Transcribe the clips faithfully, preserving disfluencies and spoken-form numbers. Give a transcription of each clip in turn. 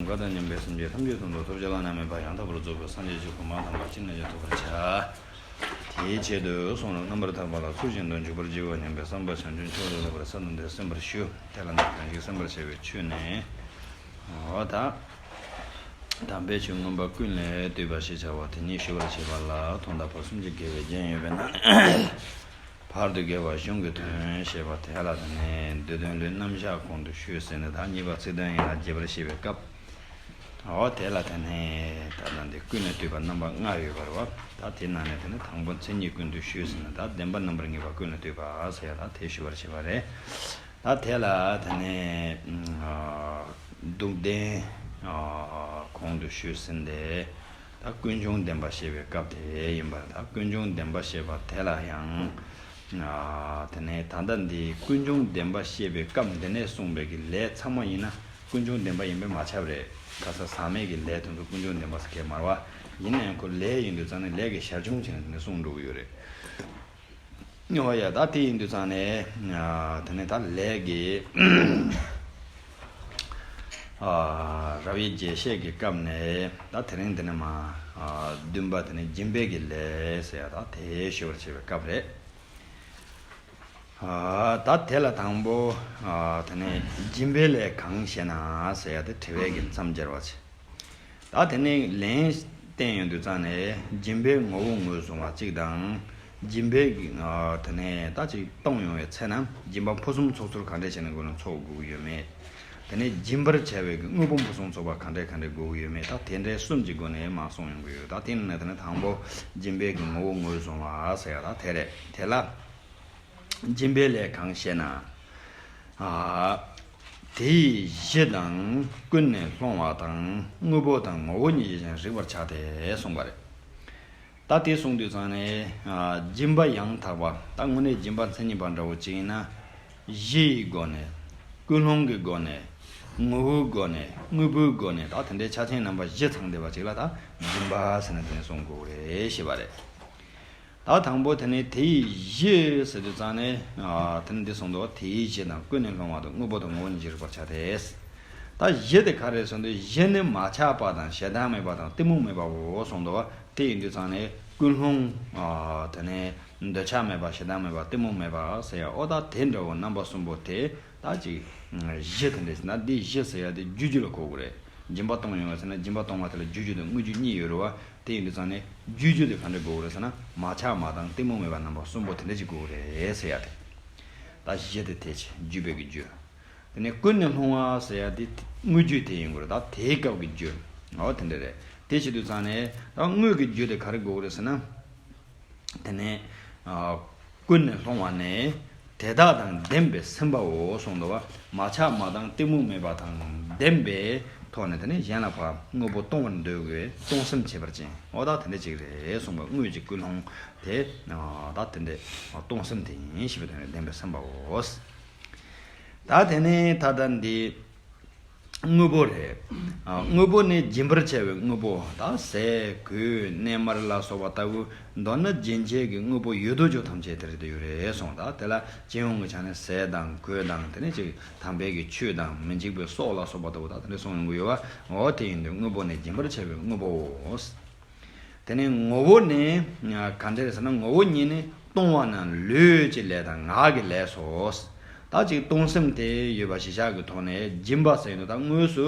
བ་དང་མཉམ་པའི་སེམས་ཅན་ཐམས་ཅད་དོན་དུ་ཐོབ་བྱ་བླ་ན་མེད་པ་ཡང་དག་པར་རྫོགས་པའི་སངས་རྒྱས་ཀྱི་གོ་འཕང་དམ་པ་ཅི་ནས་ཀྱང་ཐོབ་པར་བྱ། དེའི་ཆེད་དུ་གསུང་རབ་རྣམ་པར་དག་པ་ལ་ཚུལ་བཞིན་དུ་འཇུག་པར་བགྱི་བ་སྙམ་པའི་བསམ་པ་བྱང་ཆུབ་མཆོག་ཏུ་ལེགས་པར་གསལ་དུ་འདེབས་གསན་པར་ཞུ། དེ་ལ་ནི་གང་ཞིག་གསན་པར་བྱ་བའི་ཆོས་ནི། འོ་ད། དམ་པའི་ཆོས་མངོན་པ་ཀུན་ལས་བཏུས་པ་ཞེས་བྱ་བ་དེ་ཉིད་ཞུ་བར་བྱེད་པ་ལ་དོན་དམ་པ་གསུམ་གྱིས་འགལ་བའི་རྒྱན་ཡོད་པས་ན། བར་དུ་དགེ་བ་གཞུང་གི་དོན་ཞེས་པ་དེ་ལ་དེ་ནས་བསྡུས་དོན་ལུས་རྣམ་གཞག་གོང་དུ་ཞུས་ཟིན་ནས། ད་གཉིས་པ་ཚིག་དོན་ཡན་ལག་རྒྱས་པར་བཤད་པའི་སྐབས། འོ་དེ་ལ་དེ་ནས་ད་ལྟ་འདི་ཀུན་ནས་བཏུས་པ་རྣམ་པ་ལྔ་ཡོད་པ་རེད་བ། ད་དེ་ནང་ནས་དེ་ནས་དང་པོ་མཚན་ཉིད་ཀུན་ཏུ་ཞུས་ཟིན་ནས། ད་བདེན་པ་རྣམ་པར་ངེས་པ་ཀུན་ལས་བཏུས་པ་ཟེར་ཡ་ད་དེ་ཞུ་བར་བྱེད་པ་རེད། ད་དེ་ལ་དེ་ནས་སྡུག་བདེན་གོང་དུ་ཞུས་ཟིན་ཏེ། ད་ཀུན་འབྱུང་བདེན་པ་བཤད་པའི་སྐབས་དེ་ཡིན་པར། ད་ཀུན་འབྱུང་བདེན་པ་བཤད་པ་དེ་ལ་ཡང་། དེ་ནས་ད་ལྟ་འདི་ཀུན་འབྱུང་བདེན་པ་བཤད་པའི་སྐབས་འདི་ནས་གསུངས་པའི་གི་ལས་ཚང་མ་ཡིན་ན་ཀུན་འབྱུང་བདེན་པ་ཡིན་པས་མ་ཁྱབ་རེད། ཁ་ས་ཟག་མེད་ཀྱི་ལས་དོན་དུ་ཀུན་འབྱུང་བདེན་པ་ཟེར་མཁན་མ་རེད་བ། ཡིན་ན་ཡང་ཁོ་ལས་ཡིན་དུས་ཙང་ནས་ལས་ཀྱི་ཞར་བྱུང་བྱས་ནས་དེ་ནས་གསུངས་འགྲོ་གི་ཡོད་རེད། ཨོ་ཡ། ད་དེ་ཡིན་དུས་ཙང་ནས་དེ་ནས་ད་ལས་ཀྱི་རབ་དབྱེ་རྒྱས་བཤད་ཀྱི་སྐབས་ནས་ད་དེ་རིང་དེ་ནས་མ་བདུན་པ་དེ་ནས་སྦྱིན་པའི་གི་ལས་ཟེར་ཡ་ད་དེ་ཞུ་བར་བྱེད་པའི་སྐབས་རེད། ད་དེ་ལ་དང་པོ་དེ་ནས་སྦྱིན་པའི་ལས་གང་ཞེ་ན་ཟེར་ཡ་དེ་དྲི་བའི་གི་མཚམས་སྦྱར་བ་བྱེད། ད་དེ་ནས་ལན་བསྟན་ཡོང་དུས་ཙང་ནས་སྦྱིན་པའི་ངོ་བོ་ངོས་བཟུང་བ་གཅིག་དང་། སྦྱིན་པའི་གི་དེ་ནས་ད་ཅིག་གཏོང་ཡོང་བའི་ཚེ་ན་སྦྱིན་པ་ཕུན་སུམ་ཚོགས་ཚུལ་ག་འདྲས་བྱས་ནས་སྒོ་ནས་འཚོགས་དགོས་ཀྱི་ཡོད་མེད། དེ་ནས་སྦྱིན་པར་བྱ་བའི་གི་དངོས་པོ་ཕུན་སུམ་ཚོགས་པ་ག་འདྲས་ག་འདྲས་དགོས་ཀྱི་ཡོད་མེད། ད་དེ་འདྲའི་གསུམ་གྱི་སྒོ་ནས་མར་གསུངས་ཡོང་གི་ཡོད། ད་དེ་ནས་དེ་ནས་དང་པོ་སྦྱིན་པའི་གི་ངོ་བོ་ངོས་བཟུང་བ་ཟེར་ཡ་ད་དེ་རེད། དེ་ལ། སྦྱིན་པའི་ལས་གང་ཞེ་ན། ཨ། དེ་ཡི་གཞི་དང་ཀུན་ནས་སློང་བ་དང་དངོས་པོ་དང་ངོ་བོ་ཉིད་ཀྱིས་ཀྱང་རིག་པར་བྱ་སྟེ་གསུངས་པ་རེད། ད་དེ་གསུངས་དུས་ཙང་ནས་ཨ། སྦྱིན་པ་ཡང་དག་པ། ད་དངོས་གནས་སྦྱིན་པ་མཚན་ཉིད་པ་འདྲ་བོ་ཅིག་ཡིན་ན། གཞི་ཡི་སྒོ་ནས། ཀུན་སློང་གི་སྒོ་ནས། ངོ་བོའི་སྒོ་ནས། དངོས་པོའི་སྒོ་ནས། ད་དེ་འདྲའི་ཆ་ཆེན་རྣམ་པ་བཞི་ཚང་བསྡད་པ་ཅིག་ལ་ད་སྦྱིན་པ་ཟེར་ནས་དེ་ནས་གསུང་དགོས་རེད་ཞེས་པ་རེད། ད་དང་པོ་དེ་ནི་དེ་ཡི་གཞི་ཟེར་དུས་ཙང་ནས། ཨ། དེ་ནི་འདི་གསུངས་འདུག་དེ་ཡི་གཞི་དང་ཀུན་ནས་སློང་བ་དང་དངོས་པོ་དང་ངོ་བོ་ཉིད་ཀྱིས་རིག་པར་བྱ་སྟེ། ད་གཞི་དེ་ག་རེ་གསུངས་འདུག་གཞི་ནི་མ་ཆགས་པ་དང་ཞེ་སྡང་མེད་པ་དང་གཏི་མུག་མེད་པའོ་གསུངས་འདུག་དེ་ཡིན་དུས་ཙང་ནས་ཀུན་སློང་། ཨ། དེ་ནས་འདོད་ཆགས་མེད་པ་ཞེ་སྡང་མེད་པ་གཏི་མུག་མེད་པ་ཟེར་ཡ། ཨོ་ད་དེ་འདྲ་བོ་རྣམ་པ་གསུམ་པོ་དེ། ད་ཅིག་གཞི་དེ་འདྲ་ཟེར་ན་འདི་གཞི་ཟེར་ཡ་དེ་རྒྱུ་རྒྱུ་ལ་གོ་དགོས་རེད། སྦྱིན་པ་གཏོང་ཡོང་བ་ཟེར་ན་སྦྱིན་པ་གཏོང་བ་དེ་ལ་རྒྱུ་རྒྱུ་དང་དངོས་རྒྱུ་གཉིས་ཡོད་རེད་བ། དེ་ཡིན་དུས་ཙང་ནས་རྒྱུ་རྒྱུ་དེ་ག་འདྲ་དགོས་རེད་ཟེར་ན། མ་ཆགས་མ་དང་གཏི་མུག་མེད་པ་རྣམ་པ་གསུམ་པོ་དེ་འདྲ་ཅིག་དགོས་རེད་ཟེར་ཡ་དེ། ད་གཞི་དེ་དེ་བྱས་བརྒྱུད་པའི་གི་རྒྱུ། དེ་ནས་ཀུན་ནས་སློང་བ་ཟེར་ཡ་དེ་དངོས་རྒྱུ་དེ་ཡིན་དགོས་རེད། ད་དེའི་སྐབས་ཀྱི་རྒྱུ། འོ་དེ་འདྲ་རེད། དེ་བྱེད་དུས་ཙང་ནས་ད་དངོས་ཀྱི་རྒྱུ་དེ་ག་རེ་དགོས་རེད་ཟེར་ན། དེ་ནས་ཨ། ཀུན་ནས་སློང་བ་ནི་དེ་དག་དང་ལྡན་པས་ཟིན་པའོ་གསུངས་འདུག་བ། མ་ཆགས་མ་དང་གཏི་མུག་མེད་པ་དང་ལྡན་པའི་ཐོག་ནས་དེ་ནས་གཞན་ལ་ཕར་དངོས་པོ་གཏོང་བར་འདོད་དགོས། གཏོང་སེམས་བྱེད་པར་བྱེད། འོ་ད་དེ་འདྲ་ཅིག་རེད་གསུངས་པ། དངོས་ཀྱི་ཀུན་སློང་དེ་ད་དེ་འདྲ་གཏོང་སེམས་དེ་ཡིན་ཞེས་པའི་དོན་ནས་ལྡན་པས་ཟིན་པའོ། ད་དེ་ནས་ད་ལྟ་འདི། དངོས་པོ་རེད། ཨ། དངོས་པོ་ནི་སྦྱིན་པར་བྱ་བའི་དངོས་པོ། ད་ཟས་གོས་གནས་མལ་ལ་སོགས་པ་ལྟ་བུ། མདོར་ན་སྦྱིན་བྱེད་ཀྱི་དངོས་པོ་ཡོད་དོ་ཅོག་ཐམས་ཅད་དེ་རེད་དེ་ཡོད་རེད་གསུངས། ད་དེ་ལ་སྤྱི་ཡོངས་ཀྱི་ཆ་ནས་ཟས་དང་གོས་དང་དེ་ནས་ཅིག་དམ་པའི་གི་ཆོས་དང་མི་འཇིགས་པའི་སྲོག་ལ་སོགས་པ་ལྟ་བུ་ད་དེ་འདྲ་གསུངས་ཡོང་གི་ཡོད་པ། འོ་དེ་ཡིན་དུས་དངོས་པོ་ནི་སྦྱིན་པར་བྱ་བའི་དངོས་པོའོ། དེ་ནས་ངོ་བོ་ནི་ག་འདྲ་རེད་ཟེར་ན། ངོ་བོ་ཉིད་ནི་གཏོང་བ་ནི་ལུས་ཀྱི་ལས་དང་ངག་གི་ལས་སོ། ད་ཅིག་གཏོང་སེམས་དེ་ཡོད་པ་གཞི་བཞག་གི་ཐོག་ནས་སྦྱིན་པ་ཟེར་ཡོང་དུས། ད་དངོས་སུ་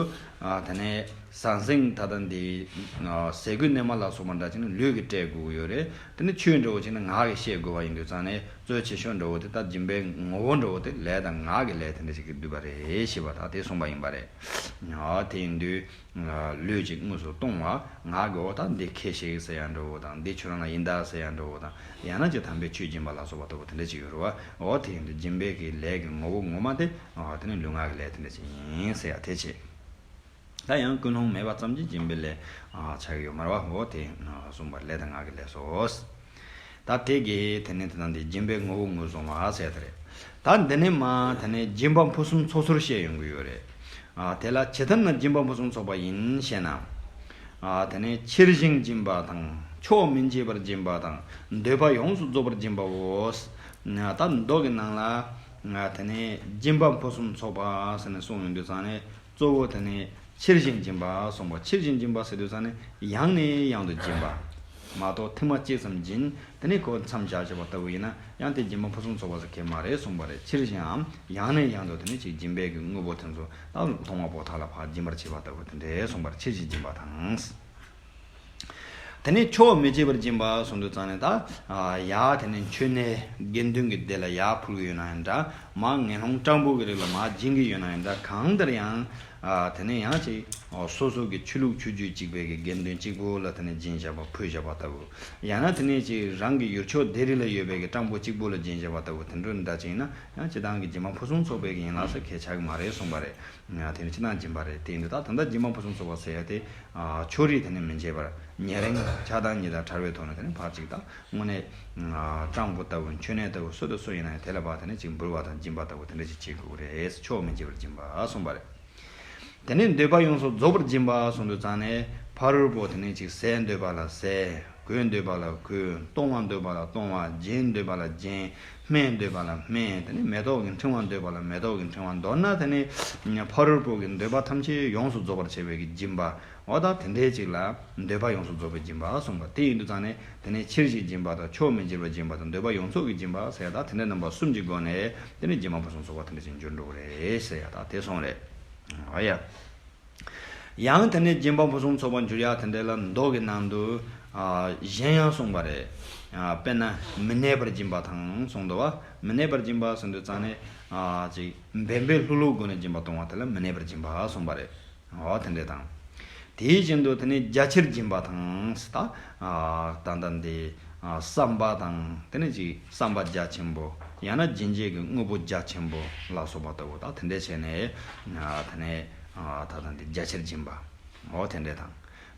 དེ་ནས་ཟང་ཟིང་ད་ལྟ་འདི་ཟས་གོས་གནས་མལ་ལ་སོགས་པ་འདྲ་ཅིག་ནི་ལུས་ཀྱིས་སྤྲད་དགོས་ཀྱི་ཡོད་རེད། དེ་ནས་ཆོས་འདྲ་བོ་ཅིག་ནི་ངག་གིས་བཤད་དགོས་པ་ཡིན་དུས་ཙང་ནས། གཙོ་ཆེ་ཤོས་འདྲ་བོ་དེ་ད་སྦྱིན་པའི་ངོ་བོ་འདྲ་བོ་དེ་ལས་དང་ངག་གི་ལས་དེ་འདྲ་ཅིག་གིས་བསྡུས་པ་རེད་ཞེས་པ་ད་དེ་གསུངས་པ་ཡིན་པ་རེད། དེ་ཡིན་དུས། ལུས་ཀྱིས་དངོས་སུ་གཏོང་བ། ངག་གིས་འོ་ད་འདི་ཁྱེར་ཤིག་ཟེར་ཡ་འདྲ་བོ་དང་། འདི་ཁྱོད་རང་ལ་ཡིན་ད་ཟེར་ཡ་འདྲ་བོ་དང་། ཡང་ན་ཅིག་དམ་པའི་ཆོས་སྦྱིན་པ་ལ་སོགས་པ་ལྟ་བུ་དེ་འདྲ་ཅིག་ཡོད་རེད་བ། འོ་དེ་ཡིན་དུས་སྦྱིན་པའི་གི་ལས་ཀྱི་ངོ་བོ་ངོ་མ་དེ། ཨ། དེ་ནི་ལུས་ངག་གི་ལས་དེ་འདྲ་ཅིག་ཡིན་ཟེར་ཡ་དེ་བྱས། ད་ཡང་ཀུན་སློང་མེད་པ་ཙམ་གྱིས་སྦྱིན་པའི་ལས། ཨ། ཆགས་ཀྱི་ཡོད་མ་རེད་བ། འོ་དེ་གསུངས་པ་ལས་དང་ངག་གི་ལས་སོ། ད་དེ་གི་དེ་ནས་དེ་དང་དེ་སྦྱིན་པའི་ངོ་བོ་ངོས་བཟུང་བ་ཟེར་དེ་རེད། ད་འདི་ནས་མ་དེ་ནས་སྦྱིན་པ་ཕུན་སུམ་ཚོགས་ཚུལ་བཤད་ཡོང་གི་ཡོད་རེད། ཨ། དེ་ལ་ཇི་ལྟར་ན་སྦྱིན་པ་ཕུན་སུམ་ཚོགས་པ་ཡིན་ཞེ་ན། ཨ། དེ་ནས་ཕྱིར་བཞེངས་སྦྱིན་པ་དང་། ཕྱོགས་མི་འབྱེད་པར་སྦྱིན་པ་དང་། འདོད་པ་ཡོངས་སུ་རྫོགས་པར་སྦྱིན་པའོ། ད་མདོ་གི་ནང་ལ་དེ་ནས་སྦྱིན་པ་ཕུན་སུམ་ཚོགས་པ་ཟེར་ནས་གསུངས་ཡོང་དུས་ཙང་ནས། གཙོ་བོ་དེ་ནི་ ཕྱིར་ཞིང་འབྱིན་པ་གསུངས་པ། ཕྱིར་ཞིང་འབྱིན་པ་ཟེར་དུས་ཙང་ནས་ཡང་ནས་ཡང་དུ་འབྱིན་པ་མ་གཏོགས་ཐེངས་མ་གཅིག་ཙམ་འབྱིན་དེ་ནས་ཁོ་མཚམས་བཞག་བྱས་པ་ལྟ་བུ་ཡིན་ན་ཡང་དེ་འབྱིན་པ་ཕུན་སུམ་ཚོགས་པ་ཟེར་མཁན་མ་རེད་གསུངས་པ་རེད། ཕྱིར་ཞིང་ཡང་ནས་ཡང་དུ་དེ་ནས་ཅིག་སྦྱིན་པའི་གི་དངོས་པོ་དེ་ཚོ་ད་ལྟུང་བ་པོ་ཐ་ལ་ཕར་སྦྱིན་པར་བྱེད་པ་ལྟ་བུ་དེ་འདྲའི་གསུངས་པར་ཕྱིར་ཞིང་སྦྱིན་པ་དང་། དེ་ནས་ཆོག་མི་བྱེད་པར་སྦྱིན་པ་གསུངས་དུས་ཙང་ནས་ད་ཡ་དེ་ནས་མཆོད་གནས་དགེ་འདུན་གྱི་སྡེ་ལ་ཡ་ཕུལ་གྱི་ཡོད་ན་ཡང་འདྲ། མ་ངན་སློང་སྤྲང་པོ་གི་རིགས་ལ་མ་སྦྱིན་གྱི་ཡོད་ན་ཡང་འདྲ། གང་ལྟར་ཡང་དེ་ནས་ཡང་ཅིག་སོ་སོ་གི་ཆོས་ལུགས་ཆོས་བརྒྱུད་གཅིག་པའི་གི་དགེ་འདུན་གཅིག་པོ་ལ་དེ་ནས་སྦྱིན་བཞག་པ་ཕུལ་བཞག་པ་ལྟ་བུ། ཡང་ན་དེ་ནས་ཅིག་རང་གི་ཡུལ་ཕྱོགས་དེ་རིགས་ལ་ཡོད་པའི་གི་སྤྲང་པོ་གཅིག་པོ་ལ་སྦྱིན་བཞག་པ་ལྟ་བུ་དེ་འདྲ་འདྲ་ཅིག་ཡིན་ན་ཡང་སྤྱིར་བཏང་གི་སྦྱིན་པ་ཕུན་སུམ་ཚོགས་པའི་གི་ཡན་ལག་ཟེར་ཁས་ཆགས་ཀྱི་མ་རེད་གསུངས་པ་རེད། དེ་ནི་སྤྱིར་བཏང་སྦྱིན་པ་རེད། དེ་ཡིན་དུས་ད་ད་ལྟ་སྦྱིན་པ་ཕུན་སུམ་ཚོགས་པ་ཟེར་ཡ་དེ་ཕྱོགས་རིས་དེ་ནི་མི་འབྱེད་པར་ཉེ་རིང་ཆགས་སྡང་གཉིས་དང་བྲལ་བའི་ཐོག་ནས་དེ་ནི་ཕར་ཅིག་ད་དངོས་གནས་སྤྲང་པོ་ལྟ་བུ་མཆོད་གནས་ལྟ་བུ་སུ་དང་སུ་ཡིན་ན་ཡང་དེ་ལ་ཕར་དེ་ནི་ཅིག་འབུལ་བ་དང་སྦྱིན་པ་ལྟ་བུ་དེ་འདྲ་ཅིག་བྱེད་དགོས་ཀྱི་རེད། ཕྱོགས་མི་འབྱེད་པར་སྦྱིན་པ་གསུངས་པ་རེད། དེ་ནས་འདོད་པ་ཡོངས་སུ་རྫོགས་པར་སྦྱིན་པ་གསུངས་དུས་ཙང་ནས་ཕ་རོལ་པོ་དེ་ནས་ཅིག་ཟས་འདོད་པ་ལ་ཟས། གོས་འདོད་པ་ལ་གོས། གཏོང་བ་འདོད་པ་ལ་གཏོང་བ། སྦྱིན་འདོད་པ་ལ་སྦྱིན། སྨན་འདོད་པ་ལ་སྨན། དེ་ནས་མེ་ཏོག་གི་ཕྲེང་བ་འདོད་པ་ལ་མེ་ཏོག་གི་ཕྲེང་བ། མདོར་ན་དེ་ནས་ཕ་རོལ་པོ་གི་འདོད་པ་ཐམས་ཅད་ཡོངས་སུ་རྫོགས་པར་བྱེད་པའི་གི་སྦྱིན་པ། འོ་ད་དེ་འདྲའི་ཅིག་ལ་འདོད་པ་ཡོངས་སུ་རྫོགས་པའི་སྦྱིན་པ་གསུངས་པ། དེ་ཡིན་དུས་ཙང་ནས་དེ་ནས་ཕྱིར་ཞིང་སྦྱིན་པ་དང་ཕྱོགས་མི་འབྱེད་པར་སྦྱིན་པ་དང་འདོད་པ་ཡོངས་རྫོགས་ཀྱི་སྦྱིན་པ་ཟེར་ཡ་ད་དེ་འདྲ་རྣམ་པ་གསུམ་གྱི་སྒོ་ནས་དེ་ནས་སྦྱིན་པ་ཕུན་སུམ་ཚོགས་པ་དེ་འདྲ་ཅིག་འབྱུང་འགྲོ་གི་རེད་ཟེར་ཡ་ད་དེ་གསུངས་རེད། ཨ་ཡ། ཡང་དེ་ནས་སྦྱིན་པ་ཕུན་སུམ་ཚོགས་པར་འགྱུར་ཡ་དེ་འདྲ་ལ་མདོ་གི་ནང་དུ་ཨ་གཞན་ཡང་གསུངས་པ་རེད། ཨ་དཔེར་ན་མི་གནས་པར་སྦྱིན་པ་དང་གསུངས་འདུག་བ། མི་གནས་པར་སྦྱིན་པ་ཟེར་དུས་ཙང་ནས་ཨ་ཅིག་འབད་པས་ལྷུག་ལྷུག་སྒོ་ནས་སྦྱིན་པ་གཏོང་བ་དེ་ལ་མི་གནས་པར་སྦྱིན་པ་གསུངས་པ་རེད། འོ་དེ་འདྲ་དང་། དེ་བཞིན་དུ་དེ་ནས་རྒྱ་ཆེར་སྦྱིན་པ་དང་ད་ཨ་ད་ལྟ་འདི་ཨ་བསམ་པ་དང་དེ་ནས་ཅིག་བསམ་པ་རྒྱ་ཆེན་པོ་ཡང་ན་སྦྱིན་བྱེད་ཀྱི་དངོས་པོ་རྒྱ་ཆེན་པོ་ལ་སོགས་པ་ལྟ་བུ་ད་དེ་འདྲ་བྱས་ནས་ཨ་དེ་ནས། ཨ་ད་ལྟ་འདི་རྒྱ་ཆེར་སྦྱིན་པ། འོ་དེ་འདྲ་དང་།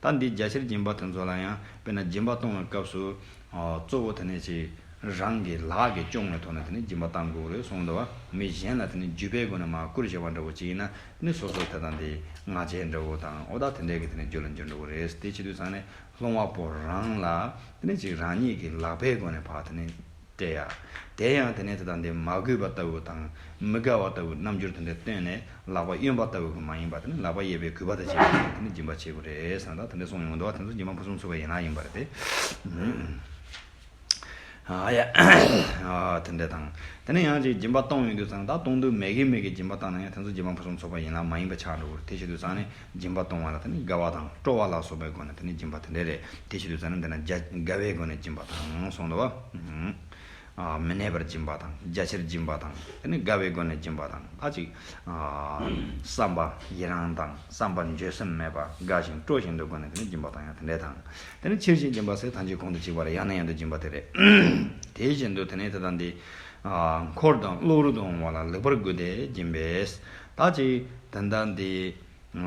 ད་འདི་རྒྱ་ཆེར་སྦྱིན་པ་དེ་ཚོ་ལ་ཡང་དཔེར་ན་སྦྱིན་པ་གཏོང་བའི་སྐབས་སུ་ཨ་གཙོ་བོ་དེ་ནས་ཅིག་རང་གི་ལག་གིས་སྐྱོང་བའི་ཐོག་ནས་དེ་ནས་སྦྱིན་པ་གཏང་དགོས་རེད་གསུངས་འདུག་བ། མི་གཞན་ལ་དེ་ནས་རྒྱུ་སྤེལ་སྒོ་ནས་མར་བསྐུར་བྱས་པ་འདྲ་བོ་ཅིག་ཡིན་ན་དེ་ནས་སོ་སོ་དེ་དང་དེ་ང་རྒྱལ་འདྲ་བོ་དང་འོ་ད་དེ་འདྲའི་གི་དེ་ནས་རྒྱུ་ལ་འགྱུར་འགྲོ་གི་རེད། དེ་བྱེད་དུས་ཙང་ནས་སློང་བ་པོ་རང་ལ་དེ་ནས་ཅིག་རང་ཉིད་ཀྱི་ལག་པའི་སྒོ་ནས་ཕར་དེ་ནས། སྤྲད་ཡ། དེ་ཡང་དེ་ནས་དེ་དང་དེ་མ་གུས་པ་ལྟ་བུ་དང་མི་དགའ་བ་ལྟ་བུ་རྣམ་འགྱུར་དེ་འདྲ་སྟོན་ནས་ལག་པ་གཡོན་པ་ལྟ་བུ་གི་མ་ཡིན་པ་དེ་ནི་ལག་པ་གཡས་པས་གུས་པ་དང་བཅས་པ་དེ་ནི་སྦྱིན་པ་བྱེད་དགོས་རེད་ཟེར་ན་ད་དེ་འདྲ་གསུངས་ཡོང་འདུག་བ། དེ་ཚོ་སྦྱིན་པ་ཕུན་སུམ་ཚོགས་པའི་ཡན་ལག་ཡིན་པ་རེད་དེ། ཨ་ཡ། ཨ་དེ་འདྲ་དང་། དེ་ནས་ཡང་ཅིག་སྦྱིན་པ་གཏོང་ཡོང་དུས་ཙང་ད་གཏོང་འདོད་མེད་གི་མེད་གི་སྦྱིན་པ་བཏང་ན་ཡང་དེ་ཚོ་སྦྱིན་པ་ཕུན་སུམ་ཚོགས་པའི་ཡན་ལག་མ་ཡིན་པ་ཆགས་འགྲོ་གི་རེད། དེ་བྱེད་དུས་ཙང་ནས། སྦྱིན་པ་གཏོང་བ་ལ་དེ་ནི་དགའ་བ་དང་སྤྲོ་བ་ལ་སོགས་པའི་སྒོ་ནས་དེ་ནི་སྦྱིན་པ་དེ་འདྲ་རེད། དེ་བྱེད་དུས་ཙམ་ན་འདི་ན་རྒྱ་དགའ་བའི་སྒོ་ནས་སྦྱིན་པ་དང་གསུངས་འདུག་བ། ཨ་མི་གནས་པར་སྦྱིན་པ་དང་རྒྱ་ཆེར་སྦྱིན་པ་དང་དེ་ནི་དགའ་བའི་སྒོ་ནས་སྦྱིན་པ་དང་ཨ་ཅིག་ཨ་བསམ་པ་ཡི་རང་དང་བསམ་པ་འགྱོད་སེམས་མེད་པ་དགའ་ཞིང་སྤྲོ་བཞིན་དུ་སྒོ་ནས་དེ་ནི་སྦྱིན་པ་དང་ཡང་དེ་འདྲ་དང་། དེ་ནི་ཕྱིར་ཞིང་སྦྱིན་པ་ཟེར་ཐམས་ཅད་གོང་དུ་གཅིག་པ་རེད། ཡང་ནས་ཡང་དུ་སྦྱིན་པ་དེ་རེད། དེ་བཞིན་དུ་དེ་ནི་དེ་དང་འདི་ཨ་འཁོར་དང་གློ་བུར་དུ་འོང་བ་ལ་ལེགས་པར་བགོས་ཏེ་སྦྱིན་པས། ད་ཅིག་དེ་ལྟ་འདི།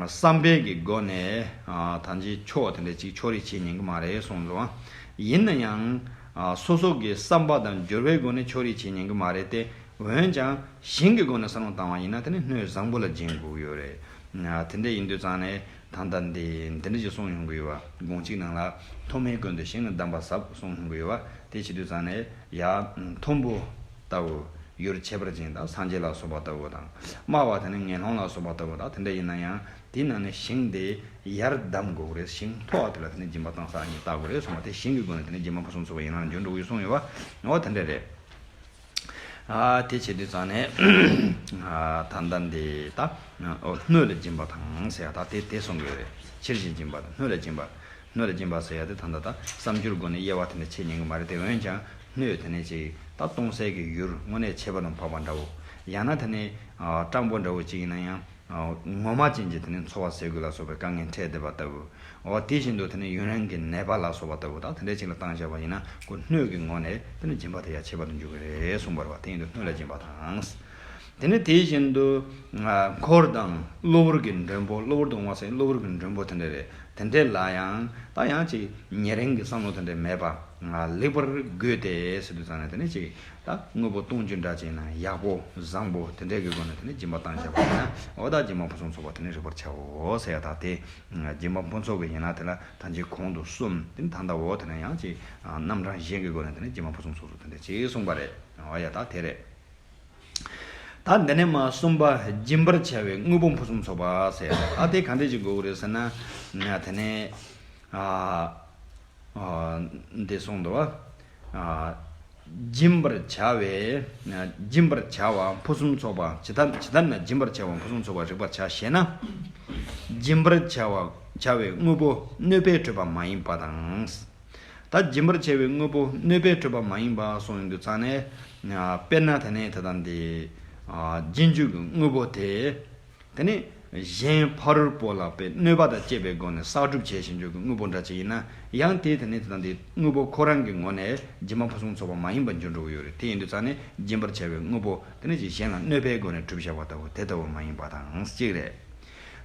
བསམ་པའི་གི་སྒོ་ནས་ཨ་ཐམས་ཅད་ཕྱོགས་དེ་འདྲ་ཅིག་ཕྱོགས་རིས་བྱེད་ཉན་གི་མ་རེད་གསུངས་སོང་། ཡིན་ན་ཡང་ཨ་སོ་སོ་གི་བསམ་པ་དང་སྦྱོར་བའི་སྒོ་ནས་ཕྱོགས་རིས་བྱེད་ཉན་གི་མ་རེད་དེ། འོན་ཀྱང་ཞིང་གི་སྒོ་ནས་བསམ་བློ་བཏང་བ་ཡིན་ན་དེ་ནི་སྣོད་བཟང་པོ་ལ་སྦྱིན་དགོས་ཡོད་རེད། ཨ་དེ་འདྲ་ཡིན་དུས་ཙང་ནས་ད་ལྟ་འདི་འདི་འདྲ་ཅིག་གསུངས་ཡོང་གི་ཡོད་བ། དགོངས་གཅིག་ནང་ལ་མཐོ་དམན་ཀུན་ཏུ་ཞིང་ནི་གདམས་པ་ཟབ་གསུངས་ཡོང་གི་ཡོད་བ། དེ་བྱེད་དུས་ཙང་ནས་ཡ་མཐོན་པོ་ལྟ་བུ། ཡུལ་ཁྱད་པར་ཅན་དང་སངས་རྒྱས་ལ་སོགས་པ་ལྟ་བུ་དང་། དམའ་བ་དེ་ནི་ངན་སློང་ལ་སོགས་པ་ལྟ་བུ་དང་དེ་འདྲ་ཡིན་ན་ཡང་དེའི་ནང་ནས་ཞིང་དེ་ཡར་གདམ་དགོས་རེད། ཞིང་མཐོ་བ་དེ་ལ་དེ་ནི་སྦྱིན་པ་བཏང་ས་གཉིས་བལྟ་དགོས་རེད་གསུངས་པ་དེ་ཞིང་གི་སྒོ་ནས་དེ་ནི་སྦྱིན་པ་ཕུན་སུམ་ཚོགས་པ་ཡིན་ན་འཇོན་འགྲོ་གི་གསུངས་ཡོད་བ། འོ་དེ་འདྲ་རེད། ཨ་དེ་བྱེད་དུས་ཙང་ནས་ཨ་ད་ལྟ་འདི་ད་འོ་སྣོད་ལ་སྦྱིན་པ་དང་ཟེར་ཡ་ད་དེ་དེ་གསུང་གི་ཡོད་རེད། ཕྱིར་ཞིང་སྦྱིན་པ་དང་སྣོད་ལ་སྦྱིན་པ། སྣོད་ལ་སྦྱིན་པ་ཟེར་ཡ་དེ་ད་ལྟ་ད་བསམ་སྦྱོར་སྒོ་ནས་དབྱེ་བ་དེ་འདྲ་ཕྱེ་ཉན་གི་མ་རེད་དེ། འོན་ཀྱང་སྣོད་དེ་ནས་ཅིག་ད་གཏོང་སའི་གི་ཡུལ་དངོས་གནས་ཁྱད་པར་དུ་འཕགས་པ་འདྲ་བོ། ཡང་ན་དེ་ནས་ཨ་སྤྲང་པོ་འདྲ་བོ་ཅིག་ཡིན་ན་ཡང་ཨ་ངོ་མ་ཅན་གྱི་དེ་ནས་འཚོ་བ་ཟས་གོས་ལ་སོགས་པའི་དཀའ་ངལ་འཕྲད་བསྡད་པ་ལྟ་བུ། འོ་དེ་བཞིན་དུ་དེ་ནས་ཡུན་རིང་གི་ནད་པ་ལ་སོགས་པ་ལྟ་བུ་དང་དེ་འདྲ་ཅིག་ལ་བཏང་བཞག་པ་ཡིན་ན་ཁོ་སྣོད་ཀྱི་ངོས་ནས་དེ་ནས་སྦྱིན་པ་དེ་ཡང་ཁྱད་པར་དུ་འཇུག་གི་རེད་གསུངས་པ་རེད་བ། དེ་ཡིན་དུས་སྣོད་ལ་སྦྱིན་པ་དང་། དེ་ནས་དེ་བཞིན་དུ་ཨ་འཁོར་དང་གློ་བུར་གྱི་མགྲོན་པོ། གློ་བུར་དུ་འོང་བ་ཟེར་གློ་བུར་གྱི་མགྲོན་པོ་དེ་འདྲ་རེད། དེ་འདྲ་ལ་ཡང་ད་ཡང་ཅིག་ཉེ་རིང་གི་བསམ་བློ་དེ་འདྲ་མེད་པ་ལེགས་པར་བགོས་ཏེ་ཟེར་དུས་ཙང་ནས་དེ་ནས་ཅིག་ད་དངོས་པོ་གཏོང་རྒྱུ་འདྲ་ཅིག་ན་ཡག་པོ་བཟང་པོ་དེ་འདྲ་གི་སྒོ་ནས་དེ་ནས་སྦྱིན་པ་བཏང་བཞག་པ་ཡིན་ན་འོ་ད་སྦྱིན་པ་ཕུན་སུམ་ཚོགས་པ་དེ་ནས་རིག་པར་བྱའོ་ཟེར་ཡ་ད་དེ། སྦྱིན་པ་ཕུན་ཚོགས་ཀྱི་ཡན་ལག་དེ་ལ་ད་ཅིག་གོང་དུ་གསུམ་དེ་ནི་ད་ལྟ་འོ་དེ་ན་ཡང་ཅིག་རྣམ་གྲངས་གཞན་གྱི་སྒོ་ནས་དེ་ནི་སྦྱིན་པ་ཕུན་སུམ་ཚོགས་སུ་དེ་འདྲ་ཅིག་གསུངས་པ་རེད། འོ་ཡ་ད་དེ་རེད། ད་འདི་ནས་མར་གསུམ་པ་སྦྱིན་པར་བྱ་བའི་དངོས་པོ་ཕུན་སུམ་ཚོགས་པ་ཟེར་ཡ། ད་དེ་ག་འདྲ་ཞིག་དགོས་ཀྱི་རེད་ཟེར་ན། དེ་ནས་ཨ་ཨ་འདི་གསུངས་འདུག་བ། ཨ་སྦྱིན་པར་བྱ་བའི། སྦྱིན་པར་བྱ་བ་ཕུན་སུམ་ཚོགས་པ། ཇི་ལྟར་ཇི་ལྟར་ན་སྦྱིན་པར་བྱ་བ་ཕུན་སུམ་ཚོགས་པ་རིག་པར་བྱ་ཞེ་ན། སྦྱིན་པར་བྱ་བ་བྱ་བའི་དངོས་པོ་གནོད་པས་གྲུབ་པ་མ་ཡིན་པ་དང་། ད་སྦྱིན་པར་བྱ་བའི་དངོས་པོ་གནོད་པས་གྲུབ་པ་མ་ཡིན་པ་གསུངས་ཡོང་དུས་ཙང་ནས། དཔེར་ན་དེ་ནས་དེ་དང་དེ། རྗེས་འཇུག་གི་དངོས་པོ་དེ། དེ་ནས་གཞན་ཕ་རོལ་པོ་ལ་དཔེ་གནོད་པ་དང་བཅས་པའི་སྒོ་ནས་བསགས་སྒྲུབ་བྱས་ཞེས་འཇུག་གི་དངོས་པོ་འདྲ་ཅིག་ཡིན་ན་ཡང་། དེ་དེ་ནས་དེ་དང་དེ་དངོས་པོ་ཁོ་རང་གི་ངོས་ནས་སྦྱིན་པ་ཕུན་སུམ་ཚོགས་པ་མ་ཡིན་པར་འགྱུར་འགྲོ་གི་ཡོད་རེད། དེ་ཡིན་དུས་ཙང་ནས་སྦྱིན་པར་བྱ་བའི་དངོས་པོ་དེ་ནས་ཅིག་གཞན་ལ་གནོད་པའི་སྒོ་ནས་གྲུབ་བཞག་པ་ལྟ་བུ་དེ་ལྟ་བུ་མ་ཡིན་པ་དང་གཅིག་རེད།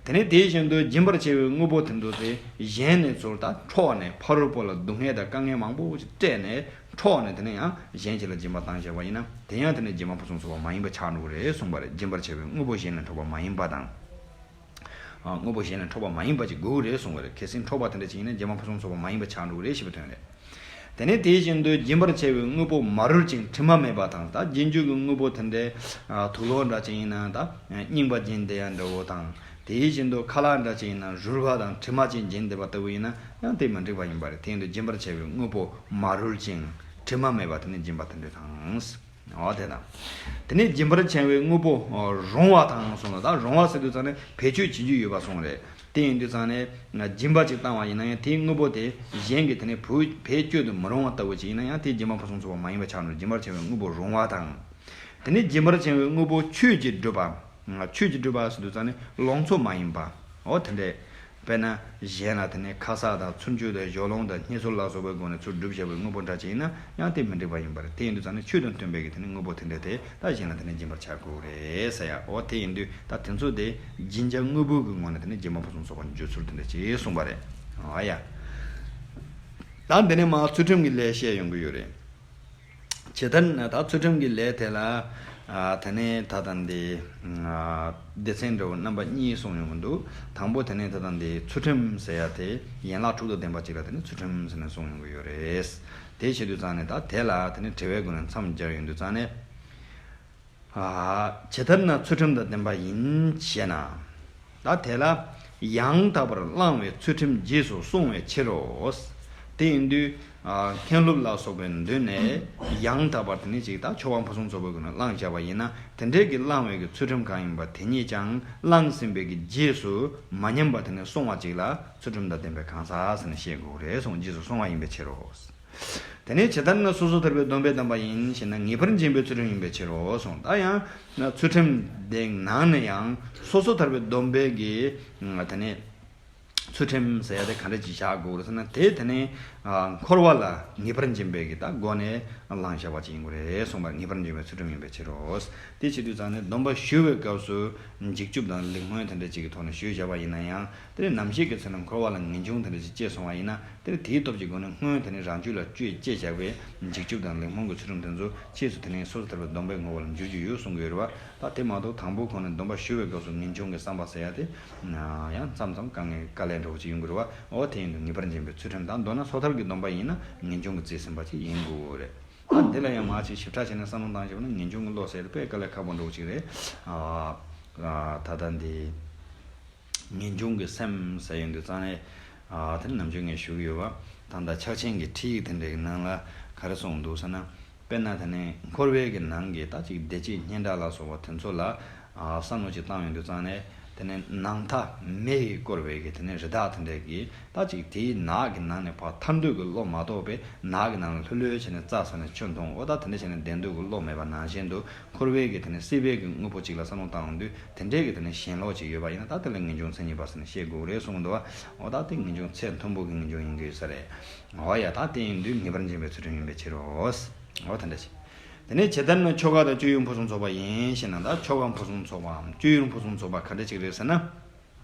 དེ་ནས་དེ་བཞིན་དུ་སྦྱིན་པར་བྱ་བའི་དངོས་པོ་དེ་ཚོ་དེ་གཞན་ནས་ཚུར་ད་འཕྲོག་ནས་ཕ་རོལ་པོ་ལ་སྡུག་བསྔལ་དང་དཀའ་ངལ་མང་པོ་ཞིག་སྤྲད་ནས་འཕྲོག་ནས་དེ་ནས་ཡང་གཞན་ཞིག་ལ་སྦྱིན་པ་བཏང་བྱས་པ་ཡིན་ན། དེ་ཡང་དེ་ནས་སྦྱིན་པ་ཕུན་སུམ་ཚོགས་པ་མ་ཡིན་པ་ཆགས་འགྲོ་གི་རེད་གསུངས་པ་རེད། སྦྱིན་པར་བྱ་བའི་དངོས་པོ་གཞན་ལས་འཕྲོག་པ་མ་ཡིན་པ་དང་། ཨ་དངོས་པོ་གཞན་ལས་འཕྲོག་པ་མ་ཡིན་པ་ཅིག་དགོས་ཀྱི་རེད་གསུངས་པ་རེད། གལ་སྲིད་འཕྲོག་པ་དེ་འདྲ་ཅིག་ཡིན་ན་སྦྱིན་པ་ཕུན་སུམ་ཚོགས་པ་མ་ཡིན་པ་ཆགས་འགྲོ་གི་རེད་ཞེས་པའི་དོན་རེད། དེ་ནས་དེ་བཞིན་དུ་སྦྱིན་པར་བྱ་བའི་དངོས་པོ་མ་རུལ་ཅིང་དྲི་མ་མེད་པ་དང་། ད་རྗེས་འཇུག་གི་དངོས་པོ་དེ་འདྲའི་ཨ་དུག་ལོག་འདྲ་ཅིག་ཡིན་ན་ད་རྙིང་པ་རྗེས་འདེད་ཡ་འདྲ་བོ་དང་། དེ་བཞིན་དུ་ཁ་ལག་འདྲ་ཅིག་ཡིན་ན་རུལ་བ་དང་དྲི་མ་ཅན་རྗེས་འདེད་པ་ལྟ་བུ་ཡིན་ན་ཡང་དེ་མི་འགྲིག་པ་ཡིན་པ་རེད། དེ་ཡིན་དུས་སྦྱིན་པར་བྱ་བའི་དངོས་པོ་མ་རུལ་ཅིང་དྲི་མ་མེད་པ་དེ་ནི་སྦྱིན་པ་དེ་འདྲ་དང་། འོ་དེ་དང་། དེ་ནས་སྦྱིན་པར་བྱ་བའི་དངོས་པོ་རུང་བ་དང་གསུངས་ལ། ད་རུང་བ་ཟེར་དུས་ཙང་ནས་བེད་སྤྱོད་བྱེད་རྒྱུ་ཡོད་པ་གསུངས་རེད། དེ་ཡིན་དུས་ཙང་ནས་སྦྱིན་པ་ཅིག་བཏང་བ་ཡིན་ན་ཡང་དེའི་དངོས་པོ་དེ་གཞན་གྱིས་དེ་ནས་བུ་བེད་སྤྱོད་དུ་མི་རུང་བ་ལྟ་བུ་ཅིག་ཡིན་ན་ཡང་དེ་སྦྱིན་པ་ཕུན་སུམ་ཚོགས་པ་མ་ཡིན་པ་ཆགས་འགྲོ། སྦྱིན་པར་བྱ་བའི་དངོས་པོ་རུང་བ་དང་། དེ་ནས་སྦྱིན་པར་བྱ་བའི་དངོས་པོ་ཆོས་ཀྱིས་བསྒྲུབས་པ། ཆོས་ཀྱིས་བསྒྲུབས་པ་ཟེར་དུས་ཙང་ནས་ལོངས་སྤྱོད་མ་ཡིན་པ། འོ་དེ་འདྲས། དཔེར་ན་གཞན་ལ་དེ་ནས་ཁ་གསག་དང་ཚུར་འཇུག་དང་གཞོགས་སློང་དང་བསྙེན་སོགས་ལ་སོགས་པའི་སྒོ་ནས་ཚུར་སྒྲུབ་བྱ་བའི་དངོས་པོ་འདྲ་ཅིག་ཡིན་ན་ཡང་དེ་མི་འགྲིག་པ་ཡིན་པ་རེད། དེ་ཡིན་དུས་ཙང་ནས་ཆོས་དང་མཐུན་པའི་གི་དེ་ནས་དངོས་པོ་དེ་འདྲ་དེ་ད་གཞན་ལ་དེ་ནས་སྦྱིན་པར་བྱ་དགོས་རེད་ཟེར་ཡ། འོ་དེ་ཡིན་དུས་ད་དེ་ཚོ་དེ་སྦྱིན་བྱ་དངོས་པོ་གི་ངོས་ནས་དེ་ནས་སྦྱིན་པ་ཕུན་སུམ་ཚོགས་པར་འགྱུར་ཚུལ་དེ་འདྲ་ཅིག་གསུངས་པ་རེད། འོ་ཡ། ད་འདི་ནས་མར་ཚུལ་ཁྲིམས་ཀྱི་ལས་བཤད་ཡོང་གི་ཡོད་རེད། ཇི་ལྟར་ན། ད་ཚུལ་ཁྲིམས་ཀྱི་ལས་དེ་ལ། ཨ་དེ་ནས་ད་ལྟ་འདི་ཨ་སྡེ་ཚན་འདྲ་བོ་རྣམ་པ་གཉིས་གསུངས་ཡོང་གི་འདུག། དང་པོ་དེ་ནས་ད་ལྟ་འདི་ཚུལ་ཁྲིམས་ཟེར་ཡ་དེ་ཡན་ལག་དྲུག་དང་ལྡན་པ་ཅིག་ལ་དེ་ནས་ཚུལ་ཁྲིམས་ཟེར་ནས་གསུངས་ཡོང་གི་ཡོད་རེད། དེ་བྱེད་དུས་ཙང་ནས་ད་དེ་ལ་དེ་ནས་དྲི་བའི་སྒོ་ནས་མཚམས་སྦྱར་ཡོང་དུས་ཙང་ནས། ཨ་ཇི་ལྟར་ན་ཚུལ་ཁྲིམས་དང་ལྡན་པ་ཡིན་ཞེ་ན། ད་དེ་ལ་ཡང་དག་པར་བླང་བའི་ཚུལ་ཁྲིམས་རྗེས་སུ་བསྲུང་བའི་ཕྱིར་རོ། དེ་ཡིན་དུས་ཨ་མཁན་སློབ་ལ་སོགས་པའི་མདུན་ནས་ཡང་དག་པར་དེ་ནི་ཅིག་ད་ཆོ་ག་ཕུན་སུམ་ཚོགས་པའི་སྒོ་ནས་བླངས་བཞག་པ་ཡིན་ན། དེ་འདྲའི་གི་བླང་བའི་གི་ཚུལ་ཁྲིམས་གང་ཡིན་པ་དེ་ཉིད་ཀྱང་བླངས་ཟིན་པའི་གི་རྗེས་སུ་མ་ཉམས་པ་དེ་ནི་བསྲུང་བ་ཅིག་ལ་ཚུལ་ཁྲིམས་དང་ལྡན་པའི་གང་ཟག་ཟེར་ནས་བཤད་དགོས་རེད་གསུངས། རྗེས་སུ་བསྲུང་བ་ཡིན་པའི་ཕྱིར་རོ། དེ་ནས་ཇི་ལྟར་ན་སོ་སོ་ཐར་པའི་སྡོམ་པས་བསྡམས་པ་ཡིན་ཞེ་ན། ངེས་པར་འབྱིན་པའི་ཚུལ་ཁྲིམས་ཡིན་པའི་ཕྱིར་རོ་གསུངས། ད་ཡང་ན་ཚུལ་ཁྲིམས་དེའི་ནང་ནས་ཡང་སོ་སོ་ཐར་པའི་སྡོམ་པའི་གི་དེ་ནས་ཚུལ་ཁྲིམས་ཟེར་ཡ་དེ་ག་འདྲ་ཅིག་བཞག་དགོས་རེད་ཟེར་ན། དེ་དེ་ནས་ཨ་འཁོར་བ་ལ་ངེས་པར་འབྱིན་པའི་གི་ད་སྒོ་ནས་བླངས་བཞག་པ་ཅིག་ཡིན་དགོས་རེད་གསུངས་པ། ངེས་པར་འབྱིན་པའི་ཚུལ་ཁྲིམས་ཡིན་པའི་ཕྱིར་རོ། དེ་བྱེད་དུས་ཙང་ནས་སྡོམ་པ་ཞུ་བའི་སྐབས་སུ་འཇིགས་སྐྱོབ་དང་ལིང་སྨོན་དེ་འདྲ་ཅིག་གི་ཐོག་ནས་ཞུས་བཞག་པ་ཡིན་ན་ཡང་། དེ་ནས་ནམ་ཞིག་གི་ཚེ་ན་འཁོར་བ་ལ་ངེས་འབྱུང་དེ་འདྲ་ཞིག་སྐྱེས་སོང་བ་ཡིན་ན། དེ་ནས་དེའི་སྟོབས་ཀྱི་སྒོ་ནས་སྔོན་དེ་ནས་རང་རྒྱུད་ལ་བཅོས་བཅས་བཞག་པའི་འཇིགས་སྐྱོབ་དང་ལིང་སྨོན་གྱི་ཚུལ་ཁྲིམས་དེ་ཚོ་ཕྱིས་སུ་དེ་ནས་སོ་སོ་ཐར་པའི་སྡོམ་པའི་ངོ་བོ་ལ་འགྱུར་རྒྱུ་ཡོད་གསུང་གི་ཡོད་རེད་བ། ད་དེ་མ་གཏོགས་དང་པོ་ཁོ་ནས་སྡོམ་པ་ཞུ་བའི་སྐབས་སུ་ངེས་འབྱུང་གི་བསམ་པ་ཟེར་ཡ་དེ་ཡང་མཚམས་མཚམས་དཀའ་ངལ་དཀའ་ལས་འདྲ་བོ་ཅིག་ཡོང་གི་རེད་བ། འོ་དེ་ཡིན་དུས་ངེས་པར་འབྱིན་པའི་ཚུལ་ཁྲིམས་དང་། མདོར་ན་སོ་ཐར་གྱི་སྡོམ་པ་ཡིན་ན་ངེས་འབྱུང་གི་རྩིས་ཟིན་པ་ཅིག་ཡིན་དགོས་རེད། ད་འདི་ལ་ཡང་མ་ཅིག་ཞིབ་ཕྲ་བྱས་ནས་བསམ་བློ་བཏང་བྱས་པ་ན་ངེས་འབྱུང་གི་བློ་ཟེར་དེ་དཔེ་དཀའ་ལས་ཁག་པོ་འདྲ་བོ་ཅིག་རེད། ཨ་ཨ་ད་ལྟ་འདི། ངེས་འབྱུང་གི་སེམས་ཟེར་ཡོང་དུས་ཙང་ནས། ཨ་དེ་ནི་ནམ་རྒྱུན་ངས་ཞུ་གི་ཡོད་པ། ད་ལྟ་ཕྱག་ཆེན་གྱི་ཁྲིད་ཡིག་དེ་འདྲའི་ནང་ལ་ག་རེ་གསུངས་འདུག་ཟེར་ན། དཔེར་ན་དེ་ནས་འཁོར་བའི་གི་ནང་གི་ད་ཅིག་བདེ་སྐྱིད་སྙན་གྲགས་ལ་སོགས་པ་དེ་ཚོ་ལ་ཨ་བསམ་བློ་ཅིག་བཏང་ཡོང་དུས་ཙང་ནས། དེ་ནས་ནང་མཐའ་མེ་ཡིས་བསྐོར་བའི་གི་དེ་ནས་རི་དྭགས་དེ་འདྲའི་གི་ད་ཅིག་དེའི་ནགས་ཀྱི་ནང་ནས་ཕར་ཐར་འདོད་ཀྱི་བློ་མ་གཏོགས་པའི་ནགས་ཀྱི་ནང་ལ་ལྷོད་ལྷོད་བྱས་ནས་རྩྭ་ཟ་ནས་ཆུ་འཐུང་། འོ་ད་དེ་འདྲ་བྱས་ནས་བསྡད་འདོད་ཀྱི་བློ་མེད་པ་ནང་བཞིན་དུ། འཁོར་བའི་གི་དེ་ནས་སྲིད་པའི་གི་དངོས་པོ་གཅིག་ལ་བསམ་བློ་བཏང་ཡོང་དུས། དེ་འདྲའི་གི་དེ་ནས་ཞེན་ལོག་ཅིག་ཡོད་པ་ཡིན་ན། ད་དེ་ལ་ངེས་འབྱུང་མཚན་ཉིད་པ་ཟེར་ནས་བཤད་དགོས་རེད་གསུངས་འདུག་བ། འོ་ད་དེ་ངེས་འབྱུང་ཚད་མཐོན་པོ་གི་ངེས་འབྱུང་ཡིན་གྱི་ཡོད་ས་རེད། འོ་ཡ། ད་དེ་ཡིན་དུས་ངེས་པར་འབྱིན་པའི་ཚུལ་ཁྲིམས་ཡིན་པའི་ཕྱིར་རོ། འོ་དེ་འདྲ་ཞིག། དེ་ནས་ཇི་ལྟར་ན་ཆོ་ག་དང་སྤྱོད་ཡུལ་ཕུན་སུམ་ཚོགས་པ་ཡིན་ཞེ་ན། ད་ཆོ་ག་ཕུན་སུམ་ཚོགས་པའམ་སྤྱོད་ཡུལ་ཕུན་སུམ་ཚོགས་པ་ག་འདྲ་ཅིག་རེད་ཟེར་ན།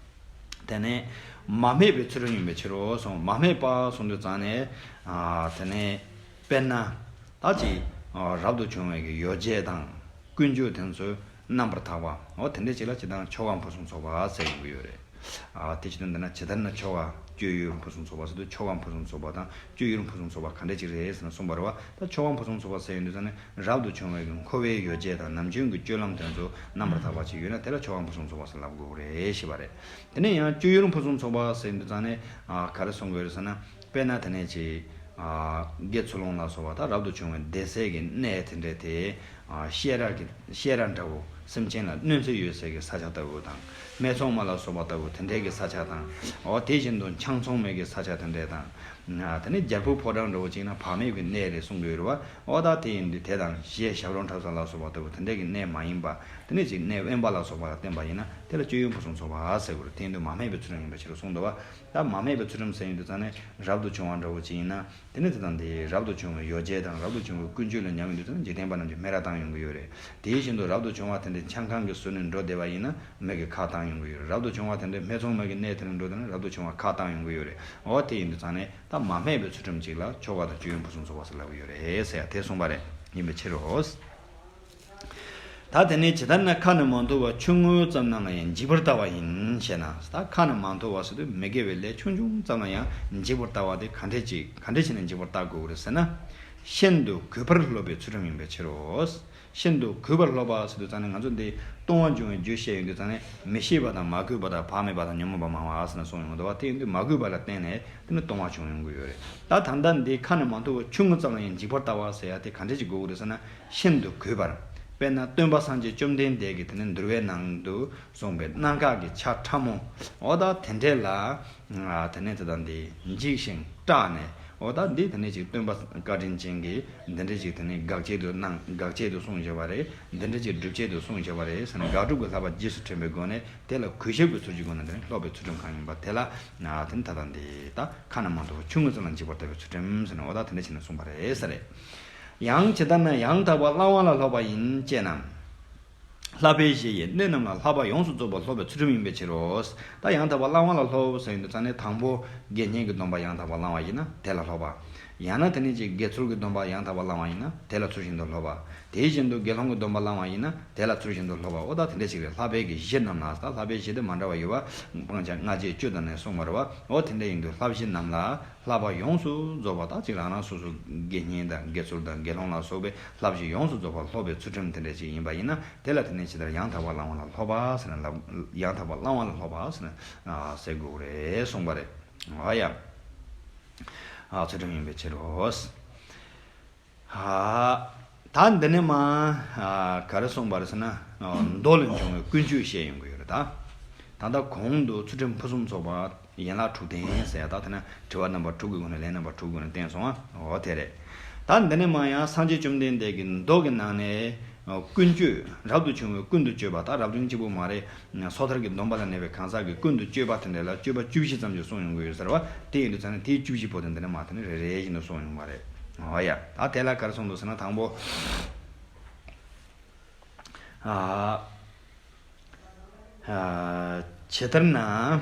དེ་ནས་མ་སྨད་པའི་ཚུལ་ཁྲིམས་ཡིན་པའི་ཕྱིར་རོ་གསུངས། མ་སྨད་པ་གསུངས་དུས་ཙང་ནས། ཨ་དེ་ནས་དཔེར་ན་ད་ཅིག་ཨ་རབ་ཏུ་བྱུང་བའི་གི་ཡོ་བྱད་དང་ཀུན་སྤྱོད་དེ་ཚོ་རྣམ་པར་དག་པ། འོ་དེ་འདྲ་ཅིག་ལ་སྤྱིར་བཏང་ཆོ་ག་ཕུན་སུམ་ཚོགས་པ་ཟེར་གྱི་ཡོད་རེད། ཨ་དེ་བྱེད་དུས་འདི་ན་ཇི་ལྟར་ན་ཆོ་ག་སྤྱོད་ཡུལ་ཕུན་སུམ་ཚོགས་པ་ཟེར་དུས་ཆོ་ག་ཕུན་སུམ་ཚོགས་པ་དང་སྤྱོད་ཡུལ་ཕུན་སུམ་ཚོགས་པ་ག་འདྲ་ཅིག་རེད་ཟེར་ན་གསུངས་པ་རེད་བ། ད་ཆོ་ག་ཕུན་སུམ་ཚོགས་པ་ཟེར་ཡོང་དུས་ཙང་ནས་རབ་ཏུ་བྱུང་བའི་གི་འཁོར་བའི་ཡོ་བྱད་དང་ནམ་རྒྱུན་གྱི་སྤྱོད་ལམ་དེ་ཚོ་རྣམ་པར་དག་པ་ཅིག་ཡོད་ན་དེ་ལ་ཆོ་ག་ཕུན་སུམ་ཚོགས་པ་ཟེར་ལབ་དགོས་རེད་ཞེས་པ་རེད། དེ་ནས་ཡང་སྤྱོད་ཡུལ་ཕུན་སུམ་ཚོགས་པ་ཟེར་དུས་ཙང་ནས་ཨ་ག་རེ་གསུང་དགོས་རེད་ཟེར་ན། དཔེར་ན་དེ་ནས་ཅིག་ཨ་དགེ་ཚུལ་སློང་ལ་སོགས་པ་དང་རབ་ཏུ་བྱུང་བའི་བདེ་གསལ་གྱི་གནས་དེ་འདྲ་དེ་ཨ་བཤས་ར་གི་བཤས་ར་འདྲ་བོ་སེམས་ཅན་ལ་གནོད་འཚེ་ཡོད་སའི་གི་ས་ཆ་ལྟ་བུ་དང་སྨད་འཚོང་མ་ལ་སོགས་པ་ལྟ་བུ་དེ་འདྲའི་གི་ས་ཆ་དང་། འོ་དེ་བཞིན་དུ་ཆང་འཚོང་མའི་གི་ས་ཆ་དེ་འདྲ་དང་། ཨ་དེ་ནས་རྒྱལ་པོའི་ཕོ་བྲང་འདྲ་བོ་ཅིག་ན་བག་མེད་ཀྱི་གནས་རེད་གསུང་གི་ཡོད་རེད་བ། འོ་ད་དེ་ཡིན་དུས་དེ་དང་གཞས་ཞབས་བྲོ་འཁྲབ་ས་ལ་སོགས་པ་ལྟ་བུ་དེ་འདྲའི་གི་གནས་མ་ཡིན་པ། དེ་ནས་ཅིག་གནས་དབེན་པ་ལ་སོགས་པ་ལ་བརྟེན་པ་ཡིན་ན་དེ་ལ་སྤྱོད་ཡུལ་ཕུན་སུམ་ཚོགས་པ་ཟེར་དགོས་རེད། དེ་ཡིན་དུས་མ་སྨད་པའི་ཚུལ་ཁྲིམས་ཡིན་པའི་ཕྱིར་གསུངས་འདུག་བ། ད་མ་སྨད་པའི་ཚུལ་ཁྲིམས་ཟེར་ཡོང་དུས་ཙང་ནས་རབ་ཏུ་བྱུང་བ་འདྲ་བོ་ཅིག་ཡིན་ན། དེ་ནི་དེ་དང་དེ་རབ་ཏུ་བྱུང་བའི་ཡོ་བྱད་དང་རབ་ཏུ་བྱུང་བའི་ཀུན་སྤྱོད་ལ་ཉམས་ཡོང་དུས་ཙང་ནས་འཇིག་རྟེན་པ་རྣམས་ཀྱིས་སྨད་ར་བཏང་ཡོང་གི་ཡོད་རེད། དེ་བཞིན་དུ་རབ་ཏུ་བྱུང་བ་དེ་འདྲའི་ཆང་ཁང་གི་ཟུར་ནས་འགྲོ་བསྡད་པ་ཡིན་ན་མི་གིས་ཁ་བཏང་ཡོང་གི་ཡོད་རེད། རབ་ཏུ་བྱུང་བ་དེ་འདྲའི་སྨད་འཚོང་མ་གི་གནས་དེ་ནས་འགྲོ་བསྡད་ན་རབ་ཏུ་བྱུང་བ་ཁ་བཏང་ཡོང་གི་ཡོད་རེད། འོ་དེ་ཡིན་དུས་ཙང་ནས་ད་མ་སྨད་པའི་ཚུལ་ཁྲིམས་གཅིག་ལ་ཆོ་ག་དང་སྤྱོད་ཡུལ་ཕུན་སུམ་ཚོགས་པ་ཟེར་ལབ་ཀྱི་ཡོད་རེད་ཟེར་ཡ་དེ་གསུངས་པ་རེད། ཡིན་པའི་ཕྱིར་རོ། ད་དེ་ནས་ཇི་ལྟར་ན་ཁ་ནས་མ་འཐོར་བ་ཆུང་ངུ་ཙམ་རྣམས་ལ་ཡང་འཇིགས་པར་ལྟ་བ་ཡིན་ཞེ་ན། ད་ཁ་ནས་མ་འཐོར་བ་ཟེར་དུས་མི་དགེ་བའི་ལས་ཆུང་ཆུང་ཙམ་ལ་ཡང་འཇིགས་པར་ལྟ་བ་དེ་ག་འདྲས་ཅིག་ག་འདྲས་བྱས་ནས་འཇིགས་པར་ལྟ་དགོས་རེད་ཟེར་ན། ཤིན་ཏུ་གུས་པར་སློབ་པའི་ཚུལ་ཁྲིམས་ཡིན་པའི་ཕྱིར་རོ། ཤིན་ཏུ་གུས་པར་སློབ་པ་ཟེར་དུས་ཙང་ནས་ང་ཚོ་འདི་ལྟུང་བ་འབྱུང་བའི་རྒྱུ་བཤད་ཡོང་དུས་ཙང་ནས་མི་ཤེས་པ་དང་མ་གུས་པ་དང་བག་མེད་པ་དང་ཉོན་མོངས་པ་མང་བ་ཟེར་ནས་གསུངས་ཡོང་འདུག་བ། དེ་ཡིན་དུས་མ་གུས་པ་ལ་བརྟེན་ནས་དེ་ནི་ལྟུང་བ་བྱུང་ཡོང་གི་ཡོད་རེད། ད་ད་ལྟ་འདི་ཁ་ནས་མ་འཐོར་བ་ཆུང་ངུ་ཙམ་ལ་ཡང་འཇིགས་པར་ལྟ་བ་ཟེར་ཡ་དེ་ག་འདྲས་ཅིག་དགོས་ཀྱི་རེད་ཟེར་ན། ཤིན་ཏུ་གུས་པར། དཔེར་ན་སྟོན་པ་སངས་རྒྱས་བཅོམ་ལྡན་འདས་ཀྱིས་དེ་ནས་འདུལ་བའི་ནང་དུ་གསུངས་པའི་གནང་བཀག་གི་ཆ་ཕྲ་མོ། འོ་ད་དེ་འདྲས་ལ། ཨ་དེ་ནས་དེ་དང་དེ་འཇིགས་ཤིང་སྐྲག་ནས། འོ་ད་འདི་དེ་ནས་ཅིག་སྟོན་པ་བཀའ་དྲིན་ཅན་གྱིས་འདི་འདྲས་ཅིག་དེ་ནས་དགག་བྱེད་དུ་གནང་དགག་བྱེད་དུ་གསུངས་བཞག་པ་རེད། འདི་འདྲས་ཅིག་སྒྲུབ་བྱེད་དུ་གསུངས་བཞག་པ་རེད་ཟེར་ནས་དགག་སྒྲུབ་ཀྱི་བསླབ་པ་རྗེས་སུ་དྲན་པའི་སྒོ་ནས་དེ་ལ་གུས་ཞབས་ཀྱི་ཚུལ་གྱི་སྒོ་ནས་དེ་ནས་སློབ་པའི་ཚུལ་ཁྲིམས་གང་ཡིན་པ་དེ་ལ། ཨ་དེ་ནས་ད་ལྟ་འདི་ད་ཁ་ནས་མ་འཐོར་བ་ཆུང་ངུ་ཙམ་ལ་འཇིགས་པར་ལྟ་བའི་ཚུལ་ཁྲིམས་ཟེར་ནས་འོ་ད་དེ་འདྲ་བྱས་ནས་གསུངས་པ་རེད་ཟེར་རེད། ཡང་ཇི་ལྟར་ན་ཡང་དག་པར་བླང་བ་ལ་སློབ་པ་ཡིན་ཅེ་ན། བསླབ་པའི་གཞི་ཡི་གནད་རྣམས་ལ་བསླབ་པ་ཡོངས་སུ་རྫོགས་པར་སློབ་པའི་ཚུལ་ཁྲིམས་ཡིན་པའི་ཕྱིར་རོ། ད་ཡང་དག་པར་བླང་བ་ལ་སློབ་ཟེར་ཡོང་དུས་ཙང་ནས་དང་པོ་དགེ་བསྙེན་གྱི་སྡོམ་པ་ཡང་དག་པར་བླང་བ་ཡིན་ན་དེ་ལ་སློབ་པ། ཡང་ན་དེ་ནས་ཅིག་དགེ་ཚུལ་གྱི་སྡོམ་པ་ཡང་དག་པར་བླང་བ་ཡིན་ན་དེ་ལ་ཚུལ་བཞིན་དུ་སློབ་པ། དེ་བཞིན་དུ་དགེ་སློང་གི་སྡོམ་པ་བླང་བ་ཡིན་ན་དེ་ལ་ཚུལ་བཞིན་དུ་སློབ་པ། འོ་ད་དེ་འདྲ་ཞིག་རེད། བསླབ་པའི་གི་གཞི་རྣམས་ལ་ད་བསླབ་པའི་གཞི་དེ་མ་འདྲ་བ་ཡོད་པ་སྤང་བྱ་ལྔ་བཅས་བཅུ་དང་ནས་གསུངས་པ་རེད་བ། འོ་དེ་འདྲ་ཡིན་དུས་བསླབ་གཞི་རྣམས་ལ། བསླབ་པ་ཡོངས་སུ་རྫོགས་པ་དག་ཅིག་རང་རང་སོ་སོ་དགེ་བསྙེན་དང་དགེ་ཚུལ་དང་དགེ་སློང་ལ་སོགས་པའི་བསླབ་བྱ་ཡོངས་སུ་རྫོགས་པ་སློབ་པའི་ཚུལ་ཁྲིམས་དེ་འདྲ་ཅིག་ཡིན་པ་ཡིན་ན་དེ་ལ་དེ་ནས་ཇི་ལྟར་ཡང་དག་པར་བླང་བ་ལ་སློབ་པ་ཟེར་ན་ལབ། ཡང་དག་པར་བླང་བ་ལ་སློབ་པ་ཟེར་ན་ཟེར་དགོས་རེད་གསུངས་པ་རེད། འོ་ཡ། ཚུལ་ཁྲིམས་ཡིན་པའི་ཕྱིར་རོ། ད་འདི་ནས་མ་ག་རེ་གསུངས་པ་རེད་ཟེར་ན། མདོ་ལས་འབྱུང་བའི་ཀུན་སྤྱོད་བཤད་ཡོང་གི་ཡོད་རེད་ད། ད་ལྟ་གོང་དུ་ཚུལ་ཁྲིམས་ཕུན་སུམ་ཚོགས་པ་ཡན་ལག་དྲུག་ལྡན་ཟེར་ཡ་ད་དེ་ན་དྲི་བ་རྣམ་པ་དྲུག་གི་སྒོ་ནས་ལན་རྣམ་པ་དྲུག་གི་སྒོ་ནས་བསྟན་སོང་ཨ། འོ་དེ་རེད། ད་འདི་ནས་མ་ཡང་སངས་རྒྱས་བཅོམ་ལྡན་འདས་ཀྱིས་མདོ་གི་ནང་ནས་ཀུན་སྤྱོད་རབ་ཏུ་བྱུང་བའི་ཀུན་ཏུ་སྤྱོད་པ་ད་རབ་བྱུང་གཅིག་པུ་མ་རེད། སོ་ཐར་གྱི་སྡོམ་པ་ལ་གནས་པའི་གང་ཟག་གི་ཀུན་ཏུ་སྤྱོད་པ་དེ་འདྲ་ལ་སྤྱོད་པ་བཅུ་བཞི་ཙམ་ཞིག་གསུངས་ཡོང་གི་ཡོད་ཟེར་བ་དེ་ཡིན་དུས་ཙང་ནས་དེའི་བཅུ་བཞི་པོ་དེ་འདི་ནས་མ་དེ་ནས་རེ་རེ་བཞིན་དུ་གསུངས་ཡོང་བ་རེད། འོ་ཡ། ད་དེ་ལ་ག་རེ་གསུངས་འདུག་ཟེར་ན་དང་པོ། ཨ། ཨ། ཇི་ལྟར་ན། ཨ།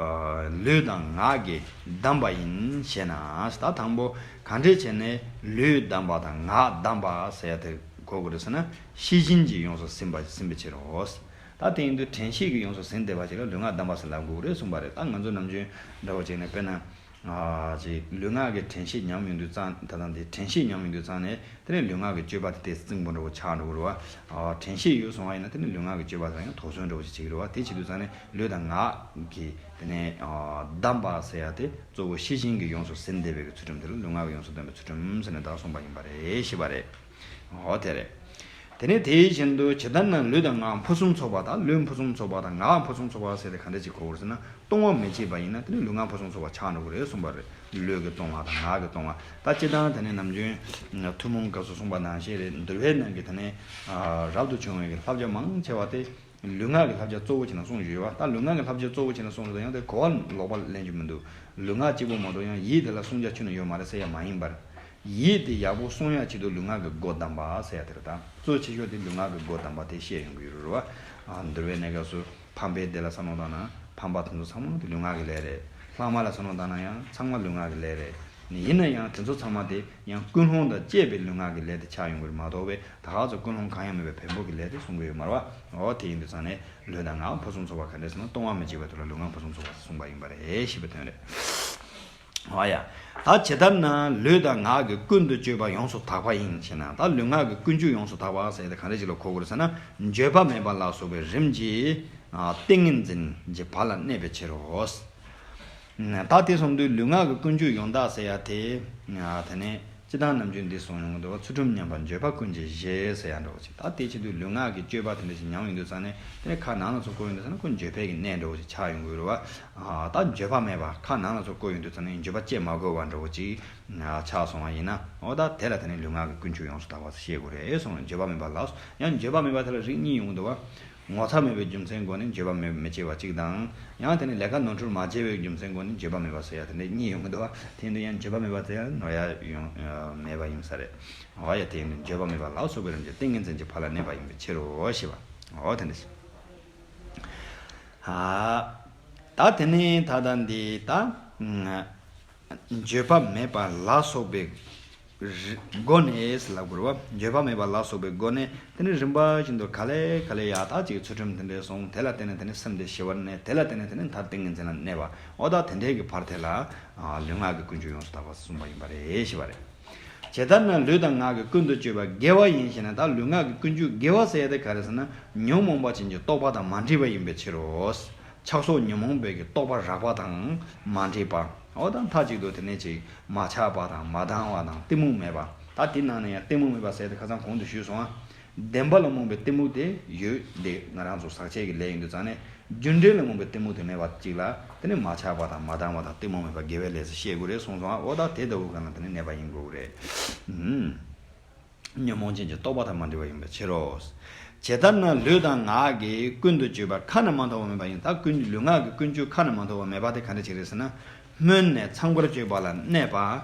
ཨ། ལུས་དང་ངག་གིས་བསྡམས་པ་ཡིན་ཞེ་ན། ད་དང་པོ་ག་འདྲས་བྱས་ནས་ལུས་བསྡམས་པ་དང་ངག་བསྡམས་པ་ཟེར་ཡ་དེ་གོ་དགོས་རེད་ཟེར་ན་ཤེས་བཞིན་གྱིས་ཡོངས་སུ་ཟིན་པ་ཟིན་པའི་ཕྱིར་རོ། ད་དེ་ཡིན་དུས་དྲན་ཤེས་ཀྱིས་ཡོངས་སུ་ཟིན་བསྡད་པ་ཅིག་ལ་ལུས་ངག་བསྡམས་པ་ཟེར་ལབ་དགོས་རེད་གསུངས་པ་རེད། ད་ང་ཚོ་ནམ་རྒྱུན་འདྲ་བོ་བྱས་ནས་དཔེར་ན། ཨ། ཅིག་ལུས་ངག་གི་དྲན་ཤེས་ཉམས་ཡོང་དུས་ཙང་ད་ལྟ་འདི་དྲན་ཤེས་ཉམས་ཡོང་དུས་ཙང་ནས་དེ་ནས་ལུས་ངག་གི་སྤྱོད་པ་དེ་ཏོག་ཙམ་རྩིང་པོ་འདྲ་བོ་ཆགས་འགྲོ་གི་རེད་བ། ཨ། དྲན་ཤེས་ཡོད་སོང་བ་ཡིན་ན་དེ་ནས་ལུས་ངག་གི་སྤྱོད་པ་དེ་ལ་ཡང་དོགས་ཟོན་འདྲ་བོ་ཞིག་བྱེད་ཀྱི་རེད་བ། དེ་བྱེད་དུས་ཙང་ནས་ལུས་དང་ངག་གི་དེ་ནས། ཨ། བསྡམས་པ་ཟེར་ཡ་དེ་གཙོ་བོ་ཤེས་བཞིན་གྱིས་ཡོངས་སུ་ཟིན་བསྡད་པའི་གི་ཚུལ་ཁྲིམས་དེ་ལ་ལུས་ངག་གིས་ཡོངས་སུ་བསྡམས་པའི་ཚུལ་ཁྲིམས་ཟེར་ནས་བདག་གསུངས་པ་ཡིན་པ་རེད་ཞེས་པ་རེད། འོ་དེ་རེད། དེ་ནས་དེ་བཞིན་དུ་ཇི་ལྟར་ན་ལུས་དང་ངག་ཕུན་སུམ་ཚོགས་པ་དང་ལུས་ཕུན་སུམ་ཚོགས་པ་དང་ངག་ཕུན་སུམ་ཚོགས་པ་ཟེར་ཏེ་ག་འདྲ་ཅིག་གོ་དགོས་ཟེར་ན་ལྟུང་བ་མི་བྱེད་པ་ཡིན་ན་དེ་ནི་ལུས་ངག་ཕུན་སུམ་ཚོགས་པ་ཆགས་འགྲོ་གི་རེད་གསུངས་པ་རེད། ལུས་ཀྱི་ལྟུང་བ་དང་ངག་གི་ལྟུང་བ། ད་སྤྱིར་བཏང་དེ་ནི་ནམ་རྒྱུན་ཐུན་མོང་སྐབས་སུ་གསུངས་པ་ནང་བཞིན་རེད། འདུལ་བའི་ནང་གི་དེ་ནི་རབ་ཏུ་བྱུང་བའི་གི་བསླབ་བྱ་མང་ཆེ་བ་དེ་ལུས་ངག་གི་བསླབ་བྱ་གཙོ་བོ་བྱས་ནས་གསུངས་ཡོད་པ། ད་ལུས་ངག་གི་བསླབ་བྱ་གཙོ་བོ་བྱས་ནས་གསུངས་ཡོད་ཡང་དེ་གོ་བ་ལོག་པ་ལེན་རྒྱུ་མི་འདུག་ལུས་ངག་གཅིག་པོ་མ་གཏོགས་ཡང་ཡིད་དེ་ལ་བསྲུང་བྱ་ཁྱོན་ནས་ཡོད་མ་རེད་ཟེར་ཡ་མ་ཡིན་པར། ཡིད་དེ་ཡག་པོ་སྲུང་ཡག་ཆེད་དུ་ལུས་ངག་གི་སྒོ་བསྡམས་པ་ཟེར་ཡ་དེ་རེད། ད་གཙོ་ཆེ་ཤོས་དེ་ལུས་ངག་གི་སྒོ་བསྡམས་པ་དེ་བཤད་ཡོང་གི་ཡོད་རེད་བ། ཨ། འདུལ་བའི་གནས་སྐབས་སུ་ཕམ་པའི་སྡེ་ལ་བསམ་བློ་བཏང་ན་ཕམ་པ་དེ་ཚོ་ཚང་མ་དེ་ལུས་ངག་གི་ལས་རེད། ལྷག་མ་ལ་བསམ་བློ་བཏང་ན་ཡང་ཚང་མ་ལུས་ངག་གི་ལས་རེད། ཡིན་ན་ཡང་དེ་ཚོ་ཚང་མ་དེ་ཡང་ཀུན་སློང་དང་བཅས་པའི་ལུས་ངག་གི་ལས་དེ་ཆགས་ཡོང་གི་རེད་མ་གཏོགས་པའི་ད་ག་ཚོད་ཀུན་སློང་གང་ཡང་མེད་པའི་བེམ་པོ་གི་ལས་དེ་གསུང་གི་ཡོད་མ་རེད་བ། འོ་དེ་ཡིན་དུས་ཙང་ནས་ལུས་དང་ངག་ཕུན་སུམ་ཚོགས་པ་ག་འདྲས་ཟེར་ན་སྟོང་བ་མི་འཇིག་པའི་ཐོག་ལ་ལུས་ངག་ཕུན་སུམ་ཚོགས་པ་གསུངས་པ་ཡིན་པ་རེད་ཞེས་པའི་དོན་རེད། འོ་ཡ། ད་ཇི་ལྟར་ན་ལུས་དང་ངག་གི་ཀུན་ཏུ་སྤྱོད་པ་ཡོངས་སུ་དག་པ་ཡིན་ཞེ་ན། ད་ལུས་ངག་གི་ཀུན་སྤྱོད་ཡོངས་སུ་དག་པ་ཟེར་ཡ་དེ་ག་འདྲ་ཞིག་ལ་གོ་དགོས་རེད་ཟེར་ན། འགྱོད་པ་མེད་པ་ལ་སོགས་པའི་རིམ་གྱིས་ཏིང་ངེ་འཛིན་གྱི་བར་ལ་གནས་པའི་ཕྱིར་རོ། ད་དེ་སོང་དུས་ལུས་ངག་གི་ཀུན་སྤྱོད་ཡོངས་དག་ཟེར་ཡ་དེ། དེ་ནས་སྤྱིར་བཏང་ནམ་རྒྱུན་འདི་གསུངས་ཡོང་གི་འདུག་བ། ཚུལ་ཁྲིམས་ཉམས་པ་འགྱོད་པ་ཀུན་གྱི་གཞི་ཟེར་ཡ་འདྲ་བོ་ཅིག་ད་དེ་བྱེད་དུས་ལུས་ངག་གི་སྤྱོད་པ་དེ་འདྲ་ཞིག་ཉམས་ཡོང་དུས་ཙང་ནས་དེ་ནས་ཁ་ནང་ལ་ཚུར་བསྐོར་ཡོང་དུས་ཙང་ནས་ཁོ་འགྱོད་པའི་གི་གནས་འདྲ་བོ་ཅིག་ཆགས་ཡོང་གི་རེད་བ། ད་འགྱོད་པ་མེད་པ་ཁ་ནང་ལ་ཚུར་བསྐོར་ཡོང་དུས་ཙང་ནས་འགྱོད་པ་སྐྱེ་མ་དགོས་པ་འདྲ་བོ་ཅིག་ཆགས་སོང་བ་ཡིན་ན། འོ་ད་དེ་ལ་དེ་ནས་ལུས་ངག་གི་ཀུན་སྤྱོད་ཡོངས་སུ་དག་པ་ཞེས་དགོས་རེད་གསུངས་ནས། འགྱོད་པ་མེད་པ་ལ་སོགས། ཡང་འགྱོད་པ་མེད་པ་དེ་ལ་རིགས་གཉིས་ཡོང་གི་འདུག་བ། ངོ་ཚ་མེད་པའི་རྒྱུ་མཚན་སྒོ་ནས་འགྱོད་པ་མེད་མི་སྐྱེ་བ་གཅིག་དང་། ཡང་དེ་ནི་ལས་ཀ་ནོར་འཁྲུལ་མ་བྱས་པའི་རྒྱུ་མཚན་སྒོ་ནས་འགྱོད་པ་མེད་པ་ཟེར་ཡ་དེ་འདྲ་གཉིས་ཡོང་གི་འདུག་བ། དེ་ཡིན་དུས་ཡང་འགྱོད་པ་མེད་པ་ཟེར་ཡ་ནོར་ཡ་ཡོང་མེད་པ་ཡིན་ས་རེད། འོ་ཡ། དེ་ཡིན་དུས་འགྱོད་པ་མེད་པ་ལ་སོགས་པའི་རིམ་གྱིས་ཏིང་ངེ་འཛིན་གྱི་བར་ལ་གནས་པ་ཡིན་པའི་ཕྱིར་རོ་ཞེས་པ། འོ་དེ་འདྲ་ཞིག་ད་དེ་ནས་ད་ལྟ་འདི་ད། འགྱོད་པ་མེད་པ་ལ་སོགས་པའི་རི་སྒོ་ནས་ལབ་དགོས་རེད་བ། འགྱོད་པ་མེད་པ་ལ་སོགས་པའི་སྒོ་ནས་དེ་ནི་རིམ་པ་བཞིན་དུ་ག་ལེ་ག་ལེ་ཡ་ད་ཅིག་ཚུལ་ཁྲིམས་དེ་འདྲས་སོང་། དེ་ལ་བརྟེན་ནས་དེ་ནི་སེམས་དེ་ཞི་བར་གནས། དེ་ལ་བརྟེན་ནས་དེ་ནི་མཐར་ཏིང་ངེ་འཛིན་ལ་གནས་པ། འོ་ད་དེ་འདྲས་ཀྱི་བར་དེ་ལ་ལུས་ངག་གི་ཀུན་སྤྱོད་ཡོངས་སུ་དག་པ་གསུངས་པ་ཡིན་པ་རེད་ཞེས་པ་རེད། ཇི་ལྟར་ན་ལུས་དང་ངག་གི་ཀུན་ཏུ་སྤྱོད་པ་དགེ་བ་ཡིན་ཞེ་ན། ད་ལུས་ངག་གི་ཀུན་སྤྱོད་དགེ་བ་ཟེར་ཡ་དེ་ག་རེ་ཟེར་ན། ཉོན་མོངས་པ་ཅན་གྱི་རྟོག་པ་དང་མ་འདྲེས་པ་ཡིན་པའི་ཕྱིར་རོ། ཆགས་སོགས་ཉོན་མོངས་པའི་གི་རྟོག་པ་རགས་པ་དང་མ་འདྲེས་པ། འོ་ད་མཐའ་གཅིག་ཏུ་དེ་ནས་ཅིག་མ་ཆགས་པ་དང་མ་དང་བ་དང་གཏི་མུག་མེད་པ། ད་དེ་ནང་ནས་ཡང་གཏི་མུག་མེད་པ་ཟེར་དེ་ཁ་སང་གོང་དུ་ཞུས་སོང་ང་། བདེན་པ་ལ་རྨོངས་པའི་གཏི་མུག་དེ་ཡོད་དེ་ང་རང་ཚོ་ཟག་བཅས་ཀྱི་ལས་ཡིན་དུས་ཙང་ནས། རྒྱུ་འབྲས་ལ་རྨོངས་པའི་གཏི་མུག་དེ་མེད་པ་གཅིག་ལ་དེ་ནས་མ་ཆགས་པ་དང་མ་དང་བ་དང་གཏི་མུག་མེད་པ་དགེ་བའི་ལས་སུ་ཤེས་དགོས་རེད་གསུངས་སོང་ང་། འོ་ད་དེ་ལྟ་བུ་གང་ལ་དེ་ནས་གནས་པ་ཡིན་དགོས་རེད། ཨུམ། ཉོན་མོངས་ཅན་གྱི་རྟོག་པ་དང་མ་འདྲེས་པ་ཡིན་པའི་ཕྱིར་རོ། ཇི་ལྟར་ན་ལུས་དང་ངག་གི་ཀུན་ཏུ་སྤྱོད་པ་ཁ་ན་མ་ཐོ་བ་མེད་པ་ཡིན། ད་ཀུན་ལུས་ངག་གི་ཀུན་སྤྱོད་ཁ་ན་མ་ཐོ་བ་མེད་པ་དེ་ག་འདྲ་ཅིག་རེད་ཟེར་ན། སྨོན་ནས་ཚངས་པར་སྤྱོད་པ་ལ་གནས་པ་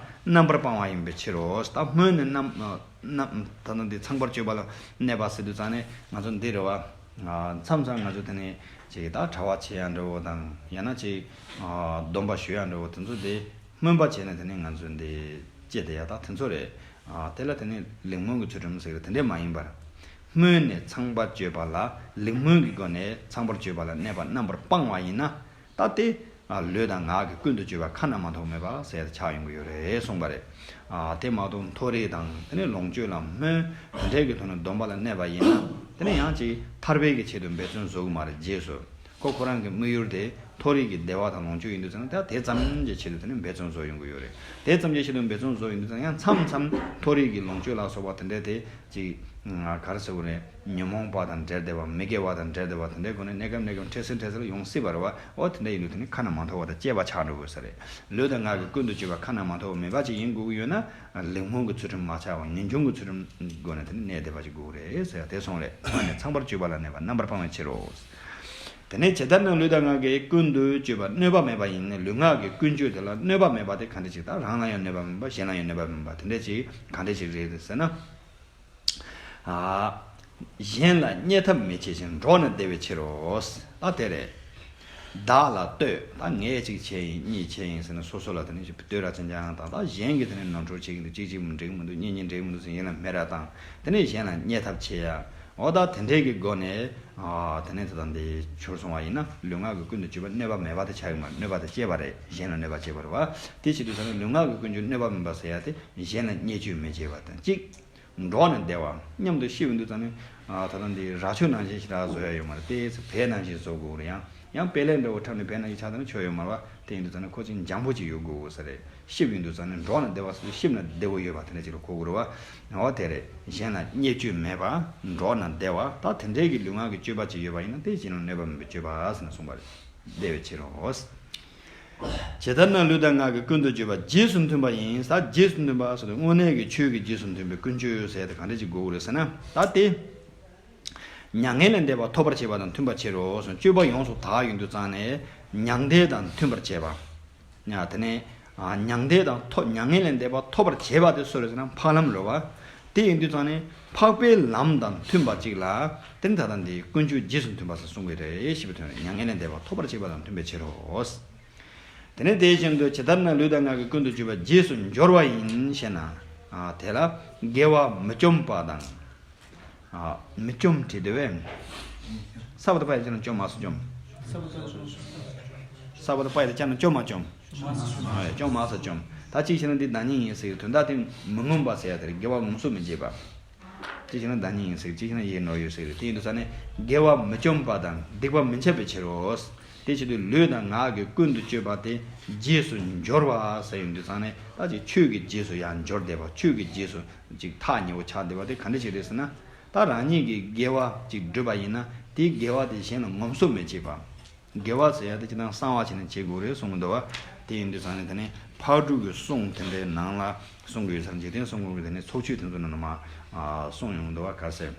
རྣམ་པར་སྤང་བ་ཡིན་པའི་ཕྱིར་རོ། ད་སྨོན་ནས་རྣམ་རྣམ་ད་ནི་འདི་ཚངས་པར་སྤྱོད་པ་ལ་གནས་པ་ཟེར་དུས་ཙང་ནས་ང་ཚོ་འདི་རེད་བ། མཚམས་མཚམས་ང་ཚོ་དེ་ནས་ཅིག་ད་གྲྭ་བ་བྱེད་ཡ་འདྲ་བོ་དང་ཡང་ན་ཅིག་སྡོམ་པ་ཞུ་ཡ་འདྲ་བོ་དེ་ཚོ་དེ་སྨོན་པ་བྱས་ནས་དེ་ནས་ང་ཚོ་འདི་བྱེད་དེ་ཡ་ད་དེ་ཚོ་རེད། དེ་ལ་དེ་ནས་ལེགས་སྨོན་གྱི་ཚུལ་ཁྲིམས་ཟེར་གི་དེ་འདྲས་མ་ཡིན་པར། སྨོན་ནས་ཚངས་པར་སྤྱོད་པ་ལ་ལེགས་སྨོན་གྱི་སྒོ་ནས་ཚངས་པར་སྤྱོད་པ་ལ་གནས་པ་རྣམ་པར་སྤང་བ་ཡིན་ན། ད་དེ་ལུས་དང་ངག་གི་ཀུན་ཏུ་སྤྱོད་པ་ཁ་ན་མ་ཐོ་བ་མེད་པ་ཟེར་ཆགས་ཡོང་གི་ཡོད་རེད་གསུངས་པ་རེད། དེ་མ་གཏོགས་མཐོ་རིས་དང་དེ་ནས་ལོངས་སྤྱོད་ལ་སྨོན་དེ་འདྲས་ཀྱི་ཐོག་ནས་སྡོམ་པ་ལ་གནས་པ་ཡིན་ན་དེ་ནས་ཡང་ཅིག་ཐར་པའི་གི་ཆེད་དུ་འབད་བརྩོན་བཟོ་གི་མ་རེད། རྗེས་སུ་ཁོ་ཁོ་རང་གི་དམིགས་ཡུལ་དེ་མཐོ་རིས་ཀྱི་བདེ་བ་དང་ལོངས་སྤྱོད་ཡིན་དུས་ཙང་ད་དེ་ཙམ་གྱི་ཆེད་དུ་དེ་ནས་འབད་བརྩོན་བཟོ་ཡོང་གི་ཡོད་རེད། དེ་ཙམ་གྱི་ཆེད་དུ་འབད་བརྩོན་བཟོ་ཡིན་དུས་ཙང་ཡང་མཚམས་མཚམས་མཐོ་རིས་ཀྱི་ལོངས་སྤྱོད་ལ་སོགས་པ་དེ་འདྲས་དེ་ཅིག་ག་རེ་ཟེར་དགོས་རེད། ཉོན་མོངས་པ་དང་འབྲེལ་བསྡད་པ་མི་དགེ་བ་དང་འབྲེལ་བསྡད་པ་དེ་འདྲའི་སྒོ་ནས་གནས་སྐབས་གནས་སྐབས་འཕྲལ་སེལ་འཕྲལ་སེལ་ཡོང་སྲིད་པ་རེད་བ། འོ་དེ་འདྲ་ཡིན་དུས་དེ་ནི་ཁ་ན་མ་ཐོ་བ་དང་བཅས་པ་ཆགས་འགྲོ་དགོས་ས་རེད། ལུས་དང་ངག་གི་ཀུན་ཏུ་སྤྱོད་པ་ཁ་ན་མ་ཐོ་བ་མེད་པ་ཅིག་ཡིན་དགོས་ཀྱི་ཡོད་ན། ལེགས་སྨོན་གྱི་ཚུལ་ཁྲིམས་མ་ཆག་པ་ངེས་འབྱུང་གི་ཚུལ་ཁྲིམས་སྒོ་ནས་དེ་ནི་གནས་བསྡད་པ་ཅིག་དགོས་རེད་ཟེར་ཡ་དེ་སོང་རེད། སྔོན་ནས་ཚངས་པར་སྤྱོད་པ་ལ་གནས་པ་རྣམ་པར་སྤང་བའི་ཕྱིར་རོ། དེ་ནས་ཇི་ལྟར་ན་ལུས་དང་ངག་གི་ཀུན་ཏུ་སྤྱོད་པ་གནོད་པ་མེད་པ་ཡིན་ནས་ལུས་ངག་གི་ཀུན་སྤྱོད་དེ་ལ་གནོད་པ་མེད་པ་དེ་ག་འདྲ་ཅིག་ད་རང་ལ་ཡང་གནོད་པ་མེད་པ་གཞན་ལ་ཡང་གནོད་པ་མེད་པ་དེ་འདྲ་ཅིག་ག་འདྲ་ཅིག་རེད་ཟེར་ན། གཞན་ལ་བརྙས་ཐབས་མི་བྱེད་ཅིང་འགྲོགས་ན་བདེ་བའི་ཕྱིར་རོ། ད་དེ་རེད། བདག་ལ་བསྟོད་ད་ངས་གཅིག་བྱས་ཡིན་གཉིས་བྱས་ཡིན་ཟེར་ནས་སོ་སོ་ལ་དེ་ནས་བསྟོད་ར་ཅན་ཅང་དང་ད་གཞན་གྱིས་དེ་ནས་ནོར་འཁྲུལ་བྱེད་ཀྱི་འདུག་གཅིག་གཅིག་མི་འགྲིག་མི་འདུག་གཉིས་གཉིས་འགྲིག་མི་འདུག་ཟེར་ཡིན་ལ་སྨད་ར་དང་དེ་ནས་གཞན་ལ་བརྙས་ཐབས་བྱེད་ཡ། འོ་ད་དེ་འདྲས་ཀྱི་སྒོ་ནས་དེ་ནས་ད་ལྟ་འདི་འཆོར་སོང་བ་ཡིན་ན་ལུས་ངག་གི་ཀུན་ཏུ་སྤྱོད་པ་གནོད་པ་མེད་པ་དེ་ཆགས་ཀྱི་མ་རེད། གནོད་པ་དེ་བྱེད་པ་རེད། གཞན་ལ་གནོད་པ་བྱེད་པ་རེད་བ། དེ་བྱེད་དུས་ད་ནི་ལུས་ངག་གི་ཀུན་སྤྱོད་གནོད་པ་མེད་པ་ཟེར་ཡ་དེ་གཞན་ལ་བརྙས་བཅོས་མི་བྱེད་པ་དང་གཅིག་འགྲོགས་ནས་བསྡད་པ། མཉམ་དུ་ཤི་བའི་དུས་ཙམ་ནས། ད་ལྟ་འདི་རྭ་ཅོ་ནང་བཞིན་ཞིག་ར་བཟོ་ཡ་ཡོད་མ་རེད་དེ། བལ་ནང་བཞིན་བཟོ་དགོས་རེད། ཡང་ཡང་དཔེ་ལེན་འདྲ་བོ་འཁྲབ་ནས་བལ་ནང་བཞིན་ཆགས་ད་ན་ཆོ་ཡོད་མ་རེད་བ། དེ་ཡིན་དུས་ཙམ་ནས་ཁོ་ཅིག་འཇམ་པོ་ཅིག་ཡོད་དགོས་ས་རེད། ཤི་བའི་དུས་ཙམ་ནས་འགྲོགས་ནས་བསྡད་པ་སོགས་ཤི་ན་བདེ་བོ་ཡོད་པ་དེ་འདྲ་ཅིག་ལ་གོ་དགོས་རེད་བ། འོ་དེ་རེད། གཞན་ལ་བརྙས་བཅོས་མེད་པ་འགྲོགས་ནས་བསྡད་པ་ད་དེ་འདྲའི་གི་ལུས་ངག་གི་སྤྱོད་པ་ཅིག་ཡོད་པ་ཡིན་ན་དེ་གཞན་ལ་གནོད་པ་མེད་པའི་སྤྱོད་པ་ཟེར་ནས་གསུངས་པ་རེད། བདེ་བའི་ཕྱིར་རོ། ཇི་ལྟར་ན་ལུས་དང་ངག་གི་ཀུན་ཏུ་སྤྱོད་པ་རྗེས་སུ་མཐུན་པ་ཡིན། ད་རྗེས་སུ་མཐུན་པ་ཟེར་དུས་དངོས་གནས་ཀྱི་ཆོས་ཀྱི་རྗེས་སུ་མཐུན་པའི་ཀུན་སྤྱོད་ཟེར་ཏེ་ག་འདྲ་ཅིག་དགོས་ཀྱི་རེད་ཟེར་ན། ད་དེ་མྱ་ངན་ལས་འདས་པ་ཐོབ་པར་བྱེད་པ་དང་མཐུན་པ་ཕྱིར་རོ་གསུངས། སྤྱོད་པ་ཡོངས་སུ་དག་ཡོང་དུས་ཙང་ནས་མྱང་འདས་དང་མཐུན་པར་བྱེད་པ། ཡ་དེ་ནས་མྱང་འདས་དང་ཐོབ་མྱ་ངན་ལས་འདས་པ་ཐོབ་པར་བྱེད་པ་དེ་སུ་རེད་ཟེར་ན་འཕགས་ལམ་རེད་བ། དེ་ཡིན་དུས་ཙང་ནས་འཕགས་པའི་ལམ་དང་མཐུན་པ་ཅིག་ལ་དེ་ནི་ད་ལྟ་འདི་ཀུན་སྤྱོད་རྗེས་སུ་མཐུན་པ་ཟེར་གསུང་གི་རེད་ཞེས་པའི་དོན་རེད། མྱ་ངན་ལས་འདས་པ་ཐོབ་པར་བྱེད་པ་དང་མཐུན་པའི་ཕྱིར་རོ། དེ་ནས་དེ་བཞིན་དུ་ཇི་ལྟར་ན་ལུས་དང་ངག་གི་ཀུན་ཏུ་སྤྱོད་པ་རྗེས་སུ་སྦྱོར་བ་ཡིན་ཞེ་ན། ཨ་དེ་ལ་དགེ་བ་མི་བཅོམ་པ་དང་། ཨ་མི་བཅོམ་བྲིས་དེ་བས། ས་བ་དང་པ་ཡ་ཅན་ན་བཅོམ་མ་སུ་བཅོམ། ས་བ་དང་པ་ཡ་ཅན་ན་བཅོམ་མ་བཅོམ། ཨ་བཅོམ་མ་སུ་བཅོམ། ད་གཅིག་བྱས་ན་འདི་བདག་ཉིད་ཡིན་ཟེར་གྱི་དོན་དག་དེ་མི་མངོན་པ་ཟེར་ཡ་དེ་རེད། དགེ་བ་ངོམས་སོ་མི་བྱེད་པ། གཅིག་བྱས་ན་བདག་ཉིད་ཡིན་ཟེར། གཅིག་བྱས་ན་ཡིད་ནོར་ཡོད་ཟེར། དེ་ཡིན་དུས་ཙང་ནས་དགེ་བ་མི་བཅོམ་པ་དང་སྡིག་པ་མི་འཆབ་པའི་ཕྱིར་རོ། དེ་བྱེད་དུས་ལུས་དང་ངག་གི་ཀུན་ཏུ་སྤྱོད་པ་དེ་རྗེས་སུ་སྦྱོར་བ་ཟེར་ཡོང་དུས་ཙང་ནས། ད་ཅིག་ཆོས་ཀྱི་རྗེས་སུ་ཡང་སྦྱོར་བསྡད་པ། ཆོས་ཀྱི་རྗེས་སུ་ཅིག་ཐག་ཉེ་བོ་ཆགས་བསྡད་པ་དེ་ག་འདྲ་ཞིག་རེད་ཟེར་ན། ད་རང་ཉིད་ཀྱི་དགེ་བ་ཅིག་བསྒྲུབས་པ་ཡིན་ན་དེའི་དགེ་བ་དེ་གཞན་ལ་ངོམས་སོ་མི་བྱེད་པ། དགེ་བ་ཟེར་ཡ་དེ་སྤྱིར་བཏང་གསང་བ་བྱས་ནས་བྱེད་དགོས་རེད་གསུང་གི་འདུག་བ། དེ་ཡིན་དུས་ཙང་ནས་དེ་ནས་ཕག་གྲུ་གི་གསུང་དེ་འདྲའི་ནང་ལ་གསུང་གི་ཡོད་ས་རེད། འཇིག་རྟེན་གསུང་གི་དེ་ནས་ཚོགས་ཆོས་དེ་ཚོ་ནང་ལ་མ་ཨ་གསུང་ཡོང་གི་འདུག་བ། ག་ཟེར།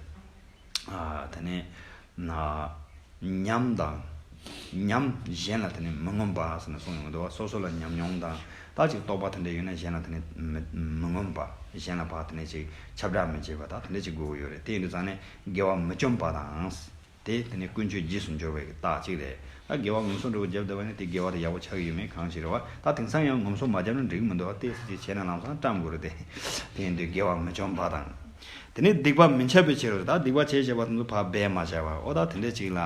ཨ་དེ་ནས་ན་ཉམས་དང་། ཉམས་གཞན་ལ་དེ་ནས་མི་ངོམས་པ་ཟེར་ནས་གསུང་ཡོང་གི་འདུག་བ། སོ་སོ་ལ་ཉམས་མྱོང་དང་། ད་ཅིག་རྟོགས་པ་དེ་འདྲ་ཡོད་ན་གཞན་ལ་དེ་ནས་མི་མི་ངོམས་པ། གཞན་ལ་ཕར་དེ་ནས་ཅིག་ཁྱབ་བསྒྲགས་མི་བྱེད་པ། ད་དེ་འདྲ་ཅིག་དགོས་ཀྱི་ཡོད་རེད། དེ་ཡིན་དུས་ཙང་ནས་དགེ་བ་མི་བཅོམ་པ་དང་། དེ་དེ་ནས་ཀུན་སྤྱོད་རྗེས་སུ་འབྱོར་བའི་རྟགས་གཅིག་རེད། ད་དགེ་བ་ངོམས་སོ་འདྲ་བོ་བརྒྱབ་བསྡད་པ་ནི་དེ་དགེ་བ་དེ་ཡག་པོ་ཆགས་ཀྱི་ཡོད་མེད་གང་ཤེས་རེད་བ། ད་དེང་སང་ཡང་ངོམས་སོ་མ་བརྒྱབ་ན་འགྲིག་གི་མི་འདུག་བ། ཏོག་ཙམ་ཅིག་བྱས་ན་ལམ་སང་བཀྲམ་དགོས་རེད་དེ། དེ་ཡིན་དུས་དགེ་བ་མི་བཅོམ་པ་དང་། དེ་ནས་སྡིག་པ་མི་འཆབ་པའི་ཕྱིར་རོ། ད་སྡིག་པ་བྱས་བྱས་པ་དེ་ཚོ་ཕར་སྦས་མ་བྱ་བ། འོ་ད་དེ་འདྲ་ཅིག་ལ་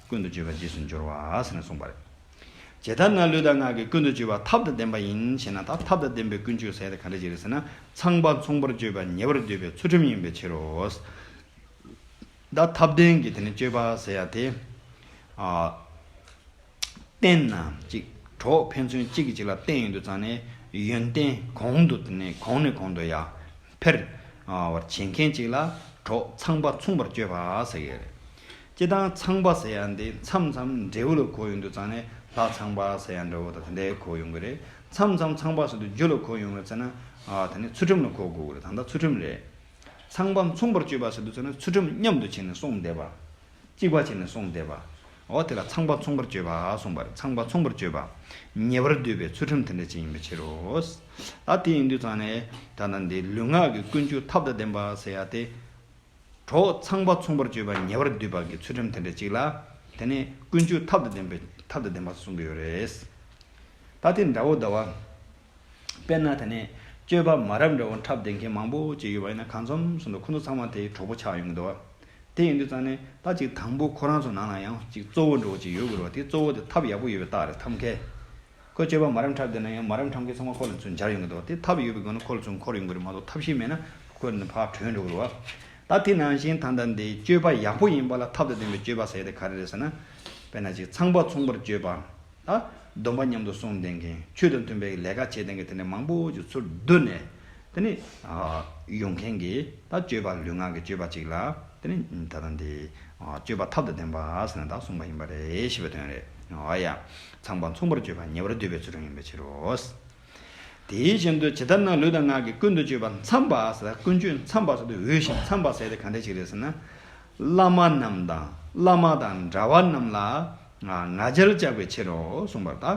ཀུན་ཏུ་སྤྱོད་པ་རྗེས་སུ་འབྱོར་བ་ཟེར་ནས་གསུངས་པ་རེད། ཇི་ལྟར་ན་ལུས་དང་ངག་གི་ཀུན་ཏུ་སྤྱོད་པ་ཐབས་དང་ལྡན་པ་ཡིན་ཞེ་ན། ད་ཐབས་དང་ལྡན་པའི་ཀུན་སྤྱོད་ཟེར་ཡ་དེ་ག་འདྲ་ཅིག་རེད་ཟེར་ན། ཚངས་པ་མཚུངས་པར་སྤྱོད་པ་ཉེ་བར་སྡུད་པའི་ཚུལ་ཁྲིམས་ཡིན་པའི་ཕྱིར་རོ། ད་ཐབས་ལྡན་གྱི་དེ་ནས་སྤྱོད་པ་ཟེར་ཡ་དེ། ཨ། བསྟེན་ན་གཅིག་གྲོགས་ཕན་ཚུན་གཅིག་གིས་གཅིག་ལ་བསྟེན་ཡོང་དུས་ཙང་ནས་ཡོན་ཏན་གོང་དུ་དེ་ནས་གོང་ནས་གོང་དུ་ཡར་འཕེལ་བར་བྱེད་མཁན་གཅིག་ལ་གྲོགས་ཚངས་པ་མཚུངས་པར་སྤྱོད་པ་ཟེར་གྱི་རེད། སྤྱིར་བཏང་ཚངས་པ་ཟེར་ཡ་འདི་མཚམས་མཚམས་འབྲས་བུ་ལ་གོ་ཡོང་དུས་ཙང་ནས་ལྷ་ཚངས་པ་ཟེར་ཡ་འདྲ་བོ་དང་དེ་འདྲའི་གོ་ཡོང་གི་རེད། མཚམས་མཚམས་ཚངས་པ་ཟེར་དུས་རྒྱུ་ལ་གོ་ཡོང་གི་རེད་ཟེར་ན། ཨ་དེ་ནས་ཚུལ་ཁྲིམས་ལ་གོ་དགོས་ཀྱི་རེད། ད་ལྟ་ཚུལ་ཁྲིམས་རེད། ཚངས་པ་མཚུངས་པར་སྤྱོད་པ་ཟེར་དུས་ཚོད་ན་ཚུལ་ཁྲིམས་མཉམ་དུ་བྱས་ནས་བསྲུང་བསྡད་པ། གཅིག་པ་བྱས་ནས་བསྲུང་བསྡད་པ། འོ་དེ་ལ་ཚངས་པ་མཚུངས་པར་སྤྱོད་པ་གསུངས་པ་རེད། ཚངས་པ་མཚུངས་པར་སྤྱོད་པ། ཉེ་བར་སྡུད་པའི་ཚུལ་ཁྲིམས་དེ་འདྲ་ཅིག་ཡིན་པའི་ཕྱིར་རོ། ད་དེ་ཡིན་དུས་ཙང་ནས་ད་ལྟ་འདི་ལུས་ངག་གི་ཀུན་སྤྱོད་ཐབས་དང་ལྡན་པ་ཟེར་ཡ་དེ། གྲོགས་ཚངས་པ་མཚུངས་པར་སྤྱོད་པ་ཉེ་བར་སྡུད་པ་གི་ཚུལ་ཁྲིམས་དེ་འདྲ་ཅིག་ལ། དེ་ནས་ཀུན་སྤྱོད་ཐབས་དང་ལྡན་པའི་ཐབས་དང་ལྡན་པ་གསུང་གི་ཡོད་རེད། ད་དེ་འདྲ་བོ་འདྲ་བ། དཔེར་ན་དེ་ནས་སྤྱོད་པ་མ་རབས་འདྲ་བོ་འཁྲབ་བསྡད་མཁན་མང་པོ་ཅིག་ཡོད་པ་ཡིན་ན། གང་འཚམ་སོང་དུས་ཁོ་ཚོ་ཚང་མ་དེའི་གྲོགས་པོ་ཆགས་ཡོང་གི་འདུག་བ། དེ་ཡིན་དུས་ཙང་ནས་ད་ཅིག་དང་པོ་ཁོ་རང་ཚོ་ནང་ལ་ཡང་ཅིག་གཙོ་བོ་འདྲ་བོ་ཅིག་ཡོད་དགོས་རེད་བ། དེ་གཙོ་བོ་དེ་ཐབས་ཡག་པོ་ཡོད་པའི་རྟགས་རེད། ཐབས་མཁས། ཁོ་སྤྱོད་པ་མ་རབས་འཁྲབ་བསྡད་ན་ཡང་མ་རབས་འཁྲབ་མཁན་ཚང་མ་ཁོ་ལ་ཚུར་འབྱར་ཡོང་གི་འདུག་བ། དེ་ཐབས་ཡོད་པའི་སྒོ་ནས་ཁོ་ལ་ཚུར་འཁོར་ཡོང་གི་རེད་མ་གཏོགས། ཐབས་ཤེས་མེད་ན་ཁོ་ནི་ཕར་བྲོས་འགྲོ་གི་རེད་བ། ད་དེ་ནང་བཞིན་ད་ལྟ་འདི་སྤྱོད་པ་ཡག་པོ་ཡིན་པ་ལ་ཐབས་དང་ལྡན་པའི་སྤྱོད་པ་ཟེར་ཡ་དེ་ག་རེ་རེད་ཟེར་ན། དཔེར་ན་ཅིག་ཚངས་པ་མཚུངས་པར་སྤྱོད་པ། ད་སྡོམ་པ་མཉམ་དུ་བསྲུང་བསྡད་མཁན། ཆོས་དང་མཐུན་པའི་ལས་ཀ་བྱེད་བསྡད་མཁན་དེ་འདྲ་མང་པོ་ཅིག་ཚུར་བསྡུས་ནས། དེ་ནི་ཨ་ཡོང་མཁན་གྱི་ད་སྤྱོད་པ་ལུས་ངག་གི་སྤྱོད་པ་ཅིག་ལ། དེ་ནི་ད་ལྟ་འདི་ཨ་སྤྱོད་པ་ཐབས་དང་ལྡན་པ་ཟེར་ནས་ད་གསུངས་པ་ཡིན་པ་རེད་ཞེས་པའི་དོན་རེད། ཨ་ཡ། ཚངས་པ་མཚུངས་པར་སྤྱོད་པ་ཉེ་བར་སྡུད་པའི་ཚུལ་ཁྲིམས་ཡིན་པའི་ཕྱིར་རོ། དེ་བཞིན་དུ་ཇི་ལྟར་ན་ལུས་དང་ངག་གི་ཀུན་ཏུ་སྤྱོད་པ་མཚམས་པ་ཟེར། ཀུན་སྤྱོད་མཚམས་པ་ཟེར་དུས་འོས་ཤིང་མཚམས་པ་ཟེར་དེ་ག་འདྲ་ཅིག་རེད་ཟེར་ན། བླ་མ་རྣམས་དང་བླ་མ་དང་འདྲ་བ་རྣམས་ལ་ང་རྒྱལ་བཅག་པའི་ཕྱིར་རོ་གསུངས་པར་ད།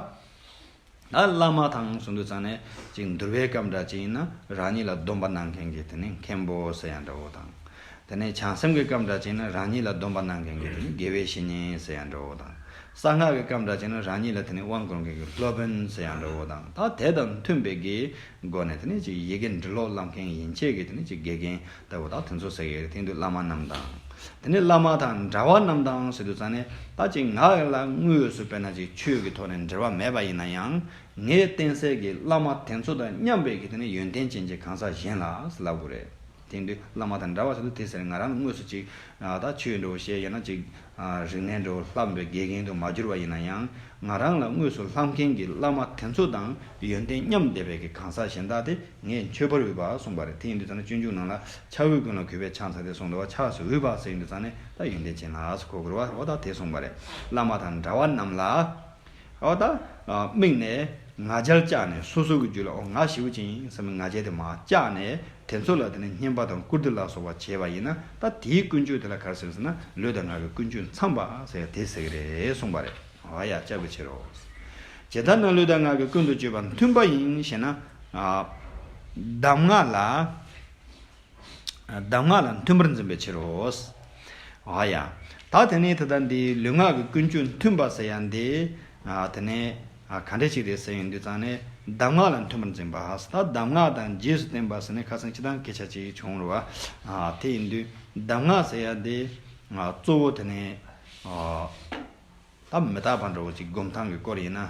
ད་བླ་མ་དང་གསུང་དུས་ཙང་ནས་ཅིག་འདུལ་བའི་སྐབས་འདྲ་ཅིག་ཡིན་ན་རང་ཉིད་ལ་སྡོམ་པ་གནང་མཁན་གྱི་དེ་ནི་མཁན་པོ་ཟེར་ཡ་འདྲ་བོ་དང་། དེ་ནས་བྱང་སེམས་ཀྱི་སྐབས་འདྲ་ཅིག་ཡིན་ན་རང་ཉིད་ལ་སྡོམ་པ་གནང་མཁན་གྱི་དེ་ནི་དགེ་བའི་བཤེས་གཉེན་ཟེར་ཡ་འདྲ་བོ་དང་། གསང་སྔགས་ཀྱི་སྐབས་འདྲ་ཅིག་ཡིན་ན་རང་ཉིད་ལ་དེ་ནི་དབང་བསྐུར་མཁན་གྱི་སློབ་དཔོན་ཟེར་ཡ་འདྲ་བོ་དང་། ད་དེ་དང་མཐུན་པའི་གི་སྒོ་ནས་དེ་ནི་ཅིག་ཡི་གེ་འབྲི་ཀློག་བསླབ་མཁན་ཡན་ཆད་ཀྱི་དེ་ནི་ཅིག་དགེ་རྒན་ལྟ་བུ་དག་དེ་ཚོ་ཟེར་གྱི་རེད། དེ་དུས་བླ་མ་རྣམས་དང་། དེ་ནས་བླ་མ་དང་འདྲ་བ་རྣམས་དང་ཟེར་དུས་ཙང་ནས་ད་ཅིག་ང་ལ་དངོས་སུ་དཔེར་ན་ཅིག་ཆོས་ཀྱི་ཐོག་ནས་འབྲེལ་བ་མེད་པ་ཡིན་ན་ཡང་། ངའི་བསྟེན་སའི་གི་བླ་མ་དེ་ཚོ་དང་མཉམ་པའི་གི་དེ་ནས་ཡོན་ཏན་ཅན་གྱི་གང་ཟག་གཞན་ལ་ཟེར་ལབ་དགོས་རེད། དེ་དུས་བླ་མ་དང་འདྲ་བ་ཟེར་དུས་དེ་ཟེར་ང་རང་ལ་དངོས་སུ་ཅིག་ཨ་ད་ཆོས་འདྲ་བོ་བཤད་ཡང་ན་ཅིག་ཨ་རིག་གནས་འདྲ་བོ་བསླབ་པའི་དགེ་རྒན་དུ་མ་གྱུར་པ་ཡིན་ན་ཡང་། ང་རང་ལ་དངོས་སུ་བསླབ་མཁན་གྱི་བླ་མ་དེ་ཚོ་དང་ཡོན་ཏན་མཉམ་བསྡད་པའི་གི་གང་ཟག་གཞན་དག་དེ་ངས་མཆོད་པར་འོས་པ་གསུངས་པ་རེད། དེ་ཡིན་དུས་ཙང་ནས་སྤྱོད་འཇུག་ནང་ལ་ཕྱག་འོས་ཀུན་ལ་གུས་པས་ཕྱག་འཚལ་ཏེ་གསུངས་འདུག་བ། ཕྱག་འོས་པ་ཟེར་ཡིན་དུས་ཙང་ནས་ད་ཡོན་ཏན་ཅན་ལ་ཟེར་གོ་དགོས་རེད་བ། འོ་ད་དེ་གསུངས་པ་རེད། བླ་མ་དང་འདྲ་བ་རྣམས་ལ། འོ་ད་དམིགས་ནས་ང་རྒྱལ་བཅག་ནས་སོ་སོ་གི་རྒྱུད་ལ་འོ་ང་ཞེ་པོ་ཅིག་ཡིན་བསམ་པའི་ང་རྒྱལ་དེ་མར་བཅག་ནས་དེ་ཚོ་ལ་དེ་ནས་བསྙེན་པ་དང་བཀུར་སྟི་ལ་སོགས་པ་བྱས་པ་ཡིན་ན། ད་དེའི་ཀུན་སྤྱོད་དེ་ལ་ག་རེ་ཟེར་ཟེར་ན་ལུས་དང་ངག་གི་ཀུན་སྤྱོད་མཚམས་པ་ཟེར་དེ་ཟེར་གི་རེད་གསུངས་པ་རེད། འོ་ཡ། བཅག་པའི་ཕྱིར་རོ། ཇི་ལྟར་ན་ལུས་དང་ངག་གི་ཀུན་ཏུ་སྤྱོད་པ་མཐུན་པ་ཡིན་ཞེ་ན། ཨ་གདམས་ངག་ལ། གདམས་ངག་ལ་མཐུན་པར་འཛིན་པའི་ཕྱིར་རོ། ཨ་ཡ། ད་དེ་ནས་ད་ལྟ་འདི་ལུས་ངག་གི་ཀུན་སྤྱོད་མཐུན་པ་ཟེར་ཡ་འདི། ཨ་དེ་ནས་ ག་འདྲ་ཅིག་རེད་ཟེར་ཡོང་དུས་ཙང་ནས་གདམས་ངག་ལ་མཐུན་པར་འཛིན་པ། ད་གདམས་ངག་དང་རྗེས་སུ་བསྟན་པ་ཟེར་ནས་ཁ་སང་སྤྱིར་བཏང་སྐད་ཆ་ཅིག་བྱུང་རེད་བ། དེ་ཡིན་དུས་གདམས་ངག་ཟེར་ཡ་དེ་གཙོ་བོ་དེ་ནས་ད་མི་རྟག་པ་འདྲ་བོ་ཅིག་སྒོམ་སྟངས་ཀྱི་སྐོར་ཡིན་ན།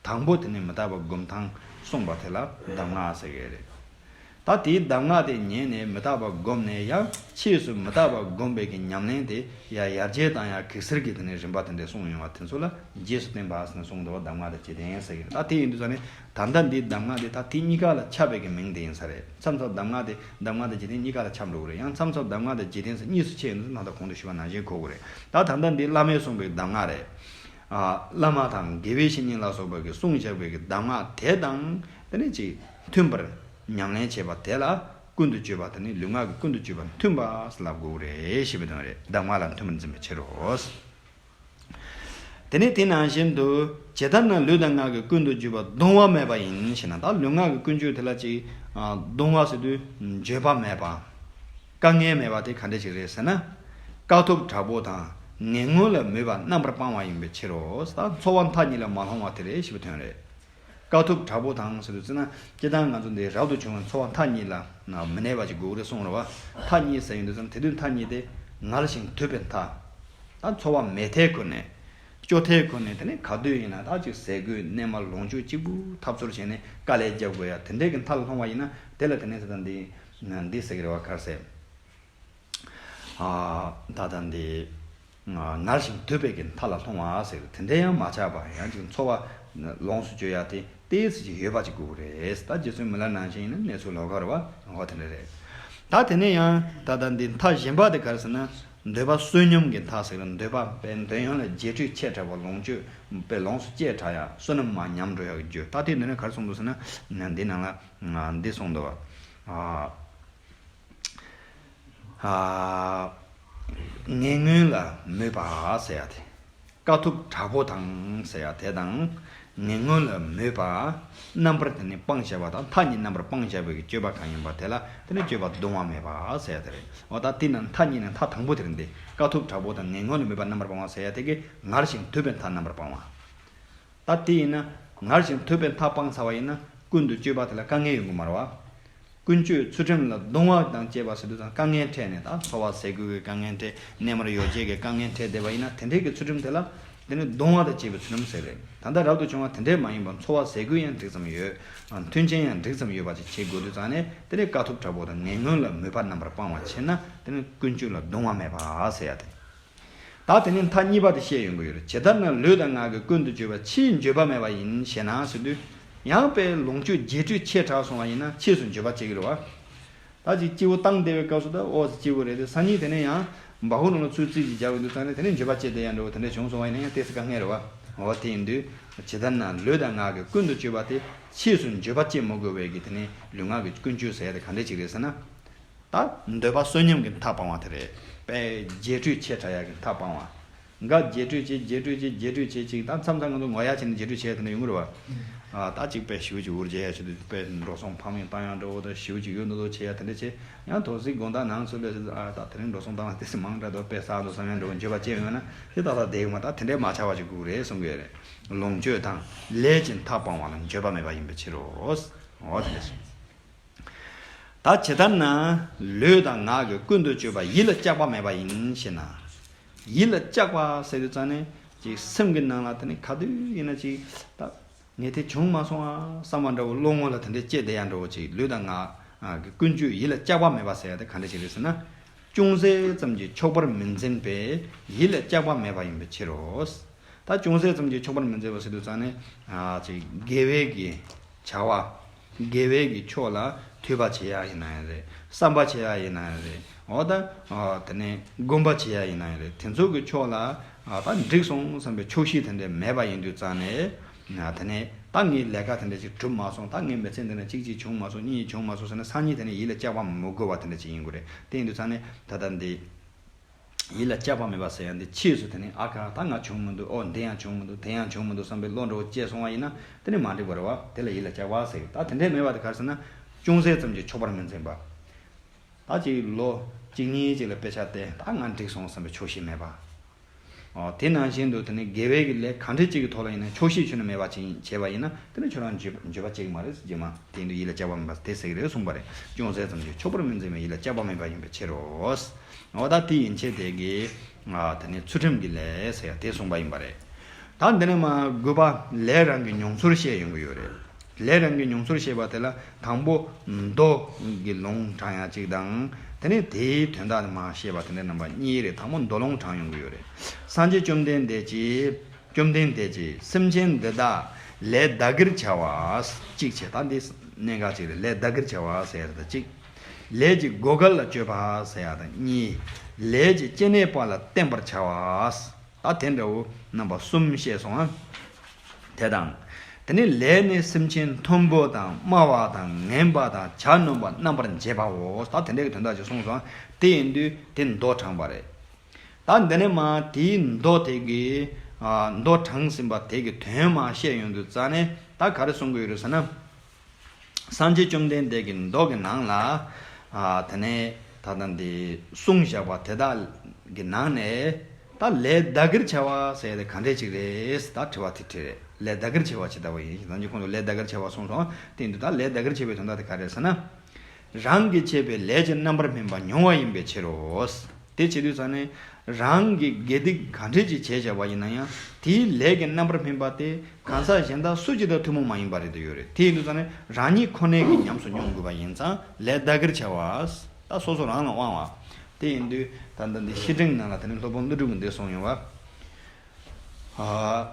དང་པོ་དེ་ནས་མི་རྟག་པ་སྒོམ་སྟངས་གསུངས་པ་དེ་ལ་གདམས་ངག་ཟེར་གྱི་རེད། ད་དེའི་གདམས་ངག་དེ་ཉན་ནས་མི་རྟག་པ་བསྒོམས་ནས། ཡང་ཕྱིས་སུ་མི་རྟག་པ་བསྒོམས་པའི་གི་ཉམས་ལེན་དེ་ཡང་ཡར་རྒྱས་དང་ཡང་གེགས་སེལ་གྱི་དེ་ནས་རིམ་པ་དེ་འདྲ་གསུངས་ཡོང་བ་དེ་ཚོ་ལ་རྗེས་སུ་བསྟན་པ་ཟེར་ནས་གསུངས་འདུག་བ། གདམས་ངག་དང་རྗེས་བསྟན་ཟེར་གྱི་རེད། ད་དེ་ཡིན་དུས་ཙང་ནས་ད་ལྟ་འདིའི་གདམས་ངག་དེ་ད་དེ་གཉིས་ཀ་ལ་ཁྱབ་པའི་གི་མིང་དེ་ཡིན་ས་རེད། མཚམས་མཚམས་གདམས་ངག་དེ་གདམས་ངག་དང་རྗེས་བསྟན་གཉིས་ཀ་ལ་ཁྱབ་འགྲོ་གི་རེད། ཡང་མཚམས་མཚམས་གདམས་ངག་དང་རྗེས་བསྟན་ཟེར་གཉིས་སུ་ཕྱེ་ཡོང་དུས་ད་ལྟ་གོང་དུ་ཞུས་པ་ནང་བཞིན་གོ་དགོས་རེད། ད་ད་ལྟ་འདི་བླ་མས་གསུངས་པའི་གདམས་ངག་རེད། ཨ། བླ་མ་དང་དགེ་བའི་བཤེས་གཉེན་ལ་སོགས་པ་གིས་གསུངས་བཞག་པའི་གི་གདམས་ངག་དེ་དང་དེ་ནས་ཅིག་མཐུན་པར་ཉམས་ལེན་བྱེད་པ་དེ་ལ་ཀུན་ཏུ་སྤྱོད་པ་དེ་ནི་ལུས་ངག་གི་ཀུན་ཏུ་སྤྱོད་པ་མཐུན་པ་ཟེར་ལབ་དགོས་རེད་ཞེས་པའི་དོན་རེད། གདམས་ངག་ལ་མཐུན་པར་འཛིན་པའི་ཕྱིར་རོ། དེ་ནས་དེ་ནང་བཞིན་དུ་ཇི་ལྟར་ན་ལུས་དང་ངག་གི་ཀུན་ཏུ་སྤྱོད་པ་གདུང་བ་མེད་པ་ཡིན་ཞེ་ན། ད་ལུས་ངག་གི་ཀུན་སྤྱོད་དེ་ལ་ཅིག་ཨ། གདུང་བ་ཟེར་དུས་འགྱོད་པ་མེད་པ། དཀའ་ངལ་མེད་པ་དེ་ག་འདྲ་ཞིག་རེད་ཟེར་ན། དཀའ་ཐུབ་དྲག་པོ་དང་ངན་ངོན་ལ་མོས་པ་རྣམ་པར་སྤང་བ་ཡིན་པའི་ཕྱིར་རོ། ད་འཚོ་བ་མཐའ་གཉིས་ལ་མ་ལྷུང་བ་དེ་རེད་ཞེས་པའི་དོན་རེད། དཀའ་ཐུབ་དྲག་པོ་དང་ཟེར་དུས་ཙམ་ན་སྤྱིར་བཏང་ང་ཚོ་འདི་རབ་ཏུ་བྱུང་བའི་འཚོ་བ་མཐའ་གཉིས་ལ་མི་གནས་པ་ཅིག་དགོས་ཀྱི་རེད་གསུངས་རེད་བ། མཐའ་གཉིས་ཟེར་ཡོང་དུས་ཙམ་དེ་དུས་མཐའ་གཉིས་དེ་ངལ་ཞིང་དུབ་པའི་མཐའ། ད་འཚོ་བ་མེད་མཐའི་ཁུལ་ནས། སྐྱོ་མཐའི་ཁུལ་ནས། དེ་ནས་ག་དུས་ཡིན་ན་ད་ཅིག་ཟས་གོས་གནས་མལ་ལོངས་སྤྱོད་གཅིག་པུ་འཐབ་རྩོད་བྱས་ནས་དཀའ་ལས་རྒྱབ་དགོས་ཡ་དེ་འདྲའི་གི་མཐའ་ལ་ལྷུང་བ་ཡིན་ན། དེ་ལ་དེ་ནས་ད་ལྟ་འདི་འདི་ཟེར་གི་རེད་བ། ག་རེ་ཟེར། ཨ། ད་ལྟ་འདི་ངལ་ཞིང་དུབ་པའི་གི་མཐའ་ལ་ལྷུང་བ་ཟེར། དེ་འདྲ་ཡང་མ་ཆགས་པ། ཡང་ཅིག་འཚོ་བ་ལོངས་སུ་སྤྱོད་ཡ་དེ་ཏོག་ཙམ་ཅིག་ཡོད་པ་ཅིག་དགོས་ཀྱི་རེད། ད་རྗེ་བཙུན་མི་ལ་ནང་བཞིན་ཡིན་ན་གནས་ཚུལ་ལོགས་ཀ་རེད་བ། འོ་དེ་འདྲ་རེད། ད་དེ་ནས་ཡང་ད་ལྟ་འདི་མཐའ་གཞན་པ་དེ་ག་རེ་ཟེར་ན། འདོད་པ་བསོད་སྙོམས་ཀྱི་མཐའ་ཟེར། འདོད་པ་དཔེ་འདོད་ཡོན་ལ་རྒྱས་སྤྲོས་ཆེ་དྲགས་པ། ལོངས་སྤྱོད་དཔེ་ལོངས་སུ་སྤྱད་དྲགས་ཡ། བསོད་ནམས་མར་ཉམས་འགྲོ་ཡ་གི་རྒྱུ། ད་དེ་འདི་ནས་ག་རེ་གསུངས་འདུག་ཟེར་ན། འདི་ནང་ལ་འདི་གསུངས་འདུག་བ། ཨ། ཨ། ངན་ངོན་ལ་མོས་པ་ཟེར་ཡ་དེ། དཀའ་ཐུབ་དྲག་པོ་དང་ཟེར་ཡ་དེ་དང་། ངན་ངོན་ལ་མོས་པ་རྣམ་པར་དེ་ནི་སྤངས་བྱ་བ་དང་། མཐའ་གཉིས་རྣམ་པར་སྤངས་བྱ་བའི་སྤྱོད་པ་གང་ཡིན་པ་དེ་ལ་དེ་ནི་སྤྱོད་པ་གདུང་བ་མེད་པ་ཟེར་ཡ་དེ་རེད། འོ་ད་དེ་ནི་མཐའ་གཉིས་ནི་མཐའ་དང་པོ་དེ་རེད། འདི་དཀའ་ཐུབ་དྲག་པོ་དང་ངན་ངོན་ལ་མོས་པ་རྣམ་པར་སྤང་བ་ཟེར་ཡ་དེ་གིས་ངལ་ཞིང་དུབ་པའི་མཐའ་རྣམ་པར་སྤང་བ། ད་དེ་ཡིན་ན་ངལ་ཞིང་དུབ་པའི་མཐའ་སྤངས་ཚར་བ་ཡིན་ན་ཀུན་ཏུ་སྤྱོད་པ་དེ་ལ་དཀའ་ངལ་ཡོང་གི་མ་རེད་བ། ཀུན་སྤྱོད་ཚུལ་ཁྲིམས་ལ་གདུང་བ་དང་བཅས་པ་ཟེར་དུས་ཙང་དཀའ་ངལ་འཕྲད་ནས། ད་འཚོ་བ་ཟས་གོས་ཀྱི་དཀའ་ངལ་འཕྲད། གནས་མལ་ཡོ་བྱད་ཀྱི་དཀའ་ངལ་འཕྲད་བསྡད་པ་ཡིན་ན། དེ་འདྲའི་གི་ཚུལ་ཁྲིམས་དེ་ལ་དེ་ནི་གདུང་བ་དང་བཅས་པའི་ཚུལ་ཁྲིམས་ཟེར་རེད། ད་ལྟ་རབ་ཏུ་བྱུང་བ་དེ་འདྲས་མ་ཡིན་པར་འཚོ་བ་ཟས་གོས་ཡང་འགྲིག་ཙམ་ཡོད། མཐུན་རྐྱེན་ཡང་འགྲིག་ཙམ་ཡོད་པ་ཅིག་བྱེད་དགོས་དུས་ཙང་ནས་དེ་ནི་དཀའ་ཐུབ་དྲག་པོ་དང་ངན་ངོན་ལ་མོས་པ་རྣམ་པར་སྤང་བ་བྱས་ན་དེ་ནི་ཀུན་སྤྱོད་ལ་གདུང་བ་མེད་པ་ཟེར་ཡ་དེ། ད་དེ་ནས་མཐའ་གཉིས་པ་དེ་བཤད་ཡོང་གི་ཡོད་རེད། ཇི་ལྟར་ན་ལུས་དང་ངག་གི་ཀུན་ཏུ་སྤྱོད་པ་ཕྱིའི་འགྱོད་པ་མེད་པ་ཡིན་ཞེ་ན་ཟེར་དུས། ཡང་དཔེ་ལོངས་སྤྱོད་རྒྱས་སྤྲོས་ཆེ་དྲགས་སོང་བ་ཡིན་ན་ཕྱིས་སུ་འགྱོད་པ་སྐྱེ་གི་རེད་བ། ད་ཅིག་སྐྱིད་པོ་བཏང་བསྡད་པའི་སྐབས་སུ་ད་ཨོ་ཙི་སྐྱིད་པོ་རེད་དེ། སང་ཉིན་དེ་ནས་ཡང་སྦ་ཁུག་ནང་ལ་ཚུར་རྩིས་ཅིག་རྒྱག་པའི་དུས་ཙང་ནས་དེ་ནས་འགྱོད་པ་སྐྱེ་བསྡད་ཡ་འདྲ་བོ་དེ་འདྲ་བྱུང་སོང་བ་ཡིན་ན་ཡང་ཏོག་ཙམ་དཀའ་ངལ་རེད་བ། འོ་དེ་ཡིན་དུས་ཇི་ལྟར་ན་ལུས་དང་ངག་གི་ཀུན་ཏུ་སྤྱོད་པ་དེ་ཕྱིས་སུ་འགྱོད་པ་སྐྱེ་མི་དགོས་པའི་གི་དེ་ནས་ལུས་ངག་གི་ཀུན་སྤྱོད་ཟེར་ཡ་དེ་ག་འདྲས་ཅིག་རེད་ཟེར་ན། ད་འདོད་པ་བསོད་སྙོམས་ཀྱི་མཐའ་སྤང་བ་དེ་རེད། དཔེ་རྒྱས་སྤྲོས་ཆེ་དྲགས་ཡ་གི་མཐའ་སྤང་བ། འགའ་རྒྱས་སྤྲོས་བྱེད་རྒྱས་སྤྲོས་བྱེད་རྒྱས་སྤྲོས་བྱེད་ཅིག་ད་མཚམས་མཚམས་ང་ཚོ་ངོ་ཡ་བྱས་ནས་རྒྱས་སྤྲོས་བྱེད་ཡ་དེ་འདྲ་ཡོང་གི་རེད་བ། ཨ། ད་ཅིག་དཔེ་ཞེ་པོ་ཅིག་འུར་བརྗེ་ཡ་ཆེད་དུ་དཔེ་འགྲོ་སོང་ཕམ་ཡང་བཏང་ཡ་འདྲ་བོ་དང་ཞེ་པོ་ཅིག་ཡོད་མདོག་མདོག་བྱེད་ཡ་དེ་འདྲ་བྱེད། ཡང་དོགས་སེ་དགོང་དག་ནང་ཚུད་པའི་ཨ་ད་དེ་རིང་འགྲོ་སོང་བཏང་བ་ཏོག་ཙམ་མང་དྲགས་འདུག་དཔེ་བསགས་འདུག་བསམ་ཡ་འདྲ་བོ་འགྱོད་པ་སྐྱེ་ཡོང་ན་དེ་ཏག་ཏག་བསྡད་ཡོང་བ། ད་དེ་འདྲས་མ་ཆགས་པ་ཅིག་དགོས་རེད་གསུང་གི་ཡོད་རེད། ལོངས་སྤྱོད་དང་ལས་ཀྱི་མཐའ་སྤང་བ་ལ་འགྱོད་པ་མེད་པ་ཡིན་པའི་ཕྱིར་རོ། འོ་དེ་འདྲ་སོང་། ད་ཇི་ལྟར་ན་ལུས་དང་ངག་གི་ཀུན་ཏུ་སྤྱོད་པ་ཡིད་ལ་གཅགས་པ་མེད་པ་ཡིན་ཞེ་ན། ཡིད་ལ་གཅགས་པ་ཟེར་དུས་ཙང་ནས་ཅིག་སེམས་ཀྱི་ནང་ལ་དེ་ནི་ག་དུས་ཡིན་ན་ཅིག་ད་ངས་དེ་བྱུང་མ་སོང་ཨ་བསམ་པ་འདྲ་བོ་བློ་ངོ་ལ་དེ་འདྲ་སྐྱེ་བསྡད་ཡ་འདྲ་བོ་ཅིག་ལུས་དང་ངག་གི་ཀུན་སྤྱོད་ཡིད་ལ་གཅགས་པ་མེད་པ་ཟེར་ཡ་དེ་ག་འདྲ་ཞིག་རེད་ཟེར་ན། ཅུང་ཟད་ཙམ་གྱིས་ཆོག་པར་མི་འཛིན་པས་ཡིད་ལ་གཅགས་པ་མེད་པ་ཡིན་པའི་ཕྱིར་རོ། ད་ཅུང་ཟད་ཙམ་གྱིས་ཆོག་པར་མི་འཛིན་པ་ཟེར་དུས་ཙང་ནས། ཨ། ཅིག་དགེ་བའི་གི་བྱ་བ། དགེ་བའི་གི་ཕྱོགས་ལ་ཐོས་པ་བྱེད་ཡ་ཡིན་ན་ཡང་རེད། བསམ་པ་བྱེད་ཡ་ཡིན་ན་ཡང་རེད། འོ་ད། ཨ། དེ་ནས་སྒོམ་པ་བྱེད་ཡ་ཡིན་ན་ཡང་རེད། དེ་ཚོ་གི་ཕྱོགས་ལ། ཨ། ད་འགྲིག་སོང་བསམ་པའི་ཆོག་ཤེས་དེ་འདྲ་མེད་པ་ཡིན་དུས་ཙང་ནས། ཨ། དེ་ནས་ད་ངའི་ལས་ཀ་དེ་འདྲ་ཅིག་གྲུབ་མ་སོང་། ད་ངའི་མི་ཚེ་འདི་ན་གཅིག་གཅིག་བྱུང་མ་སོང་། གཉིས་གཉིས་བྱུང་མ་སོང་ཟེར་ནས་སང་ཉིན་དེ་ནས་ཡིད་ལ་གཅགས་པ་མི་དགོས་པ་དེ་འདྲ་ཅིག་ཡིན་དགོས་རེད། དེ་ཡིན་དུས་ཙང་ནས་ད་ལྟ་འདི། ཡིད་ལ་གཅགས་པ་མེད་པ་ཟེར་ཡ་འདི་ཕྱིས་སུ་དེ་ནི་ཨ་ཁ་ད་ང་བྱུང་མི་འདུག་ཨོ་འདི་ཡང་བྱུང་མི་འདུག་དེ་ཡང་བྱུང་མི་འདུག་བསམ་པའི་བློ་འདྲ་བོ་སྐྱེས་སོང་བ་ཡིན་ན་དེ་ནི་མ་འགྲིག་པ་རེད་བ། དེ་ལ་ཡིད་ལ་གཅགས་པ་ཟེར་གི། ད་དེ་འདྲས་མེད་པ་དེ་ག་རེ་ཟེར་ན། ཅུང་ཟད་ཙམ་གྱིས་ཆོག་པར་མི་འཛིན་པ། ད་ཅིག་ལོ་གཅིག་གཉིས་ཅིག་ལ་དཔེ་ཆ་བལྟས། ད་ང་འགྲིག་སོང་བསམ་པའི་ཆོག་ཤེས་མེད་པ། ཨོ། དེ་ནང་བཞིན་དུ་དེ་ནི་དགེ་བའི་གི་ལས་གང་འདྲ་ཅིག་གི་ཐོག་ལ་ཡིན་ན་ཆོག་ཤེས་ཆོད་ན་མེད་པ་ཅིག་བྱས་པ་ཡིན་ན་དེ་ནི་ཁྱོད་རང་འགྱོད་འགྱོད་པ་སྐྱེ་གི་མ་རེད། རྗེས་མ་དེ་ཡིན་དུས་ཡིད་ལ་བྱ་བ་མེད་པ་དེ་ཟེར་གི་རེད་གསུངས་པ་རེད། ཅུང་ཟད་ཙམ་གྱིས་ཆོག་པར་མི་འཛིན་པའི་ཡིད་ལ་བྱ་བ་མེད་པ་ཡིན་པའི་ཕྱིར་རོ། འོ་ད་དེ་ཡན་ཆད་དེ་གི་ཨ་དེ་ནི་ཚུལ་ཁྲིམས་ཀྱི་ལས་ཟེར་ཡ་དེ་གསུངས་པ་ཡིན་པ་རེད། ད་འདི་ནས་མ་དགུ་པ་ལས་རང་གི་མྱོང་ཚོར་བཤད་ཡོང་གི་ཡོད་རེད། ལས་རང་གི་མྱོང་ཚོར་བཤད་པ་དེ་ལ་དང་པོ་མདོ་གི་ལུང་དྲངས་ཡ་གཅིག་དང་། དེ་ནས་དེའི་དོན་དག་དེ་མ་བཤད་པ་དེ་འདྲ་རྣམ་པ་གཉིས་རེད། དང་པོ་མདོ་ལུང་དྲངས་ཡོང་གི་ཡོད་རེད། སངས་རྒྱས་བཅོམ་ལྡན་འདས་ཀྱིས། བཅོམ་ལྡན་འདས་ཀྱིས་སེམས་ཅན་འདི་དག་ལས་བདག་གིར་བྱ་བ་གཅིག་བྱས། ད་འདི་གནད་འགག་ཅིག་རེད། ལས་བདག་གིར་བྱ་བ་ཟེར་ཡ་དེ་གཅིག་ལས་ཀྱི་བགོ་སྐལ་ལ་སྤྱོད་པ་ཟེར་ཡ་དང་གཉིས། ལས་ཀྱི་སྐྱེ་གནས་པ་ལ་བརྟེན་པར་བྱ་བ། ད་དེ་འདྲ་བོ་རྣམ་པ་གསུམ་བཤད་སོང་ང་། དེ་དང་། དེ་ནས་ལས་ནི་སེམས་ཅན་མཐོན་པོ་དང་དམའ་བ་དང་ངན་པ་དང་བྱ་སྣོམ་པ་རྣམ་པར་འབྱེད་པའོ། ད་དེ་འདྲ་གི་དོན་དག་ཅིག་གསུངས་སོང་། དེ་ཡིན་དུས་དེ་མདོ་དྲངས་པ་རེད། ད་འདི་ནས་མ་དེའི་མདོ་དེ་གི་ཨ་མདོ་དྲངས་ཟིན་པ་དེ་གི་དོན་མ་བཤད་ཡོང་དུས་ཙ་ནས་ད་ག་རེ་གསུང་གི་ཡོད་རེད་ཟེར་ན། སངས་རྒྱས་བཅོམ་ལྡན་འདས་ཀྱི་མདོ་གི་ནང་ལ་ཨ་དེ་ནས་ད་ལྟ་འདི་གསུངས་བཞག་པ་དེ་དག་གི་ནང་ནས་ད་ལས་བདག་གིར་བྱ་བ་ཟེར་ཡ་དེ་ག་འདྲས་ཅིག་རེད། ད་དྲི་བ་དེ་དྲིས་རེད། ལས་བདག་གིར་བྱ་བ་ཇི་ལྟ་བུ་ཡིན། ནམ་རྒྱུན་ཁོང་ཚོ་ལས་བདག་གིར་བྱ་བ་གསུངས་སོང་། དེ་ཡིན་དུས་ད་ལས་བདག་གིར་བྱེད་པའི་དོན་དག་དེ་ག་རེ་རེད་ཟེར་ན། རང་གིས་བྱས་པའི་ལས་ཀྱི་རྣམ་པར་སྨིན་པ་མྱོང་བ་ཡིན་པའི་ཕྱིར་རོ། དེ་བྱེད་དུས་ཙ་ནས་རང་གི་དགེ་སྡིག་ག་འདྲས་ཅིག་བྱས་བཞག་པ་ཡིན་ན་ཡང་དེའི་ལས་ཀྱི་རྣམ་པར་སྨིན་པ་དེ་གང་ཟག་གཞན་དག་སུ་གཅིག་དང་ཐུན་མོང་མ་ཡིན་པ་རེད་དུ་ཡོད་རེད། དེ་ཡིན་དུས་ཙ་ནས་རང་ཉིད་ཁོ་ནའི་གི་ཉམས་སུ་མྱོང་དགོས་པ་ཡིན་ཙང་ལས་བདག་གིར་བྱ་བ། ད་སོ་སོ་རང་ལ་དབང་བ། དེ་ཡིན་དུས་ད་ལྟ་འདི་བཤེས་སྤྲིང་ནང་ལ་དེ་ནས་སློབ་དཔོན་ཀླུ་སྒྲུབ་ཀྱིས་འདི་གསུངས་ཡོང་བ། ཨ།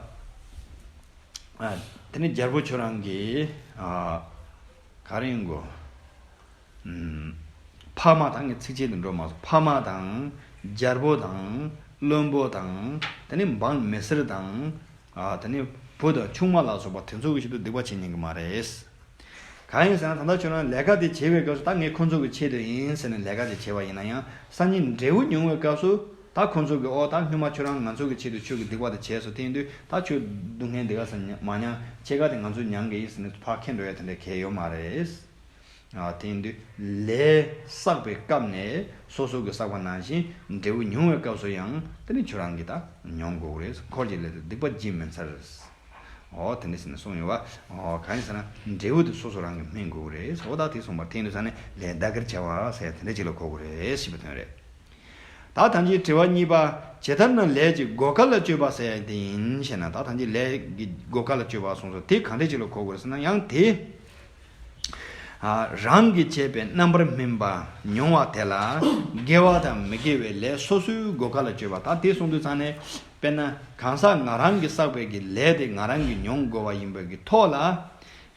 ཨ། དེ་ནས་རྒྱལ་པོ་ཁྱོད་རང་གི་ཨ། ག་རེ་ཡིན་གོ། ཨུམ། ཕ་མ་དང་ངས་ཚིགས་བཅད་དུ་འགྲོ་མ་སོང་། ཕ་མ་དང་། རྒྱལ་པོ་དང་། བློན་པོ་དང་། དེ་ནས་འབངས་མི་སེར་དང་། ཨ། དེ་ནས་བུ་དང་ཆུང་མ་ལ་སོགས་པ་དེ་ཚོ་གི་ཆེད་དུ་སྡིག་པ་བྱེད་ཉན་གི་མ་རེད། གང་ཡིན་ཟེར་ན་ད་ལྟ་ཁྱོད་རང་ལས་ཀ་དེ་བྱེད་པའི་སྐབས་སུ་ད་ངས་ཁོ་ཚོ་གི་ཆེད་དུ་ཡིན་ཟེར་ནས་ལས་ཀ་དེ་བྱས་པ་ཡིན་ན་ཡང་སང་ཉིན་འབྲས་བུ་མྱོང་བའི་སྐབས་སུ་ད་ཁོ་ཚོ་གི་ཨོ་ད་སྔོན་མ་ཁྱོད་རང་ང་ཚོ་གི་ཆེད་དུ་ཁྱོད་ཀྱི་སྡིག་པ་དེ་བྱས་སོང་། དེ་ཡིན་དུས་ད་ཁྱོད་སྡུག་བསྔལ་འདི་ག་ས་མ་མྱང་། ཕྱེད་ཀ་དེ་ང་ཚོས་མྱང་གི་ཡིན་ཟེར་ནས་ཕར་འཁྱེར་འགྲོ་ཡ་དེ་འདྲ་གལ་ཡོད་མ་རེད། ཨ། དེ་ཡིན་དུས་ལས་བསགས་པའི་སྐབས་ནས་སོ་སོ་གི་བསགས་པ་ནང་བཞིན་འབྲས་བུ་མྱོང་བའི་སྐབས་སུ་ཡང་དེ་ནི་ཁྱོད་རང་གིས་ད་མྱོང་དགོས་རེད། འཁོར་གྱི་ལས་དེ་སྡིག་པ་བགྱིས་མིན་འཚལ། ཨོ་དེ་འདྲ་ཟེར་ནས་གསུངས་ཡོད་པ། ཨོ་གང་ཡིན་ཟེར་ན་འབྲས་བུ་དེ་སོ་སོ་རང་གིས་སྨིན་དགོས་རེད། ཨོ་ད་དེ་གསུངས་པ་དེ་ཡིན་དུས་ཙ་ནས་ལས་བདག་གིར་བྱ་བ་ཟེར་དེ་འདྲ་ཅིག་ལ་གོ་དགོས་རེད་ཞེས་པའི་དོན་རེད། ད་ཐམས་ཅད་དྲི་བ་གཉིས་པ། ཇི་ལྟར་ན་ལས་ཀྱི་བགོ་སྐལ་ལ་སྤྱོད་པ་ཟེར་ཡ་དེ་ཡིན་ཞེ་ན། ད་ཐམས་ཅད་ལས་ཀྱི་བགོ་སྐལ་ལ་སྤྱོད་པ་གསུངས་སོ། དེ་གང་འདྲ་ཅིག་ལ་གོ་དགོས་རེད་ཟེར་ན་ཡང་དེ། ཨ། རང་གིས་བྱས་པའི་རྣམ་པར་སྨིན་པ་མྱོང་བ་དེ་ལ་དགེ་བ་དང་མི་དགེ་བའི་ལས་སོ་སོའི་བགོ་སྐལ་ལ་སྤྱོད་པ། ད་དེ་གསུངས་དུས་ཙང་ནས་དཔེར་ན་གང་ཟག་ང་རང་གིས་བསགས་པའི་གི་ལས་དེ་ང་རང་གིས་མྱོང་དགོས་པ་ཡིན་པའི་གི་ཐོག་ལ།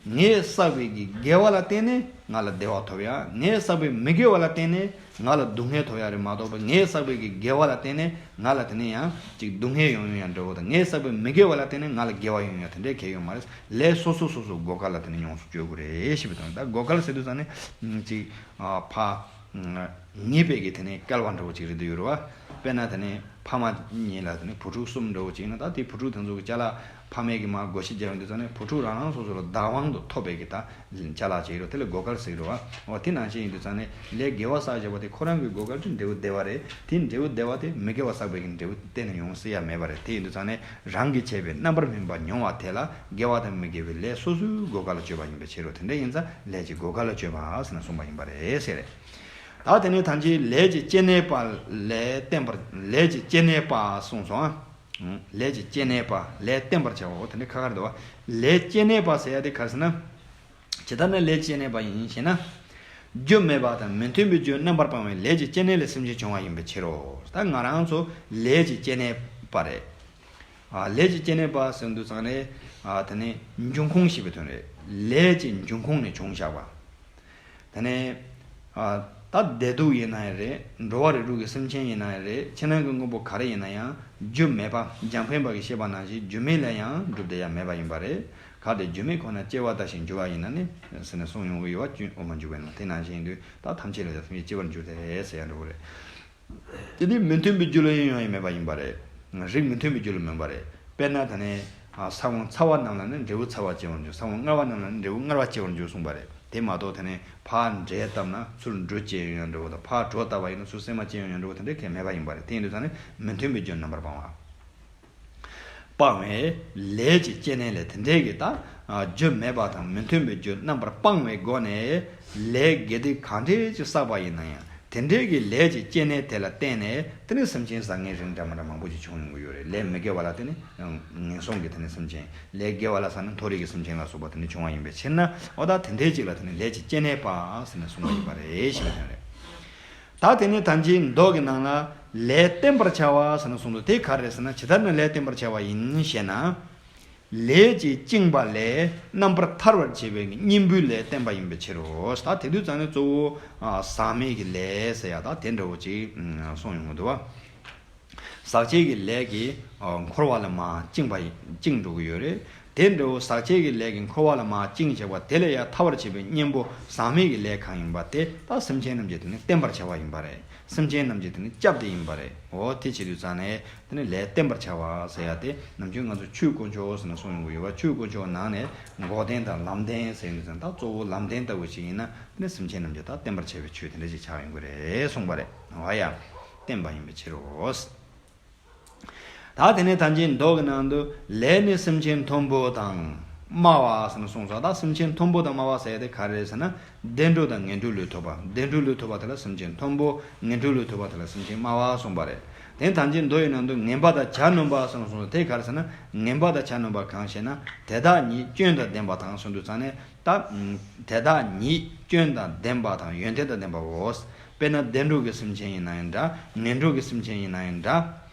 ངས་བསགས་པའི་གི་དགེ་བ་ལ་བརྟེན་ནས་ང་ལ་བདེ་བ་ཐོབ་ཡ། ངས་བསགས་པའི་མི་དགེ་བ་ལ་བརྟེན་ནས་ང་ལ་སྡུག་བསྔལ་ཐོབ་ཡ་རེད་མ་གཏོགས་པ། ངས་བསགས་པའི་གི་དགེ་བ་ལ་བརྟེན་ནས་ང་ལ་དེ་ནས་ཡང་ཅིག་སྡུག་བསྔལ་ཡོང་ཡོང་ཡ་འདྲ་བོ་དང་། ངས་བསགས་པའི་མི་དགེ་བ་ལ་བརྟེན་ནས་ང་ལ་དགེ་བ་ཡོང་ཡ་དེ་འདྲའི་གལ་ཡོད་མ་རེད། ལས་སོ་སོ་སོ་སོ་བགོ་སྐལ་ལ་དེ་ནས་ཡོངས་སུ་སྤྱོད་དགོས་རེད་ཞེས་པའི་དོན། ད་བགོ་སྐལ་ཟེར་དུས་ཙང་ནས་ཅིག་ཨ་ཕ་ངེས་པའི་གི་དེ་ནས་སྐལ་བ་འདྲ་བོ་ཅིག་རེད་འདུག་ཡོད་རེད་བ། དཔེར་ན་དེ་ནས་ཕ་མ་གཉིས་ལ་དེ་ནས་བུ་ཕྲུག་གསུམ་འདྲ་བོ་ཅིག་ཡིན་ན། ད་དེ་བུ་ཕྲུག་དེ་ཚོ་གི་ཅ་ལག་ཕ་མས་གི་མར་བགོ་བཤའ་རྒྱག་ཡོང་དུས་ཙང་ནས་བུ་ཕྲུག་རང་རང་སོ་སོ་ལ་བདག་དབང་དུ་ཐོབ་པའི་གི་ད་ཅ་ལག་ཅིག་རེད། དེ་ལ་བགོ་སྐལ་ཟེར་གི་རེད་བ། འོ་དེ་ནང་བཞིན་ཡིན་དུས་ཙང་ནས་ལས་དགེ་བ་བསགས་བྱས་པ་དེ་ཁོ་རང་གི་བགོ་སྐལ་དེ་འབྲས་བུ་བདེ་བ་རེད། དེ་འབྲས་བུ་བདེ་བ་དེ་མི་དགེ་བ་བསགས་པའི་གི་འབྲས་བུ་གཏན་ནས་ཡོང་སྲིད་ཡ་མེད་པ་རེད། དེ་ཡིན་དུས་ཙང་ནས་རང་གིས་བྱས་པའི་རྣམ་པར་སྨིན་པ་མྱོང་བ་དེ་ལ་དགེ་བ་དང་མི་དགེ་བའི་ལས་སོ་སོའི་བགོ་སྐལ་ལ་སྤྱོད་པ་ཡིན་པའི་ཕྱིར་རོ། དེ་འདྲ་ཡིན་ཙང་ལས་ཀྱི་བགོ་སྐལ་ལ་སྤྱོད་པ་ཟེར་ནས་གསུངས་པ་ཡིན་པ་རེད་ཟེར། ད་དེ་ནས་ཐམས་ཅད་ལས་ཀྱི་སྐྱེ་གནས་པ་ལས་བརྟེན་པར། ལས་ཀྱི་སྐྱེ་གནས་པ་གསུངས་སོང་ཨ། ལས་ཀྱི་སྐྱེ་གནས་པ་ལས་བརྟེན་པར་བྱའོ། དེ་འདྲ་ཁ་ཁར་འདུག་བ། ལས་སྐྱེ་གནས་པ་ཟེར་ཡ་དེ་ག་རེ་ཟེར་ན། ཇི་ལྟར་ན་ལས་སྐྱེ་གནས་པ་ཡིན་ཞེ་ན། རྒྱུ་མེད་པ་དང་མི་མཐུན་པའི་རྒྱུ་རྣམ་པར་སྤངས་པའི་ལས་ཀྱི་སྐྱེ་གནས་ལས་སེམས་ཅན་བྱུང་བ་ཡིན་པའི་ཕྱིར་རོ། ད་ང་རང་ཚོ་ལས་ཀྱི་སྐྱེ་གནས་པ་རེད། ཨ། ལས་ཀྱི་སྐྱེ་གནས་པ་ཟེར་དུས་ཙང་ནས། ཨ། དེ་ནི་འབྱུང་ཁུངས་ཞེས་པའི་དོན་རེད། ལས་ཀྱི་འབྱུང་ཁུངས་ནས་བྱུང་བཞག་པ། དེ་ནས། ཨ། ད་བདེ་སྡུག་ཡིན་ན་ཡང་རེད། འགྲོ་བ་རིགས་དྲུག་གི་སེམས་ཅན་ཡིན་ན་ཡང་རེད། ཕྱི་ནང་གི་དངོས་པོ་ག་རེ་ཡིན་ན་ཡང་རྒྱུ་མེད་པ། རྒྱང་འཕེན་པ་གི་བཤད་པ་ནང་བཞིན་རྒྱུ་མེད་ལ་ཡང་གྲུབ་བསྡད་ཡ་མེད་པ་ཡིན་པ་རེད། གལ་ཏེ་རྒྱུ་མེད་ཁོ་ན་སྐྱེ་བ་ལྟ་ཞིང་འགྱུར་བ་ཡིན་ན་ནི་ཟེར་ནས་གསུངས་ཡོང་གི་ཡོད་པ། སྐྱོན་དབུ་མ་འཇུག་པའི་ནང་དེ་ནང་བཞིན་དུ་ད་ཐམས་ཅད་ལ་ཡང་སེམས་ཅན་སྐྱེ་བར་འགྱུར་ཏེ་ཟེར་ཡ་འདྲ་བོ་རེད། དེ་ནི་མི་མཐུན་པའི་རྒྱུ་ལ་ཡང་ཡོང་ཡ་མེད་པ་ཡིན་པ་རེད། རིགས་མི་མཐུན་པའི་རྒྱུ་ལ་མིན་པ་རེད། དཔེར་ན་ད་ནི་ས་བོན་ཚ་བ་རྣམས་ལ་ནི་འབྲས་བུ་ཚ་བ་སྐྱེ་བར་འགྱུར། ས་བོན་མངར་བ་རྣམས་ལ་ནི་འབྲས་བུ་མངར་བ་སྐྱེ་བར་འགྱུར་གསུངས་པ་རེད། དེ་མ་གཏོགས་དེ་ནི་ཕར་འབྲས་བཏབ་ན་ཚུར་འབྲུ་སྐྱེ་ཡོང་ཡ་འདྲ་བོ་དང་། ཕར་གྲོ་བཏབ་པ་ཡིན་ན་ཚུར་སྲན་མ་སྐྱེ་ཡོང་ཡ་འདྲ་བོ་དེ་འདྲའི་གལ་མེད་པ་ཡིན་པ་རེད། དེ་ཡིན་དུས་ཙང་ནི་མི་མཐུན་པའི་རྒྱུ་རྣམ་པར་སྤངས་པ། སྤང་བའི་ལས་ཀྱི་སྐྱེ་གནས་ལས་དེ་འདྲའི་གི་ད་རྒྱུ་མེད་པ་དང་མི་མཐུན་པའི་རྒྱུ་རྣམ་པར་སྤང་བའི་སྒོ་ནས་ལས་དགེ་སྡིག་གང་འདྲའི་ཅིག་བསགས་པ་ཡིན་ན་ཡང་དེ་འདྲའི་གི་ལས་ཀྱི་སྐྱེ་གནས་དེ་ལ་བརྟེན་ནས་དེ་ནི་སེམས་ཅན་བཟང་ངན་རིགས་འདྲ་མི་འདྲ་མང་པོ་ཅིག་བྱུང་ཡོང་གི་ཡོད་རེད། ལས་མི་དགེ་བ་ལ་དེ་ནི་ངན་སོང་གི་དེ་ནི་སེམས་ཅན། ལས་དགེ་བ་ལ་ཟེར་ན་མཐོ་རིས་ཀྱི་སེམས་ཅན་ལ་སོགས་པ་དེ་ནི་བྱུང་བ་ཡིན་པའི་ཕྱིར་ན། འོ་ད་དེ་འདྲའི་ཅིག་ལ་དེ་ནི་ལས་ཀྱི་སྐྱེ་གནས་པ་ཟེར་ནས་གསུངས་པ་ཡིན་པ་རེད་ཞེས་པ་དེ་རེད། ད་དེ་ནས་ད་ཅིའི་མདོ་གི་ནང་ལ་ལས་བརྟེན་པར་བྱ་བ་ཟེར་ནས་གསུངས་འདུག་དེ་ག་རེ་རེད་ཟེར་ན་ཇི་ལྟར་ན་ལས་བརྟེན་པར་བྱ་བ་ཡིན་ཞེ་ན། ལས་ཀྱིས་བཅིངས་པ་ལས་རྣམ་པར་ཐར་བར་བྱེད་པའི་གཉེན་པོའི་ལས་བརྟེན་པ་ཡིན་པའི་ཕྱིར་རོ། ད་དེ་དུས་ཙང་ནས་གཙོ་བོ་ཨ་ཟག་མེད་ཀྱི་ལས་ཟེར་ཡ་ད་དེ་འདྲ་བོ་ཅིག་གསུངས་ཡོང་གི་འདུག་བ། ཟག་བཅས་ཀྱི་ལས་ཀྱིས་ཨ་འཁོར་བ་ལ་མར་བཅིངས་པ་ཡིན་བཅིངས་འགྲོ་གི་ཡོད་རེད། དེ་འདྲ་བོ་ཟག་བཅས་ཀྱི་ལས་ཀྱིས་འཁོར་བ་ལ་མར་བཅིངས་བྱས་པ་དེ་ལས་ཡང་ཐར་བར་བྱེད་པའི་གཉེན་པོ་ཟག་མེད་ཀྱི་ལས་གང་ཡིན་པ་དེ་ད་སེམས་ཅན་རྣམས་ཀྱིས་དེ་ནི་བརྟེན་པར་བྱ་བ་ཡིན་པ་རེད། སེམས་ཅན་རྣམས་ཀྱིས་དེ་ནི་བསྐྱབས་ཏེ་ཡིན་པ་རེད། འོ་དེ་བྱེད་དུས་ཙང་ནས་དེ་ནི་ལས་བརྟེན་པར་བྱ་བ་ཟེར་ཡ་དེ་ནམ་རྒྱུན་ང་ཚོ་ཆོས་དཀོན་མཆོག་ཟེར་ནས་གསུངས་ཡོང་གི་ཡོད་པ། ཆོས་དཀོན་མཆོག་ནང་ནས་འགོག་བདེན་དང་ལམ་བདེན་ཟེར་ཡོང་དུས་ཙང་ད་གཙོ་བོ་ལམ་བདེན་ལྟ་བུ་ཞིག་ཡིན་ན་དེ་ནི་སེམས་ཅན་རྣམས་ཀྱིས་ད་བརྟེན་པར་བྱ་བའི་ཆོས་དེ་འདྲ་ཞིག་ཆགས་ཡོང་གི་རེད་གསུངས་པ་རེད། འོ་ཡ། བརྟེན་པ་ཡིན་པའི་ཕྱིར་རོ། ད་དེ་ནས་ཐམས་ཅད་མདོ་གི་ནང་དུ་ལས་ནི་སེམས་ཅན་མཐོན་པོ་དང་དམའ་བ་ཟེར་ནས་གསུངས་སོ། ད་སེམས་ཅན་མཐོན་པོ་དང་དམའ་བ་ཟེར་ཡ་དེ་ག་རེ་རེད་ཟེར་ན། བདེ་འགྲོ་དང་ངན་འགྲོ་ལུས་ཐོབ་པ། བདེ་འགྲོ་ལུས་ཐོབ་པ་དེ་ལ་སེམས་ཅན་མཐོན་པོ། ངན་འགྲོ་ལུས་ཐོབ་པ་དེ་ལ་སེམས་ཅན་དམའ་བ་གསུངས་པ་རེད། དེ་ཐམས་ཅད་མདོ་ཡི་ནང་དུ་ངན་པ་དང་གྱ་ནོམ་པ་ཟེར་ནས་གསུངས་སོ། དེ་ག་རེ་ཟེར་ན། ངན་པ་དང་གྱ་ནོམ་པ་གང་ཞེ་ན། དེ་དག་ཉིད་སྐྱོན་དང་ལྡན་པ་དང་གསུངས་དུས་ཙང་ནས་ད། དེ་དག་ཉིད་སྐྱོན་དང་ལྡན་པ་དང་ཡོན་ཏན་དང་ལྡན་པའོ། དཔེར་ན་བདེ་འགྲོ་གི་སེམས་ཅན་ཡིན་ན་ཡང་འདྲ། ངན་འགྲོ་གི་སེམས་ཅན་ཡིན་ན་ཡང་འདྲ།